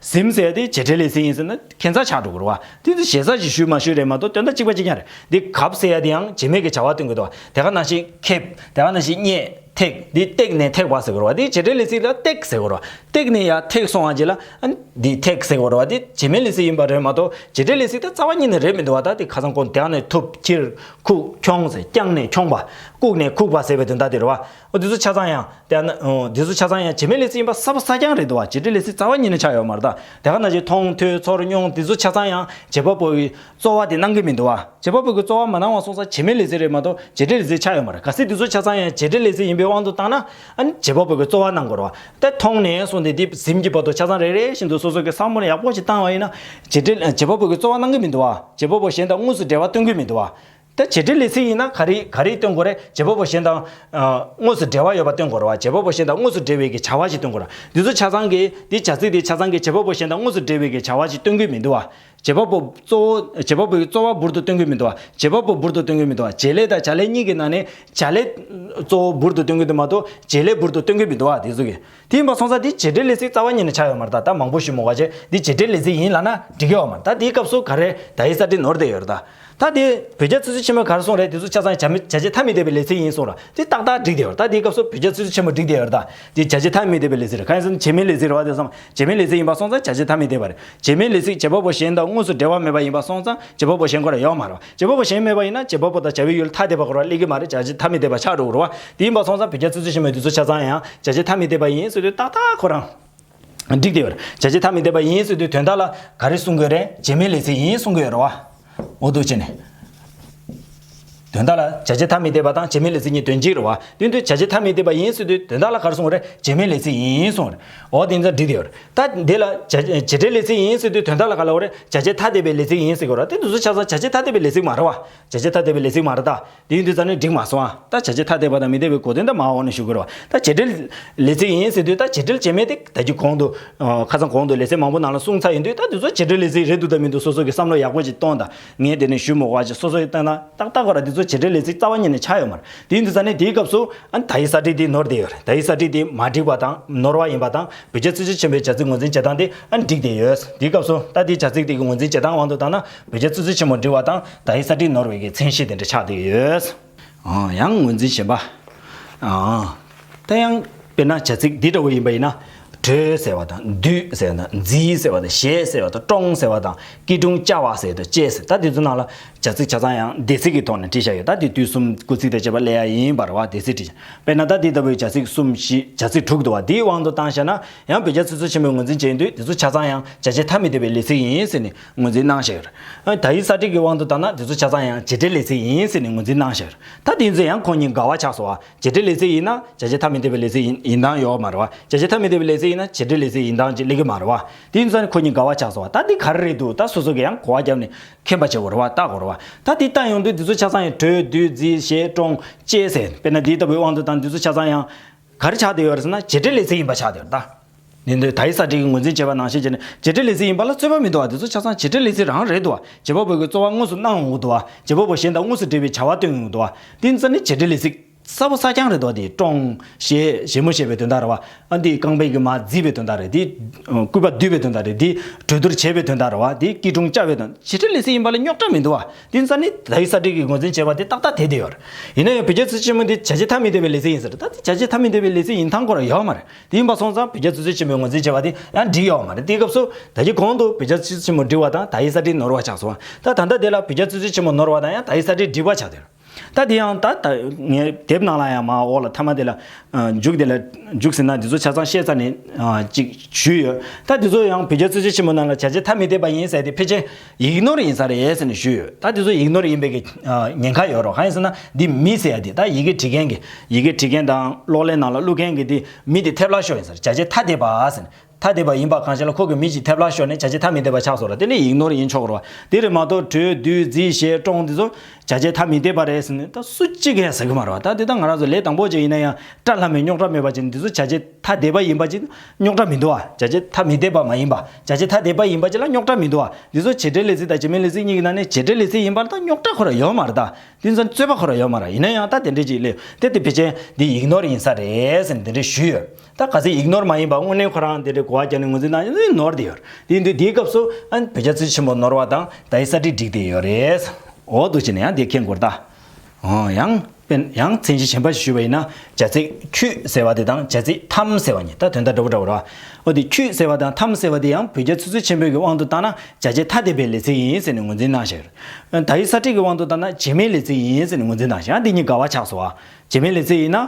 ཟིན་ཟེར་ཡ་དེ་བྱེད་འབྲེལ་ལས་ཚིག་ཡིན་ཟེར་ན་ཁྱད་མཚར་ཆགས་འགྲོ་གི་རེད་བ། དེ་ཚོ་ཞེ་ས་ཞིག་ཞུས་མ་ཞུས་རེད་མ་གཏོགས་དོན་དག་གཅིག་པ་གཅིག་རྐྱང་རེད། འདི་གབ་ཟེར་ཡ་དེ་ཡང་བྱེད་མེད་ཀྱི་བྱ་བ་སྟོན་གྱི་འདུག་བ། དེ་ག་ནང་བཞིན་ཁེབས། དེ་ག་ནང་བཞིན་རྙེད། ཐེག་འདི་བཏེགས་ནས་ཐེག་པ་ཟེར་དགོས་རེད་བ། འདི་བྱེད་འབྲེལ་ལས་ཚིག་ལ་བཏེགས་ཟེར་དགོས་རེད་བ། བཏེགས་ནས་ཡར་ཐེག་སོང་བ་རྗེས་ལ་ཨ་ནི་འདི་ཐེག་ཟེར་དགོས་རེད་བ། འདི་བྱེད་མེད་ལས་ཚིག་ཡིན་པ་རེད་མ་གཏོགས་བྱེད་འབྲེལ་ལས་ཚིག་ད་རྩ་བ་ཉིད་ནས་རེད་མི་འདུག་བ། ད་འདི་ཁ་སང་གོང་དེ་ག་ནས་ཐུབ་ཁྱེར་ཁུག་ཁྱོང་ཟེར། བརྐྱངས་ནས་འཁྱོངས་པ། བཀུག་ནས་ཁུག་པ་ཟེར་བའི་དོན་དག་དེ་རེད་བ། འོ་འདི་ཚོ་ཆ་ཚང་ཡང་དེ་ན་འོ་འདི་ཚོ་ཆ་ཚང་ཡང་བྱེད་མེད་ལས་ཚིག་ཡིན་པ་གསལ་པོ་གསལ་རྐྱང་རེད་འདུག་བ། བྱེད་འབྲེལ་ལས་ཚིག་རྩ་བ་ཉིད་ནས་ཆགས་ཡོད་མ་རེད། ད་དེ་ག་ནང་བཞིན་མཐོང་ཐོས་ཚོར་མྱོང་འདི་ཚོ་ཆ་ཚང་ཡང་བྱེད་པ་པོ་གི་རྩོལ་བ་དེ་གནང་གི་མི་འདུག་བ། བྱེད་པ་པོ་གི་རྩོལ་བ་མ་གནང་བ་སོང་ཙང་བྱེད་མེད་ལས་ཚིག་རེད་མ་གཏོགས་བྱེད་འབྲེལ་ལས་ཚིག་ཆགས་ཡོད་མ་རེད། གལ་སྲིད་འདི་ཚོ་ཆ་ཚང་ཡང་བྱེད་འབྲེལ་ལས་ཚིག་ཡིན་པའི་དབང་དུ་བཏང་ན་ཨ་ནི་བྱེད་པ་པོ་གི་རྩོལ་བ་གནང་དགོས་རེད་བ། ད་མཐོང་ནས་སོང་སྟེ་འདི་ཟིན་གྱི་བར་དུ་ཆ་ཚང་རེ་རེ་བཞིན་དུ་སོ་སོ་གི་བསམ་བློ་ཡག་པོ་ཞིག་བཏང་བ་ཡིན་ན་བྱེད་འབྲེལ་བྱེད་པ་པོ་གི་རྩོལ་བ་གནང་གི་མི་འདུག་བ། བྱེད་པ་པོ་གཞན་དང་དངོས་སུ་འབྲེལ་བ་སྟོན་གྱི་མི་འདུག་བ། ད་བྱེད་འབྲེལ་ལས་ཚིག་ཡིན་ན་ག་རེ་ག་རེ་སྟོན་དགོས་རེད། བྱེད་པ་པོ་གཞན་དང་ཨ་དངོས་སུ་འབྲེལ་བ་ཡོད་པ་སྟོན་དགོས་རེད་བ། བྱེད་པ་པོ་གཞན་དང་དངོས་སུ་འབྲེལ་བའི་གི་བྱ་བ་ཞིག་སྟོན་དགོས་རེད། འདི་ཚོ་ཆ་ཚང་གི་འདི་བྱ་ཚིག་འདི་ཆ་ཚང་གི་བྱེད་པ་པོ་གཞན་དང་དངོས་སུ་འབྲེལ་བའི་གི་བྱ་བ་ཞིག་སྟོན་གྱི་མི་འདུག་བ། བྱེད་པ་པོ་གཙོ་བོ་བྱེད་པ་པོའི་གཙོ་བོ་འབུར་དུ་སྟོན་གྱི་མི་འདུག་བ། བྱེད་པ་པོ་འབུར་དུ་སྟོན་གྱི་མི་འདུག་བ། བྱེད་ལས་དང་བྱ་ལས་གཉིས་ཀྱི་ནང་ནས་བྱ་ལས་གཙོ་བོ་འབུར་དུ་སྟོན་གྱི་འདུག་མ་གཏོགས་བྱེད་ལས་འབུར་དུ་སྟོན་གྱི་མི་འདུག་བ། དེ་ཚོ་གི། དེ་ཡིན་པ་སོང་ཙང་འདི་བྱེད་འབྲེལ་ལས་ཚིག་རྩ་བ་ཉིད་ནས་ཆགས་ཡོད་མ་རེད། ད་ད་མང་པོ་ཞུ་མི་དགོས་པ་བྱས། འདི་བྱེད་འབྲེལ་ལས་ཚིག་ཡིན་ལབ་ན་འགྲིག་གི་ཡོད་མ་རེད། ད་དེའི་སྐབས་སུ་ག་རེ་ད་ཡི་ས་བཀྲ་ནོར་བསྡད་ཡོད་རེད་ད། ད་དེ་བོད་རྒྱ་ཚིག་མཛོད་ཆེན་མོས་ག་རེ་གསུངས་རེད། དེ་ཚོ་ཆ་ཚང་བྱ་མེད་བྱ་བྱེད་ཐ་མི་དད་པའི་ལས་ཚིག་ཡིན་གསུངས་ར། དེ་ཏག་ཏག་འགྲིག་བསྡད་ཡོད་རེད། ད་དེའི་སྐབས་སུ་བོད་རྒྱ་ཚིག་མཛོད་ཆེན་མོས་འགྲིག་བསྡད་ཡོད་རེད་ད། དེ་བྱ་བྱེད་ཐ་མི་དད་པའི་ལས་ཚིག་རེད། གང་ཡིན་ཟེར་ན་བྱེད་མེད་ལས་ཚིག་རེད་བ། དེ་ཚང་མ་བྱེད་མེད་ལས་ཚིག་ཡིན་པ་སོང་ཙང་བྱ་བྱེད་ཐ་མི་དད་པ་རེད། བྱེད་མེད་ལས་ཚིག་བྱེད་པ་པོ་གཞན་དང་དངོས་སུ་འབྲེལ་བ་མེད་པ་ཡིན་པ་སོང་ཙང་བྱེད་པ་པོ་གཞན་ཁོ་རང་ཡོད་མ་རེད་བ། བྱེད་པ་པོ་གཞན་མེད་པ་ཡིན་ན་བྱེད་པ་པོ་དང་བྱ་བའི་ཡུལ་ཐ་དད་པ་ཁོ་རང་སླེབས་ཀྱི་མ་རེད། བྱ་བྱེད་ཐ་མི་དད་པ་ཆགས་འགྲོ་གི་རེད་བ། དེ་ཡིན་པ་སོང་ཙང་བོད་རྒྱ་ཚིག་མཛོད་ཆེན་མོས་དེ་ཚོ་ཆ་ཚང་ཡང་བྱ་བྱེད་ཐ་མི་དད་པ་ཡིན་ཟེར་དུས་ཏག་ཏག་ཁོ་རང་འགྲིག་བསྡད་ཡོད་རེད། བྱ་བྱེད་ཐ་མི་དད་པ་ཡིན་ཟེར་དུས་དོན་དག་ལ་ག་རེ་གསུང་གི་ཡོད་རེད། བྱེད་མེད་ལས་ཚིག་ཡིན་གསུང་གི་ཡོད་རེད་བ། འོ་འདུག་བྱས་ནས། དོན་དག་ལ་བྱ་བྱེད་ཐ་མི་དད་པ་དང་བྱེད་མེད་ལས་ཚིག་གཉིས་དོན་གཅིག་རེད་བ། དེ་དུས་བྱ་བྱེད་ཐ་མི་དད་པ་ཡིན་ཟེར་དུས་དོན་དག་ལ་ག་རེ་གསུང་གི་རེད། བྱེད་མེད་ལས་ཚིག་ཡིན་གསུང་གི་རེད། འོ་དེ་ཚོ་འགྲིག་བསྡད་ཡོད་རེད། ད་འདི་ལ་བྱ་བྱེད་འབྲེལ་ལས་ཚིག་ཡིན་ཟེར་དུས་དོན་དག་ལ་ག་ལབ་དགོས་རེད། བྱ་བྱེད་ཐ་དད་པའི་ལས་ཚིག་ཡིན་ཟེར་དགོས་རེད་བ། དེ་འདི་ཚོ་ཆ་ཚང་བྱ་བྱེད་ཐ་དད་པའི་ལས་ཚིག་མ་རེད་བ། བྱ་བྱེད་ཐ་དད་པའི་ལས་ཚིག་མ་རེད་ད། དེ་ཡིན་དུས་ཙང་ནི་འགྲིག་མ་སོང་ཨ། ད་བྱ་བྱེད་ཐ་དད་པ་དང་མི་དད་པའི་གོ་དོན་དེ་མར་འོག་ནས་ཞུ་དགོས་རེད་བ། ད་བྱེད་འབྲེལ་ལས་ཚིག་ཡིན་ཟེར་དུས་ད་བྱེད་འབྲེལ་བྱེད་མེད་དེ་ད་ཀྱི་གོང་དུ་ཨ་ཁ་སང་གོང་དུ་ལེ་ཚན་མང་པོ་ནང་ལ་གསུངས་ཚར་ཡིན་དུས། ད་དེ་ཚོ་བྱེད་འབྲེལ་ལས་ཚིག་རེད་འདུག་དང་མི་འདུག་སོ་སོ་གི་བསམ་བློ་ཡག་པོ་ཅིག་གཏོང་དང་། ངས་དེ་ནས་ཞུ་མི་དགོས་པ་ཅིག་སོ་སོ་གི་བཏང་ན་ཏག་ཏག་ཁོ་ར་དེ་ཚོ་བྱེད་འབྲེལ་ལས་ཚིག་རྩ་བ་ཉིད་ནས་ཆགས་ཡོད་མ་རེད། དེ་ཡིན་དུས་ཙང་ནི་དེའི་སྐབས་སུ་ཨ་ད་ཡི་ས་བཀྲ་དེ་ནོར་བསྡད་ཡོད་རེད། ད་ཡི་ས་བཀྲ་དེ་མ་འགྲིག་པ་དང་ནོར་བ་ཡིན་པ་དང་། བོད་རྒྱ་ཚིག་མཛོད་ཆེན་མོའི་བྱ་ཚིག་ངོས་འཛིན་བྱེད་སྟངས་དེ་ཨ་འགྲིག་བསྡད་ཡོད། དེའི་སྐབས་སུ་ད་དེ་བྱ་ཚིག་དེ་གི་ངོས་འཛིན་བྱེད་སྟངས་དབང་དུ་བཏང་ན་བོད་རྒྱ་ཚིག་མཛོད་ཆེན་མོ་འགྲིག་པ་དང་ད་ཡི་ས་བཀྲ་ནོར་བའི་གི་མཚན་གཞི་དེ་འདྲ་ཆགས་བསྡད་ཡོད། ཨང་། ཡང་ངོས་འཛིན་གཞན་པ། ཨང་། ད་ཡང་དཔེར་ན་བྱ་ཚིག་འདི་འདྲ་བོ་ཡིན་པ་ཡིན་ན། བྲོས་ཟེར་བ་དང་། འདུས་ཟེར་བ་དང་། མཛིས་ཟེར་བ་དང་། བཞེས་ཟེར་བ་དང་། བཀྲོངས་ཟེར་བ་དང་། སྐྱིལ་ཀྲུང་བཅའ་བ་ཟེར་དང་། བཅས་ཟེར། ད་འདི་ཚོ་ནང་ལ་ བྱ་ཚིག་ཆ་ཚང་ཡང་འདས་ཚིག་གི་ཐོག་ནས་བྲིས་བཞག་ཡོད། ད་དེ་དུས་གསུམ་སྐུལ་ཚིག་དང་བཅས་པ་སླེབས་ཡ་ཡིན་པ་རེད་བ། འདས་ཚིག་བྲིས་བཞག་དཔེར་ན་ད་དེ་ལྟ་བུའི་བྱ་ཚིག་གསུམ་བཞི་བྱ་ཚིག་དྲུག་འདུག་བ། དེའི་དབང་དུ་བཏང་བཞག་ན་ཡང་བོད་རྒྱ་ཚིག་མཛོད་ཆེན་མོའི་ངོས་འཛིན་བྱེད་དུས་དེ་ཚོ་ཆ་ཚང་ཡང་བྱ་བྱེད་མཐའ་མི་འདས་པའི་ལས་ཚིག་ཡིན་ཟེར་ནས་ངོས་འཛིན་གནང་བཞག་ཡོད། ད་ཡིག་གསར་བསྒྲིགས་ཀྱི་དབང་དུ་བཏང་ན་དེ་ཚོ་ཆ་ཚང་ཡང་བྱེད་འབྲེལ་ལས་ཚིག་ཡིན་ཟེར་ནས་ངོས་འཛིན་གནང་བཞག་ཡོད། ད་དེ་ཚོ་ཡང་ཁོ་གཉིས་འགལ་བ་ཆགས་སོང་བ། བྱེད་འབྲེལ་ལས་ཚིག་ཡིན་ན་བྱ་བྱེད་མཐའ་མི་འདས་པའི་ལས་ཚིག་ཡིན་ཡིན་སྟངས་ཡོད་མ་རེད་བ། བྱ་བྱེད་མཐའ་མི་འདས་པའི་ལས་ཚིག་ཡིན་ན་བྱེད་འབྲེལ་ལས་ཚིག་ཡིན་སྟངས་ཅིག་སླེབས་ཀྱི་མ་རེད་བ། དེ་ཡིན་ཙང་ནི་ཁོ་གཉིས་འགལ་བ་ཆགས་སོང་བ། ད་འདི་ག་རེ་རེད་འདུག་ད་སོ་སོ་གིས་ཡང་གོ་བ་བརྒྱབ་ནས་མཁྱེན་པ་བྱེད་དགོས་རེད་བ། བལྟ་དགོས་རེད་བ། ད་འདི་བལྟ་ཡོང་དུས་འདི་ཚོ་ཆ་ཚང་ཡང་གྲོལ་བསྡུས་རྩིས་ཞེས་ཀྲོང་ཅེས་ཟེར། དཔེར་ན་འདི་ལྟ་བུའི་དབང་དུ་བཏང་འདི་ཚོ་ཆ་ཚང་ཡང་ག་རེ་ཆགས་བསྡད་ཡོད་རེད་ཟེར་ན་བྱེད་འབྲེལ་ལས་ཚིག་ཡིན་པ་ཆགས་བསྡད་ཡོད་རེད་ད། འདི་འདི་ད་ཡིག་གསར་བསྒྲིགས་ཀྱི་ངོས་འཛིན་བྱས་པ་ནང་བཞིན་བྱས་ནས་བྱེད་འབྲེལ་ལས་ཚིག་ཡིན་པ་ལ་རྩོད་པ་མི་འདུག་བ། འདི་ཚོ་ཆ་ཚང་བྱེད་འབྲེལ་ལས་ཚིག་རང་རེད་འདུག་བ། བྱེད་པ་པོ་གིས་རྩོལ་བ་དངོས་སུ་གནང་འོང་གི་འདུག་བ། བྱེད་པ་པོ་གཞན་དང་དངོས་སུ་འབྲེལ་བའི་བྱ་བ་སྟོན་ཡོང་གི་འདུག་བ། འདི་ཚོ་ནི་བྱེད་འབྲེལ་ལས་ཚིག་གསལ་པོ་གསལ་རྐྱང་རེད་འདུག་བ། འདི་ཀྲོང་ཞེས་ཞེ་མོ་ཞེས་པའི་དོན་དག་རེད་བ། ཨ་འདི་རྐང་པའི་གི་མ་བརྫིས་པའི་དོན་དག་རེད། འདི་སྐུད་པ་བསྡུས་པའི་དོན་དག་རེད། འདི་གྲོས་བསྡུར་བྱས་པའི་དོན་དག་རེད་བ། འདི་སྐྱིལ་ཀྲུང་བཅའ་བའི་དོན། བྱེད་འབྲེལ་ལས་ཚིག་ཡིན་པ་ལ་རྙོག་དྲ་མི་འདུག་བ། འདི་ཚོ་ནི་ད་ཡིག་གསར་བསྒྲིགས་ཀྱི་ངོས་འཛིན་བྱས་པ་དེ་ཏག་ཏག་དེ་དེ་ཡོད་རེད། ཡིན་ན་ཡང་བོད་རྒྱ་ཚིག་ཆེན་མོ་འདི་བྱ་བྱེད་མཐའ་མི་འདས་པའི་ལས་ཚིག་ཡིན་ཟེར། ད་དེ་བྱ་བྱེད་མཐའ་མི་འདས་པའི་ལས་ཚིག་ཡིན་སྟངས་ཁོ་རང་ཡོད་མ་རེད། དེ་ཡིན་པ་སོང་ཙང་བོད་རྒྱ་ཚིག་མཛོད་ཆེན་མོས་ངོས་འཛིན་བྱས་པ་དེ་ཡང་འགྲིག་ཡོད་མ་རེད། དེའི་སྐབས་སུ་ད་གིན་གོང་དུ་བོད་རྒྱ་ཚིག་མཛོད་ཆེན་མོ་འགྲིག་པ་དང་ད་ཡིག་གསར་བསྒྲིགས་ནོར་བ་ཆགས་སོང་། ད་ད་ལྟ་དེ་ལ་བོད་རྒྱ་ཚིག་མཛོད་ཆེན་མོ་ནོར་བ་དང་ཡང་ད་ཡིག་གསར་བསྒྲིགས་འགྲིག་པ་ཆགས་དེ་རེད། ད་དེ་ཡང་ད་ད་ངས་དེབ་ནང་ལ་ཡང་མ་འོག་ལ་མཐའ་མ་དེ་ལ་མཇུག་དེ་ལ་མཇུག་ཟེར་ན་དེ་ཚོ་ཆ་ཚང་བཤད་ཚར་ནས་ཅིག་ཞུས་ཡོད། ད་དེ་ཚོ་ཡང་བོད་རྒྱ་ཚིག་མཛོད་ཆེན་མོ་ནང་ལ་བྱ་བྱེད་མཐའ་མི་འདས་པ་ཡིན་ཟེར་དེ་ཕལ་ཆེར་ཡིག་ནོར་ཡིན་ས་རེད་ཟེར་ནས་ཞུས་ཡོད། ད་དེ་ཚོ་ཡིག་ནོར་ཡིན་པའི་གི་ཉེན་ཁ་ཡོད་རེད། གང་ཡིན་ཟེར་ན་འདི་མི་ཟེར་ཡ་དེ་ད་ཡི་གེ་འབྲི་མཁན་གི་ཡི་གེ་འབྲི་མཁན་དང་གློག་ཀླད་ནང་ལ་བླུག་མཁན་གི་དེ་མི་དེ་ཐེབས་ལ་ཤོར་ཡིན་ས་རེད། བྱ་བྱེད་ཐ་དད་པ་ཟེར་ནས། ཐ་དད་པ་ཡིན་པ་གང་ཞིག་ལ་ཁོ་གི་མི་གཅིག་ཐེབས་ལ་ཤོར་ནས་བྱ་བྱེད་ཐ་མི་དད་པ་ཆགས་སོང་ར། དེ་ནི་ཡིག་ནོར་ཡིན་ཆོག་ར། དེ་རེད་མ་གཏོགས་གྲོས་བསྡུས་རྩིས་ཞེས་ཀྲོང་འདི་ཚོ་བྱ་བྱེད་ཐ་མི་དད་པ་རེད་ཟེར་ནས་ད་སུ་གཅིག་གིས་ཟེར་གི་མ་རེད་བ། ད་དེ་ད་ང་རང་ཚོ་ལས་དང་པོ་ཅིག་ཡིན་ན་ཡང་སྐྲ་ལྷམ་མེ་རྙོག་དྲ་མེད་པ་ཅིག་འདི་ཚོ་བྱ་བྱེད་ཐ་དད་པ་ཡིན་པ་ཅིག་རྙོག་དྲ་མི་འདུག་བ། བྱ་བྱེད་ཐ་མི་དད་པ་མ་ཡིན་པ་བྱ་བྱེད་ཐ་དད་པ་ཡིན་པ་ཅིག་ལ་རྙོག་དྲ་མི་འདུག་བ། འདི་ཚོ་བྱེད་འབྲེལ་ལས་ཚིག་དང་བྱེད་མེད་ལས་ཚིག་གཉིས་ཀྱི་ནང་ནས་བྱེད་འབྲེལ་ལས་ཚིག་ཡིན་པ་ལ་ད་རྙོག་དྲ་ཁོ་ར་ཡོད་མ་རེད་ད། དེ་ཚོ་རྩོད་པ་ཁོ་ར་ཡོད་མ་རེད། ཡིན་ན་ཡང་ད་དེ་འདྲས་ཅིག་སླེབས་དེ་དེ་ཕལ་ཆེར་འདི་ཡིག་ནོར་ཡིན་ས་རེད་ཟེར་ནས་དེ་འདྲས་ཞུས་ཡོད། ད་ག་ཚོད་ཡིག་ནོར་མ་ཡིན་པ་དངོས་གནས་ཁོ་རང་དེ་འདྲས་གོ་བ་རྒྱབ་ནས་ངོས་འཛིན་གནང་ཡོད་ནོར་དེ་ཡོད་རེད། དེ་ཡིན་དུས་དེའི་སྐབས་སུ་ཨ་ནི་བོད་རྒྱ་ཚིག་ཆེན་པོ་ནོར་བ་དང་ད་ཡིག་གསར་བསྒྲིགས་འགྲིག་བསྡད་ཡོད་རེད། འོ་འདུག་བྱས་ནས་ཡང་དེ་མཁྱེན་དགོས་རེད་ད། འོ་ཡང་དཔེར་ཡང་མཚན་གཞི་གཞན་པ་ཞིག་ཞུས་པ་ཡིན་ན་བྱ་ཚིག་ཁྱོད་ཟེར་བ་དེ་དང་བྱ་ཚིག་ཐམ་ཟེར་བ་གཉིས་ད་དོན་དག་འདྲ་པོ་འདྲ་པོ་རེད་བ། འོ་དེ་ཁྱོད་ཟེར་བ་དང་ཐམ་ཟེར་བ་དེ་ཡང་བོད་རྒྱ་ཚིག་མཛོད་ཆེན་པོའི་གི་དབང་དུ་བཏང་ན་བྱ་བྱེད་ཐ་དད་པའི་ལས་ཚིག་ཡིན་ཟེར་ནས་ངོས་འཛིན་གནང་བཞག་ཡོད། ད་ཡིག་གསར་བསྒྲིགས་ཀྱི་དབང་དུ་བཏང་ན་བྱེད་མེད་ལས་ཚིག་ཡིན་ཟེར་ནས་ངོས་འཛིན་གནང་བཞག་འདི་གཉིས་འགལ་བ་ཆགས་སོང་བ། བྱེད་མེད་ལས་ཚིག་ཡིན་ན།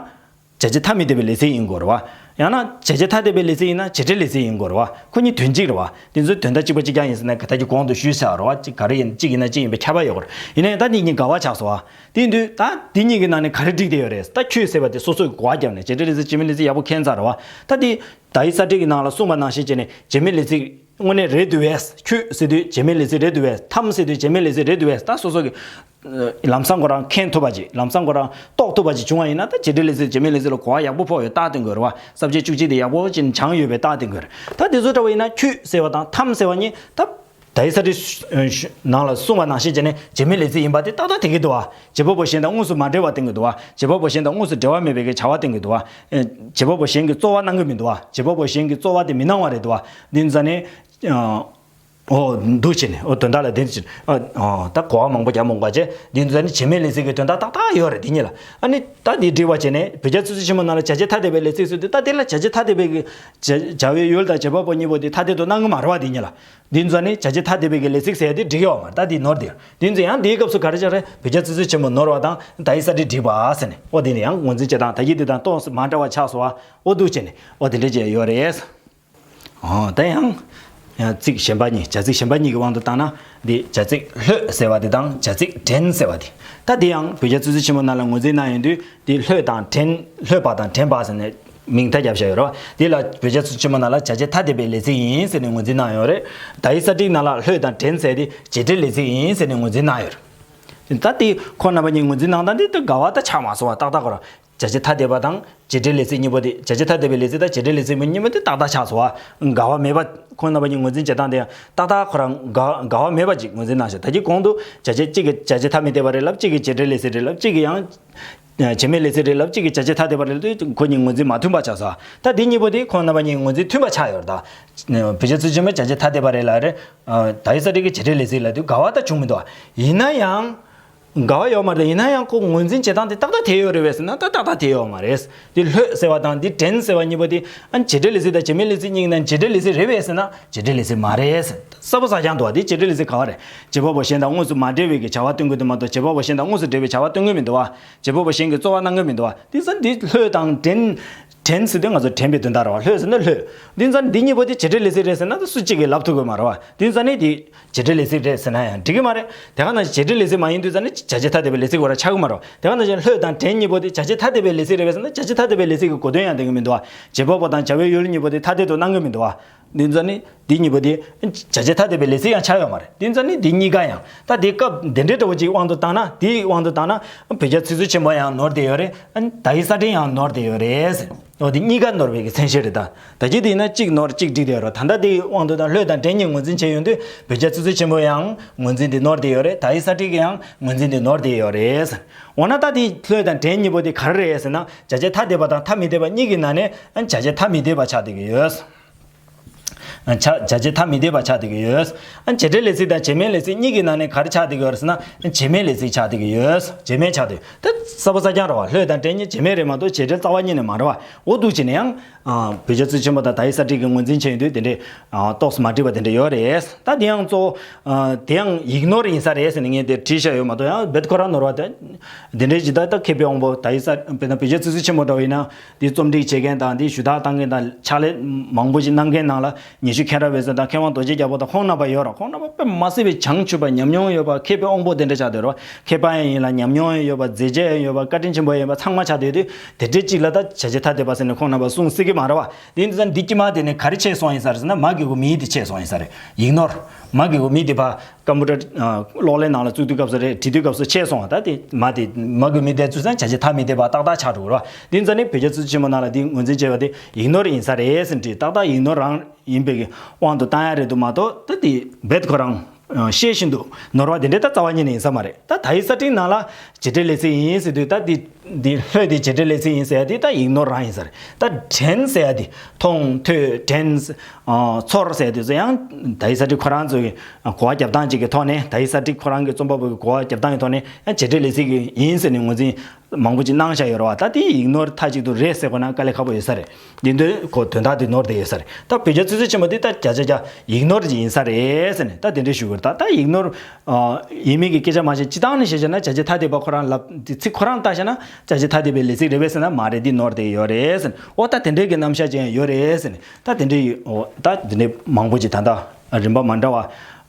བྱ་བྱེད་ཐ་མི་དད་པའི་ལས་ཚིག་ཡིན་དགོས་རེད་བ། ཡང་ན་བྱ་བྱེད་ཐ་དད་པའི་ལས་ཚིག་ཡིན་ན་བྱེད་འབྲེལ་ལས་ཚིག་ཡིན་དགོས་རེད་བ། ཁོ་གཉིས་དོན་གཅིག་རེད་བ། དེ་ཚོའི་དོན་དག་གཅིག་པ་གཅིག་རྐྱང་ཡིན་ཟེར་ན་ད་ལྟ་གི་གོང་དུ་ཞུས་ཚར་རེད་བ། གཅིག་ག་རེ་ཡིན་གཅིག་ཡིན་ན་གཅིག་ཡིན་པའི་ཁྱབ་པ་ཡོད་རེད། ཡིན་ན་ཡང་ད་འདི་གཉིས་འགལ་བ་ཆགས་སོང་བ། དེ་ཡིན་དུས་ད་འདི་གཉིས་ཀྱི་ནང་ནས་ག་རེ་འགྲིག་བསྡད་ཡོད་རེད། ད་ཁྱོད་ཟེར་བ་དེ་སོ་སོས་གོ་བ་བརྒྱབ་ནས་བྱེད་འབྲེལ་ལས་ཚིག་བྱེད་མེད་ལས་ཚིག་ཡག་པོ་མཁྱེན་ཚར་རེད་བ། ད་འདི་ད་ཡིག་གསར་བསྒྲིགས་ཀྱི་ནང་ལ་གསུངས་པ་ནང་བཞིན་བྱས་ནས་བྱེད་མེད་ལས་ཚིག་དངོས་གནས་རེད་འདུག་བས། ཁྱོད་ཟེར་དུས་བྱེད་མེད་ལས་ཚིག་རེད་འདུག་བས། ཐམ་ཟེར་དུས་བྱེད་མེད་ལས་ཚིག་རེད་འདུག་བས། ད་སོ་སོ་གི་ལམ་སང་ཁོ་རང་མཁྱེན་ཐུབ་པ་ཅིག་ལམ་སང་ཁོ་རང་རྟོགས་ཐུབ་པ་ཅིག་བྱུང་བ་ཡིན་ན་ད་བྱེད་འབྲེལ་ལས་ཚིག་བྱེད་མེད་ལས་ཚིག་ལ་གོ་བ་ཡག་པོ་ཕོག་ཡོད་རྟགས་བསྟན་དགོས་རེད་བ། ས་བཅད་བཅུ་གཅིག་དེ་ཡག་པོ་ཅིག་སྦྱངས་ཡོད་པའི་རྟགས་བསྟན་དགོས་རེད། ད་དེ་ཚོ་འདྲ་བ་ཡིན་ན་ཁྱོད་ཟེར་བ་དང་ཐམ་ཟེར་བ་གཉིས་ད་ད་ཡིག་གསར་བསྒྲིགས་ནང་ལ་གསུངས་པ་ནང་བཞིན་བྱས་ནས་བྱེད་མེད་ལས་ཚིག་ཡིན་པ་དེ་ཏག་ཏག་དེ་གི་འདུག་བ། བྱེད་པ་པོ་གཞན་དང་དངོས་སུ་མ་འབྲེལ་བ་བསྟན་གི་འདུག་བ། བྱེད་པ་པོ་གཞན་དང་དངོས་སུ་འབྲེལ་བ་མེད་པའི་གི་བྱ་བ་བསྟན་གི་འདུག་བ། བྱེད་པ་པོ་གཞན་གྱིས་རྩོལ་བ་གནང་གི་མི་འདུག་བ། བྱེད་པ་པོ་གཞན་གྱིས་རྩོལ་བ་དེ་མི་གནང་བ་རེད་འདུག་བ། འདི་ཚོ་ནི། ཨོ་འདུག་བྱས་ནས་ཨོ་དོན་དག་ལ་བདེན་ཅིང་ཨོ་ད་གོ་བ་མང་པོ་རྒྱབ་མོང་པ་བྱས་འདི་ཚོ་ནི་བྱེད་མེད་ལས་ཚིག་གི་དོན་དག་ཏག་ཏག་ཡོད་རེད། འདི་གཉིས་ལ་ཨ་ནི་ད་འདི་འགྲིག་པ་བྱས་ནས་བོད་རྒྱ་ཚིག་མཛོད་ཆེན་མོ་ནང་ལ་བྱ་བྱེད་ཐ་དད་པའི་ལས་ཚིག་ཟེར་དུས་ད་དེ་ལ་བྱ་བྱེད་ཐ་དད་པའི་གི་བྱ་བྱ་བའི་ཡུལ་དང་བྱེད་པ་པོ་གཉིས་པོ་དེ་ཐ་དད་དུ་སྣང་གི་མ་རེད་བ། འདི་གཉིས་ལ་འདི་ཚོ་ནི་བྱ་བྱེད་ཐ་དད་པའི་གི་ལས་ཚིག་ཟེར་ཡ་དེ་འགྲིག་གི་ཡོད་མ་རེད། ད་འདི་ནོར་འདི་འདི་ཚོ་ཡང་འདིའི་སྐབས་སུ་ག་རེ་བྱ་རེད། བོད་རྒྱ་ཚིག་མཛོད་ཆེན་མོ་ནོར་བ་དང་ད་ཡིག་གསར་བསྒྲིགས་འགྲིག་པ་ཟེར་ནས་ཨོ་དེ་ནི་ཡང་ངོས་འཛིན་བྱེད་སྟངས་ད་གི་འདི་དང་ཏོག་ཙམ་མ་འདྲ་བ་ཆགས་སོང་བ། ཨོ་འདུག་བྱས་ནས་ཨོ་དེ་འདྲ་བྱས་ཡོད་རེད། ཨོ་ད་ཡང་ཡང་ཚིག་གཞན་པ་གཉིས་བྱ་ཚིག་གཞན་པ་གཉིས་ཀྱི་དབང་དུ་བཏང་ན་འདི་བྱ་ཚིག་ལྷོད་ཟེར་བ་དེ་དང་བྱ་ཚིག་འདྲེན་ཟེར་བ་དེ། ད་དེ་ཡང་བོད་རྒྱ་ཚིག་མཛོད་ཆེན་མོ་ནང་ལ་ངོས་འཛིན་གནང་ཡོང་དུས་འདི་ལྷོད་དང་འདྲེན་ལྷོད་པ་དང་འདྲེན་པ་ཟེར་ནས་མིང་མཐའ་རྒྱབ་བཞག་ཡོད་རེད་བ། འདི་ལ་བོད་རྒྱ་ཚིག་མཛོད་ཆེན་མོ་ནང་ལ་བྱ་བྱེད་ཐ་དད་པའི་ལས་ཚིག་ཡིན་ཟེར་ནས་ངོས་འཛིན་གནང་ཡོད་རེད། ད་ཡིག་གསར་བསྒྲིགས་ནང་ལ་ལྷོད་དང་འདྲེན་ཟེར་དེ་བྱེད་འབྲེལ་ལས་ཚིག་ཡིན་ཟེར་ནས་ངོས་འཛིན་གནང་ཡོད་རེད། ད་དེ་ཁོང་རྣམ་པ་གཉིས་ངོས་འཛིན་གནང་སྟངས་དེ་ད་འགལ་བ་ད་ཆགས་མ་སོང་བ་ཏག་ཏག་ཁོ་རང་། བྱ་བྱེད་ཐ་དད་པ་དང་བྱེད་འབྲེལ་ལས་ཚིག་གཉིས་པོ་དེ་བྱ་བྱེད་ཐ་དད་པའི་ལས་ཚིག་དང་བྱེད་འབྲེལ་ལས་ཚིག་གཉིས་པོ་དེ་ཏག་ཏག་ཆགས་སོང་བ། འགལ་བ་མེད་པ་ཁོང་རྣམ་པ་གཉིས་ངོས་འཛིན་བྱེད་སྟངས་དེ་ཡང་ཏག་ཏག་ཁོ་རང་འགལ་འགལ་བ་མེད་པ་ཅིག་ངོས་འཛིན་གནང་ཞིང་། ད་གི་གོང་དུ་བྱ་བྱེད་གཅིག་གི་བྱ་བྱེད་ཐ་མི་དད་པ་རེད་ལབ། གཅིག་གི་བྱེད་འབྲེལ་ལས་ཚིག་རེད་ལབ། གཅིག་གི་ཡང་བྱེད་མེད་ལས་ཚིག་རེད་ལབ། གཅིག་གི་བྱ་བྱེད་ཐ་དད་པ་རེད་ལབ་དུས་ཁོ་གཉིས་ངོས་འཛིན་མ་མཐུན་པ་ཆགས་སོང་། ད་འདི་གཉིས་པོ་དེ་ཁོང་རྣམ་པ་གཉིས་ངོས་འཛིན་མཐུན་པ་ཆགས་ཡོད་རེད། ད་བོད་རྒྱ་ཚིག་མཛོད་ཆེན་མོའི་བྱ་བྱེད་ཐ་དད་པ་རེད་ལབ་རེད། ད་ཡིག་གསར་བསྒྲིགས་ཀྱི་བྱེད་འབྲེལ་ལས་ཚིག་ལབ་དུས་འགལ་བ་ད་བྱུང་མི་འདུག་ཡིན་ན་ཡང་། འགལ་བ་ཡོད་མ་རེད། ཡིན་ན་ཡང་ཁོ་ངོས་འཛིན་བྱེད་སྟངས་དེ་ཏག་ཏག་དེ་ཡོད་རེད་པས་ཟེར་ན་ད་ཏག་ཏག་དེ་ཡོད་མ་རེད། དེ་ལྷོད་ཟེར་བ་དང་དེ་དྲན་ཟེར་བ་གཉིས་པོ་དེ་ཨ་བྱེད་འབྲེལ་ལས་ཚིག་དང་བྱེད་མེད་ལས་ཚིག་གཉིས་ཀྱི་ནང་བྱེད་འབྲེལ་ལས་ཚིག་རེད་པས་ཟེར་ན་བྱེད་འབྲེལ་ལས་ཚིག་མ་རེད། གསལ་པོ་གསལ་རྐྱང་འདུག་བ། དེ་བྱེད་འབྲེལ་ལས་ཚིག་ག་བ་རེད། བྱེད་པ་པོ་གཞན་དང་དངོས་སུ་མ་འབྲེལ་བའི་གི་བྱ་བ་སྟོན་གྱི་འདུག་མ་གཏོགས་བྱེད་པ་པོ་གཞན་དང་དངོས་སུ་འབྲེལ་བའི་བྱ་བ་སྟོན་གྱི་མི་འདུག་བ། བྱེད་པ་པོ་གཞན་གྱི་རྩོལ་བ་གནང་གི་མི་འདུག་བ། དེ་ཙམ་དེ་ལྷོད་དང་དྲན། དྲན་ཟེར་དུས་ང་ཚོ་དྲན་པའི་དོན་དག་རེད་བ། ལྷོད་ཟེར་ན་ལྷོད། དེ་ཙམ་འདི་གཉིས་པོ་དེ་བྱེད་འབྲེལ་ལས་ཚིག་རེད་ཟེར་ན་ད་སུ་གཅིག་གིས་ལབ་ཐུབ་ཀྱི་མ་རེད་བ། དེ་ཙམ་ནི་དེ་བྱེད་འབྲེལ་ལས་ཚིག་རེད་ཟེར་ན་ཡང་འགྲིག་གི་མ་རེད། དེ་ག་ནང་བཞིན་བྱེད་འབྲེལ་ལས་ཚིག་མ་ཡིན་དུས་ཙམ་ནི་བྱ་བྱེད་ཐ་དད་པའི་ལས་ཚིག་བར་ཆགས་ཀྱི་མ་རེད་བ། དེ་ག་ནང་བཞིན་ལྷོད་དང་དྲན་གཉིས་པོ་དེ་བྱ་བྱེད་ཐ་དད་པའི་ལས་ཚིག་རེད་པས་ཟེར་ན་བྱ་བྱེད་ཐ་དད་པའི་ལས་ཚིག་གི་གོ་དོན་ཡང་ལྡན་གྱི་མི་འདུག་བ། བྱེད་པ་པོ་དང་བྱ་བའི་ཡུལ་གཉིས་པོ་དེ་ཐ་དད་དུ་སྣང་གི་མི་འདུག་བ། འདི་ཙམ་ནི་འདི་གཉིས་པོ་དེ་བྱ་བྱེད་ཐ་དད་པའི་ལས་ཚིག་ཡང་ཆགས་ཡོད་མ་རེད། འདི་ཙམ་ནི་འདི་གཉིས་ཀ་ཡང་ད་དེ་སྐབས་འདི་འདྲའི་འདྲ་བོ་ཅིག་དབང་དུ་བཏང་ན་དེའི་དབང་དུ་བཏང་ན་བོད་རྒྱ་ཚིག་མཛོད་ཆེན་པོ་ཡང་ནོར་བསྡད་ཡོད་རེད། ཨ་ནི་དག་ཡིག་གསར་བསྒྲིགས་ཡང་ནོར་བསྡད་ཡོད་རེད། འོ་དེ་གཉིས་ཀ་ནོར་བའི་གི་མཚན་གཞི་རེད་ད། ད་ཅི་དེ་ཡིན་ན་གཅིག་ནོར་གཅིག་བསྒྲིགས་བསྡད་ཡོད་རེད། ད་ལྟ་དེའི་དབང་དུ་བཏང་ལྷོད་དང་དྲན་གཉིས་ངོས་འཛིན་བྱས་ཡོང་དུས་བོད་རྒྱ་ཚིག་མཛོད་ཆེན་པོ་ཡང་ངོས་འཛིན་དེ་ནོར་བསྡད་ཡོད་རེད། དག་ཡིག་གསར་བསྒྲིགས་ཀྱི་ཡང་ངོས་འཛིན་དེ་ནོར་བསྡད་ཡོད་རེད། འོ་ན་ད་དེ་ལྷོད་དང་དྲན་གཉིས་པོ་དེ་ག་རེ་རེད་ཟེར་ན་བྱ་བྱེད་ཐ་དད་པ་དང་ཐ་མི་དད་པ་གཉིས་ཀྱི་ནང་ནས་ཨ་ནི་བྱ་བྱེད་ཐ་མི་དད་པ་ཆགས་བསྡད་ཀྱི་ཡོད། བྱ་བྱ་བྱེད་ཐ་མི་དད་པ་ཆགས་བསྡད་ཀྱི་ཡོད། ཨ་བྱེད་འབྲེལ་ལས་ཚིག་དང་བྱེད་མེད་ལས་ཚིག་གཉིས་ཀྱི་ནང་ནས་ག་རེ་ཆགས་བསྡད་ཀྱི་ཡོད་རེད་ཟེར་ན་བྱེད་མེད་ལས་ཚིག་ཆགས་བསྡད་ཀྱི་ཡོད། བྱེད་མེད་ཆགས་བསྡད་ཡོད། ད་གསལ་པོ་གསལ་རྐྱང་རེད་བ། ལྷོད་དང་དྲན་གཉིས་བྱེད་མེད་རེད་མ་གཏོགས་བྱེད་འབྲེལ་རྩ་བ་ཉིད་ནས་མ་རེད་བ། འོ་འདུག་བྱས་ན་ཡང་བོད་རྒྱ་ཚིག་མཛོད་ཆེན་པོ་དང་དག་ཡིག་གསར་བསྒྲིགས་ཀྱི་ངོས་འཛིན་བྱས་ཡོང་དུས་དེ་འདྲའི་ཏོག་ཙམ་མ་འགྲིག་པ་དེ་འདྲ་ཡོད་རེད། ད་དེ་ཡང་གཙོ་བོ་དེ་ཡང་ཡིག་ནོར་ཡིན་ས་རེད་ཟེར་ནས་ངས་དེ་བྲིས་བཞག་ཡོད་མ་གཏོགས་ཡང་རྦད་ཁོ་རང་ནོར་བ་དེ་འདི་འདྲའི་ཇི་ལྟར་ད་མཁས་པའི་དབང་པོ་དག་ཡིག་གསར་དཔེར་ན་བོད་རྒྱ་ཚིག་མཛོད་ཆེན་པོ་འདྲ་བ་ཡིན་ན། འདི་རྩོམ་སྒྲིག་བྱེད་མཁན་དང་འདི་ཞུ་དག་བཏང་མཁན་དང་ཕྱག་ལས་མང་པོ་ཞིག་གནང་མཁན་ནང་ལ་ཉི་ཤུ་མཁྱེན་རབ་འོད་ཟེར་དང་མཁས་དབང་རྡོ་རྗེ་རྒྱལ་པོ་དང་ཁོང་རྣམ་པ་ཡོད་ར། ཁོང་རྣམ་པ་དཔེ་མ་སྲིད་པའི་བྱང་ཆུབ་པ་ཉམས་མྱོང་ཡོད་པ་མཁས་པའི་དབང་པོ་དེ་འདྲ་ཆགས་བསྡད་ར། མཁས་པ་ཡང་ཡིན་ལ་ཉམས་མྱོང་ཡང་ཡོད་པ་མཛད་རྗེས་ཡང་ཡོད་པ་བཀའ་དྲིན་ཆེན་པོ་ཡིན་པ་ཚང་མ་ཆགས་བསྡད་དུས་དེ་འདྲའི་གཅིག་ལ་ད་བྱ་བྱེད་ཐ་དད་པ་ཟེར་ནས་ཁོང་རྣམ་པ་གསུང་སྲིད་ཀྱི་མ་རེད་བ། དེ་འདི་ཚ་འདི་དཀྱིལ་མ་དེ་ནས་ག་རེ་ཆད་སོང་ཡིན་ས་རེད་ཟེར་ན་མ་གི་གུ་མིང་དེ་ཆད་སོང་ཡིན་ས་རེད། ཡིག་ནོར། མ་གི་གུ་མིང་དེ་ཕ། ཀམ་པུ་ཊར་གློག་ཀླད་ནང་ལ་བཙུགས་དུས་སྐབས་སུ་རེད། བྲིས་དུས་སྐབས་སུ་ཆད་སོང་བ། ད་དེ་མ་དེ་མ་གི་མི་དེ་བཙུགས་ཙང་བྱ་བྱེད་ཐ་མི་དད་པ་ཏག་ཏག་ཆགས་འགྲོ་གི་རེད་བ། དེ་ཙ་ནི་བོད་རྒྱ་ཚིག་མཛོད་ཆེན་མོ་ནང་ལ་དེ་ངོས་འཛིན་བྱས་པ་དེ་ཡིག་ནོར་ཡིན་ས་རེད་ཟེར་བྲིས། ཏག་ཏག་ཡིག་ནོར་རང་ཡིན་པའི་དབང་དུ་བཏང་ཡ་རེད་འདུག་མ་གཏོགས་ད་དེ་རྦད་ཁོ་རང་ཤེས་བཞིན་དུ་ནོར་བ་དེ་འདྲའི་ད་རྩ་བ་ཉིད་ནས་ཡིན་ས་མ་རེད། ད་དག་ཡིག་གསར་བསྒྲིགས་ནང་ལ་བྱེད་འབྲེལ་ལས་ཚིག་ཡིན་ཟེར་དུས་ད་དེ་དེ་ལྷོད་དེ་བྱེད་འབྲེལ་ལས་ཚིག་ཡིན་ཟེར་ཡ་དེ་ད་ཡིག་ནོར་རང་ཡིན་ས་རེད། ད་དྲན་ཟེར་ཡ་དེ་མཐོང་ཐོས་དྲན། ཚོར་ཟེར་དུས་ཚོ་ཡང་དག་ཡིག་གསར་བསྒྲིགས་ཁོ་རང་ཚོ་གི་གོ་བ་རྒྱབ་སྟངས་ཅིག་གི་ཐོག་ནས་དག་ཡིག་གསར་བསྒྲིགས་ཁོ་རང་གི་རྩོམ་པ་པོ་གི་གོ་བ་རྒྱབ་སྟངས་ཀྱི་ཐོག་ནས་ཡང་བྱེད་འབྲེལ་ལས་ཚིག་གི་ཡིན་ཟེར་ནས་ངོས་འཛིན་མང་པོ་ཅིག་གནང་བཞག་ཡོད་རེད་བ། ད་དེ་ཡིག་ནོར་མཐའ་གཅིག་ཏུ་རེད་ཟེར་དགོས་ན་དཀའ་ལས་ཁག་པོ་ཡོད་ས་རེད། འདི་འདོད་ཁོ་དོན་དག་དེ་ནོར་བསྡད་ཡོད་ས་རེད། ད་བོད་རྒྱ་ཚིག་མཛོད་ཆེན་མོ་འདི་ད་བརྒྱ་ཆ་བརྒྱ་ཡིག་ནོར་ཅིག་ཡིན་ས་རེད་ཟེར་ནས་ད་དེ་འདྲ་ཞུ་དགོས་རེད། ད་ད་ཡིག་ནོར་ཡིན་མིན་གྱི་སྐད་ཆ་མ་བཤད། སྤྱི་བཏང་ནས་བཤད་བྱས་ན་བྱ་བྱེད་ཐ་དད་པ་ཁོ་རང་ལབ་འདི་ཚིག་ཁོ་རང་ལྟ་བྱས་ན་བྱ་བྱེད་ཐ་དད་པའི་ལས་ཚིག་རེད་པས་ཟེར་ན་མ་རེད། འདི་ནོར་བསྡད་ཡོད་རེད་ཟེར་ནས། འོ་ད་དེ་འདྲའི་གི་རྣམ་གཞག་ཅན་ཡོད་རེད་ཟེར་ནས། ད་དེ་འདྲའི་འོ་ད་དེ་འདྲའི་མང་པོ་ཅིག་ད་ལྟ་རིམ་པ་མ་འདྲ་བ་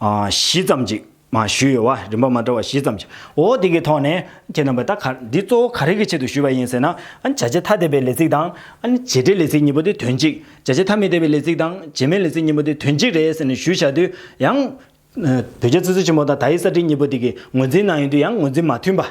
བཞི་ཙམ་ཅིག་མ་ཞུས་ཡོད་བ། རིམ་པ་མ་འདྲ་བ་བཞི་ཙམ་ཅིག་འོ་དེ་གི་ཐོག་ནས་ཁྱེད་རྣམ་པས་ད་ག་འདི་གཙོ་བོ་ག་རེ་གི་ཆེད་དུ་ཞུས་པ་ཡིན་ཟེར་ན། ཨ་ནི་བྱ་བྱེད་ཐ་དད་པའི་ལས་ཚིག་དང་ཨ་ནི་བྱེད་འབྲེལ་ལས་ཚིག་གཉིས་པོ་དེ་དོན་གཅིག་བྱ་བྱེད་ཐ་མི་དད་པའི་ལས་ཚིག་དང་བྱེད་མེད་ལས་ཚིག་གཉིས་པོ་དེ་དོན་གཅིག་རེད་ཟེར་ནས་ཞུས་བཞག་དུས་ཡང་། བོད་རྒྱ་ཚིག་མཛོད་ཆེན་མོ་དང་དག་ཡིག་གསར་བསྒྲིགས་གཉིས་པོ་དེ་གི་ངོས་འཛིན་གནང་ཡོང་དུས་ཡང་ངོས་འཛིན་མ་མཐུན་པ།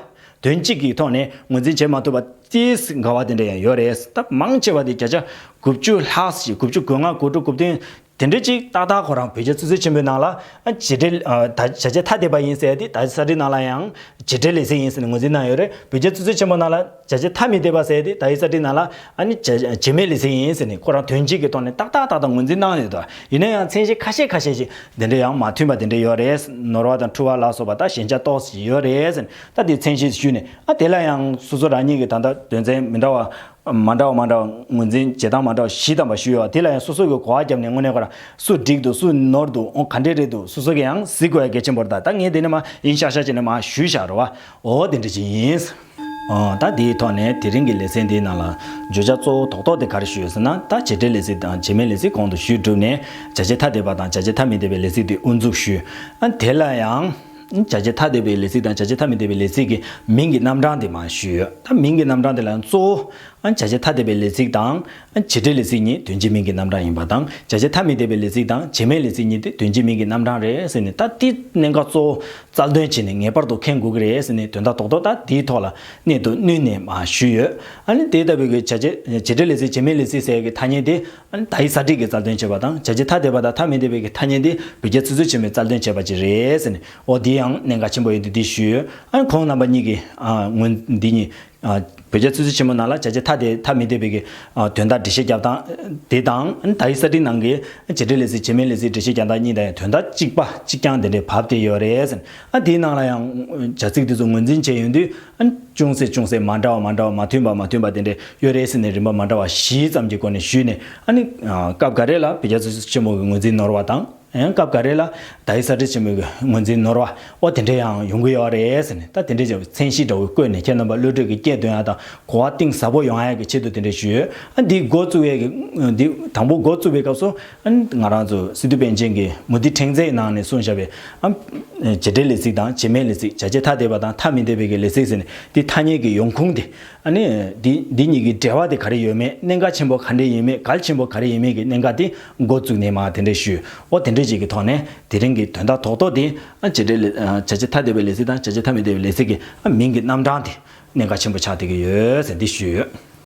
དོན་གཅིག་གི་ཐོག་ནས་ངོས་འཛིན་བྱེད་མ་ཐུབ་པ་ཏིས་འགལ་བ་དེ་འདྲ་ཡང་ཡོད་རེད། ད་མང་ཆེ་བ་དེ་བརྒྱ་ཆ་དགུ་བཅུ་ལྷག་ཞིག་དགུ་བཅུ་གོ་ལྔ་དགུ་དྲུག་དགུ་བདུན་དེ་འདྲ་ཅིག་ཏག་ཏག་ཁོ་རང་བོད་རྒྱ་ཚིག་མཛོད་ཆེན་མོའི་ནང་ལ་ཨ་བྱེད་འབྲེལ་ཨ་ད་བྱ་བྱེད་ཐ་དད་པ་ཡིན་ཟེར་ཏེ་དག་ཡིག་གསར་བསྒྲིགས་ནང་ལ་ཡང་བྱེད་འབྲེལ་ལས་ཚིག་ཡིན་ཟེར་ནས་ངོས་འཛིན་གནང་ཡོད་རེད། བོད་རྒྱ་ཚིག་མཛོད་ཆེན་མོའི་ནང་ལ་བྱ་བྱེད་ཐ་མི་དད་པ་ཟེར་ཏེ་དག་ཡིག་གསར་བསྒྲིགས་ནང་ལ་ཨ་ནི་བྱ་བྱེད་མེད་ལས་ཚིག་ཡིན་ཟེར་ནས་ཁོ་རང་དོན་གཅིག་གི་ཐོག་ནས་ཏག་ཏག་ཏག་ཏག་ངོས་འཛིན་གནང་ཡོད་དོ། ཡིན་ན་ཡང་མཚན་གཞི་ཁ་ཤས་ཁ་ཤས་ཤིག་དེ་འདྲ་ཡང་མ་མཐུན་པ་དེ་འདྲ་ཡོད་རེད། ནོར་བ་དང་འཁྲུལ་བ་ལ་སོགས་པ་ད་ཞན་ཆ་ཏོག་ཙམ་ཡོད་རེད་ཟེར་ནས་ད་དེ་མཚན་གཞི་ཞུས་ནས་ཨ་དེ་ལ་ཡང་སོ་སོ་རང་ཉིད་ཀྱི་ད་ལྟ་དོན་ཚན་མི་འདྲ་བ། མ་འདྲ་བ་མ་འདྲ་བ་ངོས་འཛིན་བྱེད་སྟངས་མ་འདྲ་བ་བཞི་ཙམ་པ་ཞུས་ཡོད། དེ་ལ་ཡང་སོ་སོ་གི་གོ་བ་བརྒྱབ་ནས་དངོས་གནས་ཁོ་རང་སུ་འགྲིག་འདུག་སུ་ནོར་འདུག་ཨོ་ག་འདྲས་རེད་འདུག་སོ་སོ་གི་ཡང་གཟིགས་དགོས་ཡ་གལ་ཆེན་པོ་རེད། ད་ད་ངས་དེ་ནས་མ་ཡིན་ཤག་ཤག་བྱས་ནས་མ་ཞུས་བཞག་རེད་བ། ཨོ་དེ་འདྲ་ཅིག་ཡིན། ཨོ་ད་དེའི་ཐོག་ནས་དེ་རིང་གི་ལེ་ཚན་འདིའི་ནང་ལ་བརྗོད་བྱ་གཙོ་བོ་རྡོག་རྡོག་དེ་ག་རེ་ཞུས་ཡོད་ཟེར་ན། ད་བྱེད་འབྲེལ་ལས་ཚིག་དང་བྱེད་མེད་ལས་ཚིག་གོང་དུ་ཞུས་གྲུབ་ནས་བྱ་བྱེད་ཐ་དད་པ་དང་བྱ་བྱེད་ཐ་མི་དད་པའི་ལས་ཚིག་དེ་དབུ་འཛུགས་ཞུས། ཨ་དེ་ལ་ཡང་། བྱ་བྱེད་ཐ་དད་པའི་ལས་ཚིག་དང་བྱ་བྱེད་ཐ་མི་དད་པའི་ལས་ཚིག་གི་མིང་གི་རྣམ་གྲངས་དེ་མར་ཞུས་ཡོད། ད་མིང་གི་རྣམ་གྲངས་དེ་ལ་གཙོ་བོ་ཨ་བྱ་བྱེད་ཐ་དད་པའི་ལས་ཚིག་དང་བྱེད་འབྲེལ་ལས་ཚིག་གཉིས་དོན་སྤྱི་མིང་གི་རྣམ་གྲངས་ཡིན་པ་དང་། བྱ་བྱེད་ཐ་མི་དད་པའི་ལས་ཚིག་དང་བྱེད་མེད་ལས་ཚིག་གཉིས་དེ་དོན་སྤྱི་མིང་གི་རྣམ་གྲངས་རེད་ཟེར་ནས། ད་དེ་གནད་འགག་གཙོ་བོ་རྩལ་འདོན་བྱས་ནས་ངེས་པར་དུ་མཁྱེན་དགོས་ཀྱི་རེད་ཟེར་ནས་དོན་དག་རྡོག་རྡོག་ད་དེའི་ཐོག་ལ་གནད་དུ་བསྣུན་ནས་མར་ཞུས་ཡོད། ཨ་ནི་དེ་ལྟ་བུའི་གི་བྱ་བྱེད་བྱེད་འབྲེལ་ལས་ཚིག་བྱེད་མེད་ལས་ཚིག་ཟེར་གྱི་ཐ་སྙད་དེ། ཨ་ནི་དག་ཡིག་གསར་བསྒྲིགས་ཀྱི་རྩལ་འདོན་བྱེད་པ་དང་བྱ་བྱེད་ཐ་དད་པ་དང་ཐ་མི་དད་པའི་གི་ཐ་སྙད་འདི་བོད་རྒྱ་ཚིག་མཛོད་ཆེན་མོས་རྩལ་འདོན་བྱས་པ་ཅིག་རེད་ཟེར་ནས། འོ་འདི་ཡང་གནད་འགག་ཆེན་པོ་ཡིན་དུས་འདི་ཞུས་ཡོད། ཨ་ནི་ཁོང་རྣམ་པ་གཉིས་ཀྱིས་ཨ་ངོས་འདི་གཉིས་ཨ་བོད་ བོད་རྒྱ་ཆོས་སྲིད་ཆེན་མོའི་ནང་ལ་བྱ་བྱེད་ཐ་དད་ཐ་མི་དད་པའི་གི་ཨ་དོན་དག་འགྲེལ་བཤད་རྒྱབ་སྟངས་དེ་དང་། ཨ་ནི་དག་ཡིག་གསར་བསྒྲིགས་ནང་གི་བྱེད་འབྲེལ་ལས་ཚིག་བྱེད་མེད་ལས་ཚིག་འགྲེལ་བཤད་རྒྱབ་སྟངས་གཉིས་དང་ཡང་དོན་དག་གཅིག་པ་གཅིག་རྐྱང་དེ་འདྲའི་བབས་ཏེ་ཡོད་རེད་ཟེར་ནས། ཨ་དེའི་ནང་ལ་ཡང་བྱ་ཚིག་དེ་ཚོ་ངོས་འཛིན་བྱས་ཡོང་དུས། ཨ་ནི་ཅུང་ཟད་ཅུང་ཟད་མ་འདྲ་བ་མ་འདྲ་བ། མ་མཐུན་པ་མ་མཐུན་པ་དེ་འདྲ་ཡོད་རེད་ཟེར་ནས་རིམ་པ་མ་འདྲ་བ་བཞི་ཙམ་གྱི་སྒོ་ནས་ཞུས་ནས། ཨ་ནི་ཨ་སྐབས་འགའ་རེ་ལ་བོད་རྒྱ་ཆོས་སྲིད་ཆེན་མོ་གི་ངོས་འཛིན་ནོར་བ་དང་། ཡང་སྐབས་འགའ་རེ་ལ་དག་ཡིག་གསར་བསྒྲིགས་ཆེན་མོ་གི་ངོས་འཛིན་ནོར་བ། ཨོ་དེ་འདྲ་ཡང་ཡོང་གི་ཡོད་རེད་ཟེར་ནས། ད་དེ་འདྲ་ཅིག་མཚན་གཞི་འདྲ་བོ་བཀོད་ནས། ཁྱེད་རྣམ་པ་བློ་གྲོས་ཀྱི་སྐད་འདོན་ཡ་དང་གོ་བ་གཏིང་ཟབ་པོ་ཡོང་ཡ་གི་ཆེད་དུ་དེ་འདྲ་ཞུས་ཡོད། ཨ་འདི་འགོ་བཙུགས་པའི་གི་འདི་དང་པོ་འགོ་བཙུགས་པའི་སྐབས་སུ། ཨ་ནི་ང་རང་ཚོ་སི་ཏུ་པཎ་ཆེན་གྱི་མུ་སྟེགས་ཕྲེང་མཛེས་ནང་ནས་གསུངས་བཞག་པའི་ཨ་བྱེད་འབྲེལ་ལས་ཚིག་དང་བྱེད་མེད་ལས་ཚིག་བྱ་བྱེད་ཐ་དད་པ་དང་ཐ་མི་དད་པའི་གི་ལས་ཚིག་ཟེར་ནས། འདི་ཐ་སྙད་ཀྱི་ཡོང་ཁུངས་དེ། ཨ་ནི་འདི་འདི་གཉིས་ཀྱི་འབྲེལ་བ་དེ་ག་རེ་ཡོད་མེད། གནད་འགག་ཆེན་པོ་ག་འདྲ་ཡིན་མེད། གལ་ཆེན་པོ་ག་རེ་ཡིན་མེད་ཀྱི་གནད་འགག་དེ་འགོ་བཙུགས་ནས་མར་དེ་འདྲ་ཞུས། ཨོ་དེ་འདྲ་ཅིག་གི་ཐོག་ནས་དེ་རིང་གི་དོན་དག་རྡོག་རྡོག་དེ། ཨ་བྱེད་འབྲེལ་ལས་ཨ་བྱ་བྱེད་ཐ་དད་པའི་ལས་ཚིག་དང་བྱ་བྱེད་ཐ་མི་དད་པའི་ལས་ཚིག་གི་ཨ་མིང་གི་རྣམ་གྲངས་དེ་གནད་འགག་ཆེན་པོ་ཆགས་བསྡད་ཀྱི་ཡོད་ཟེར་འདི་ཞུས་ཡོད།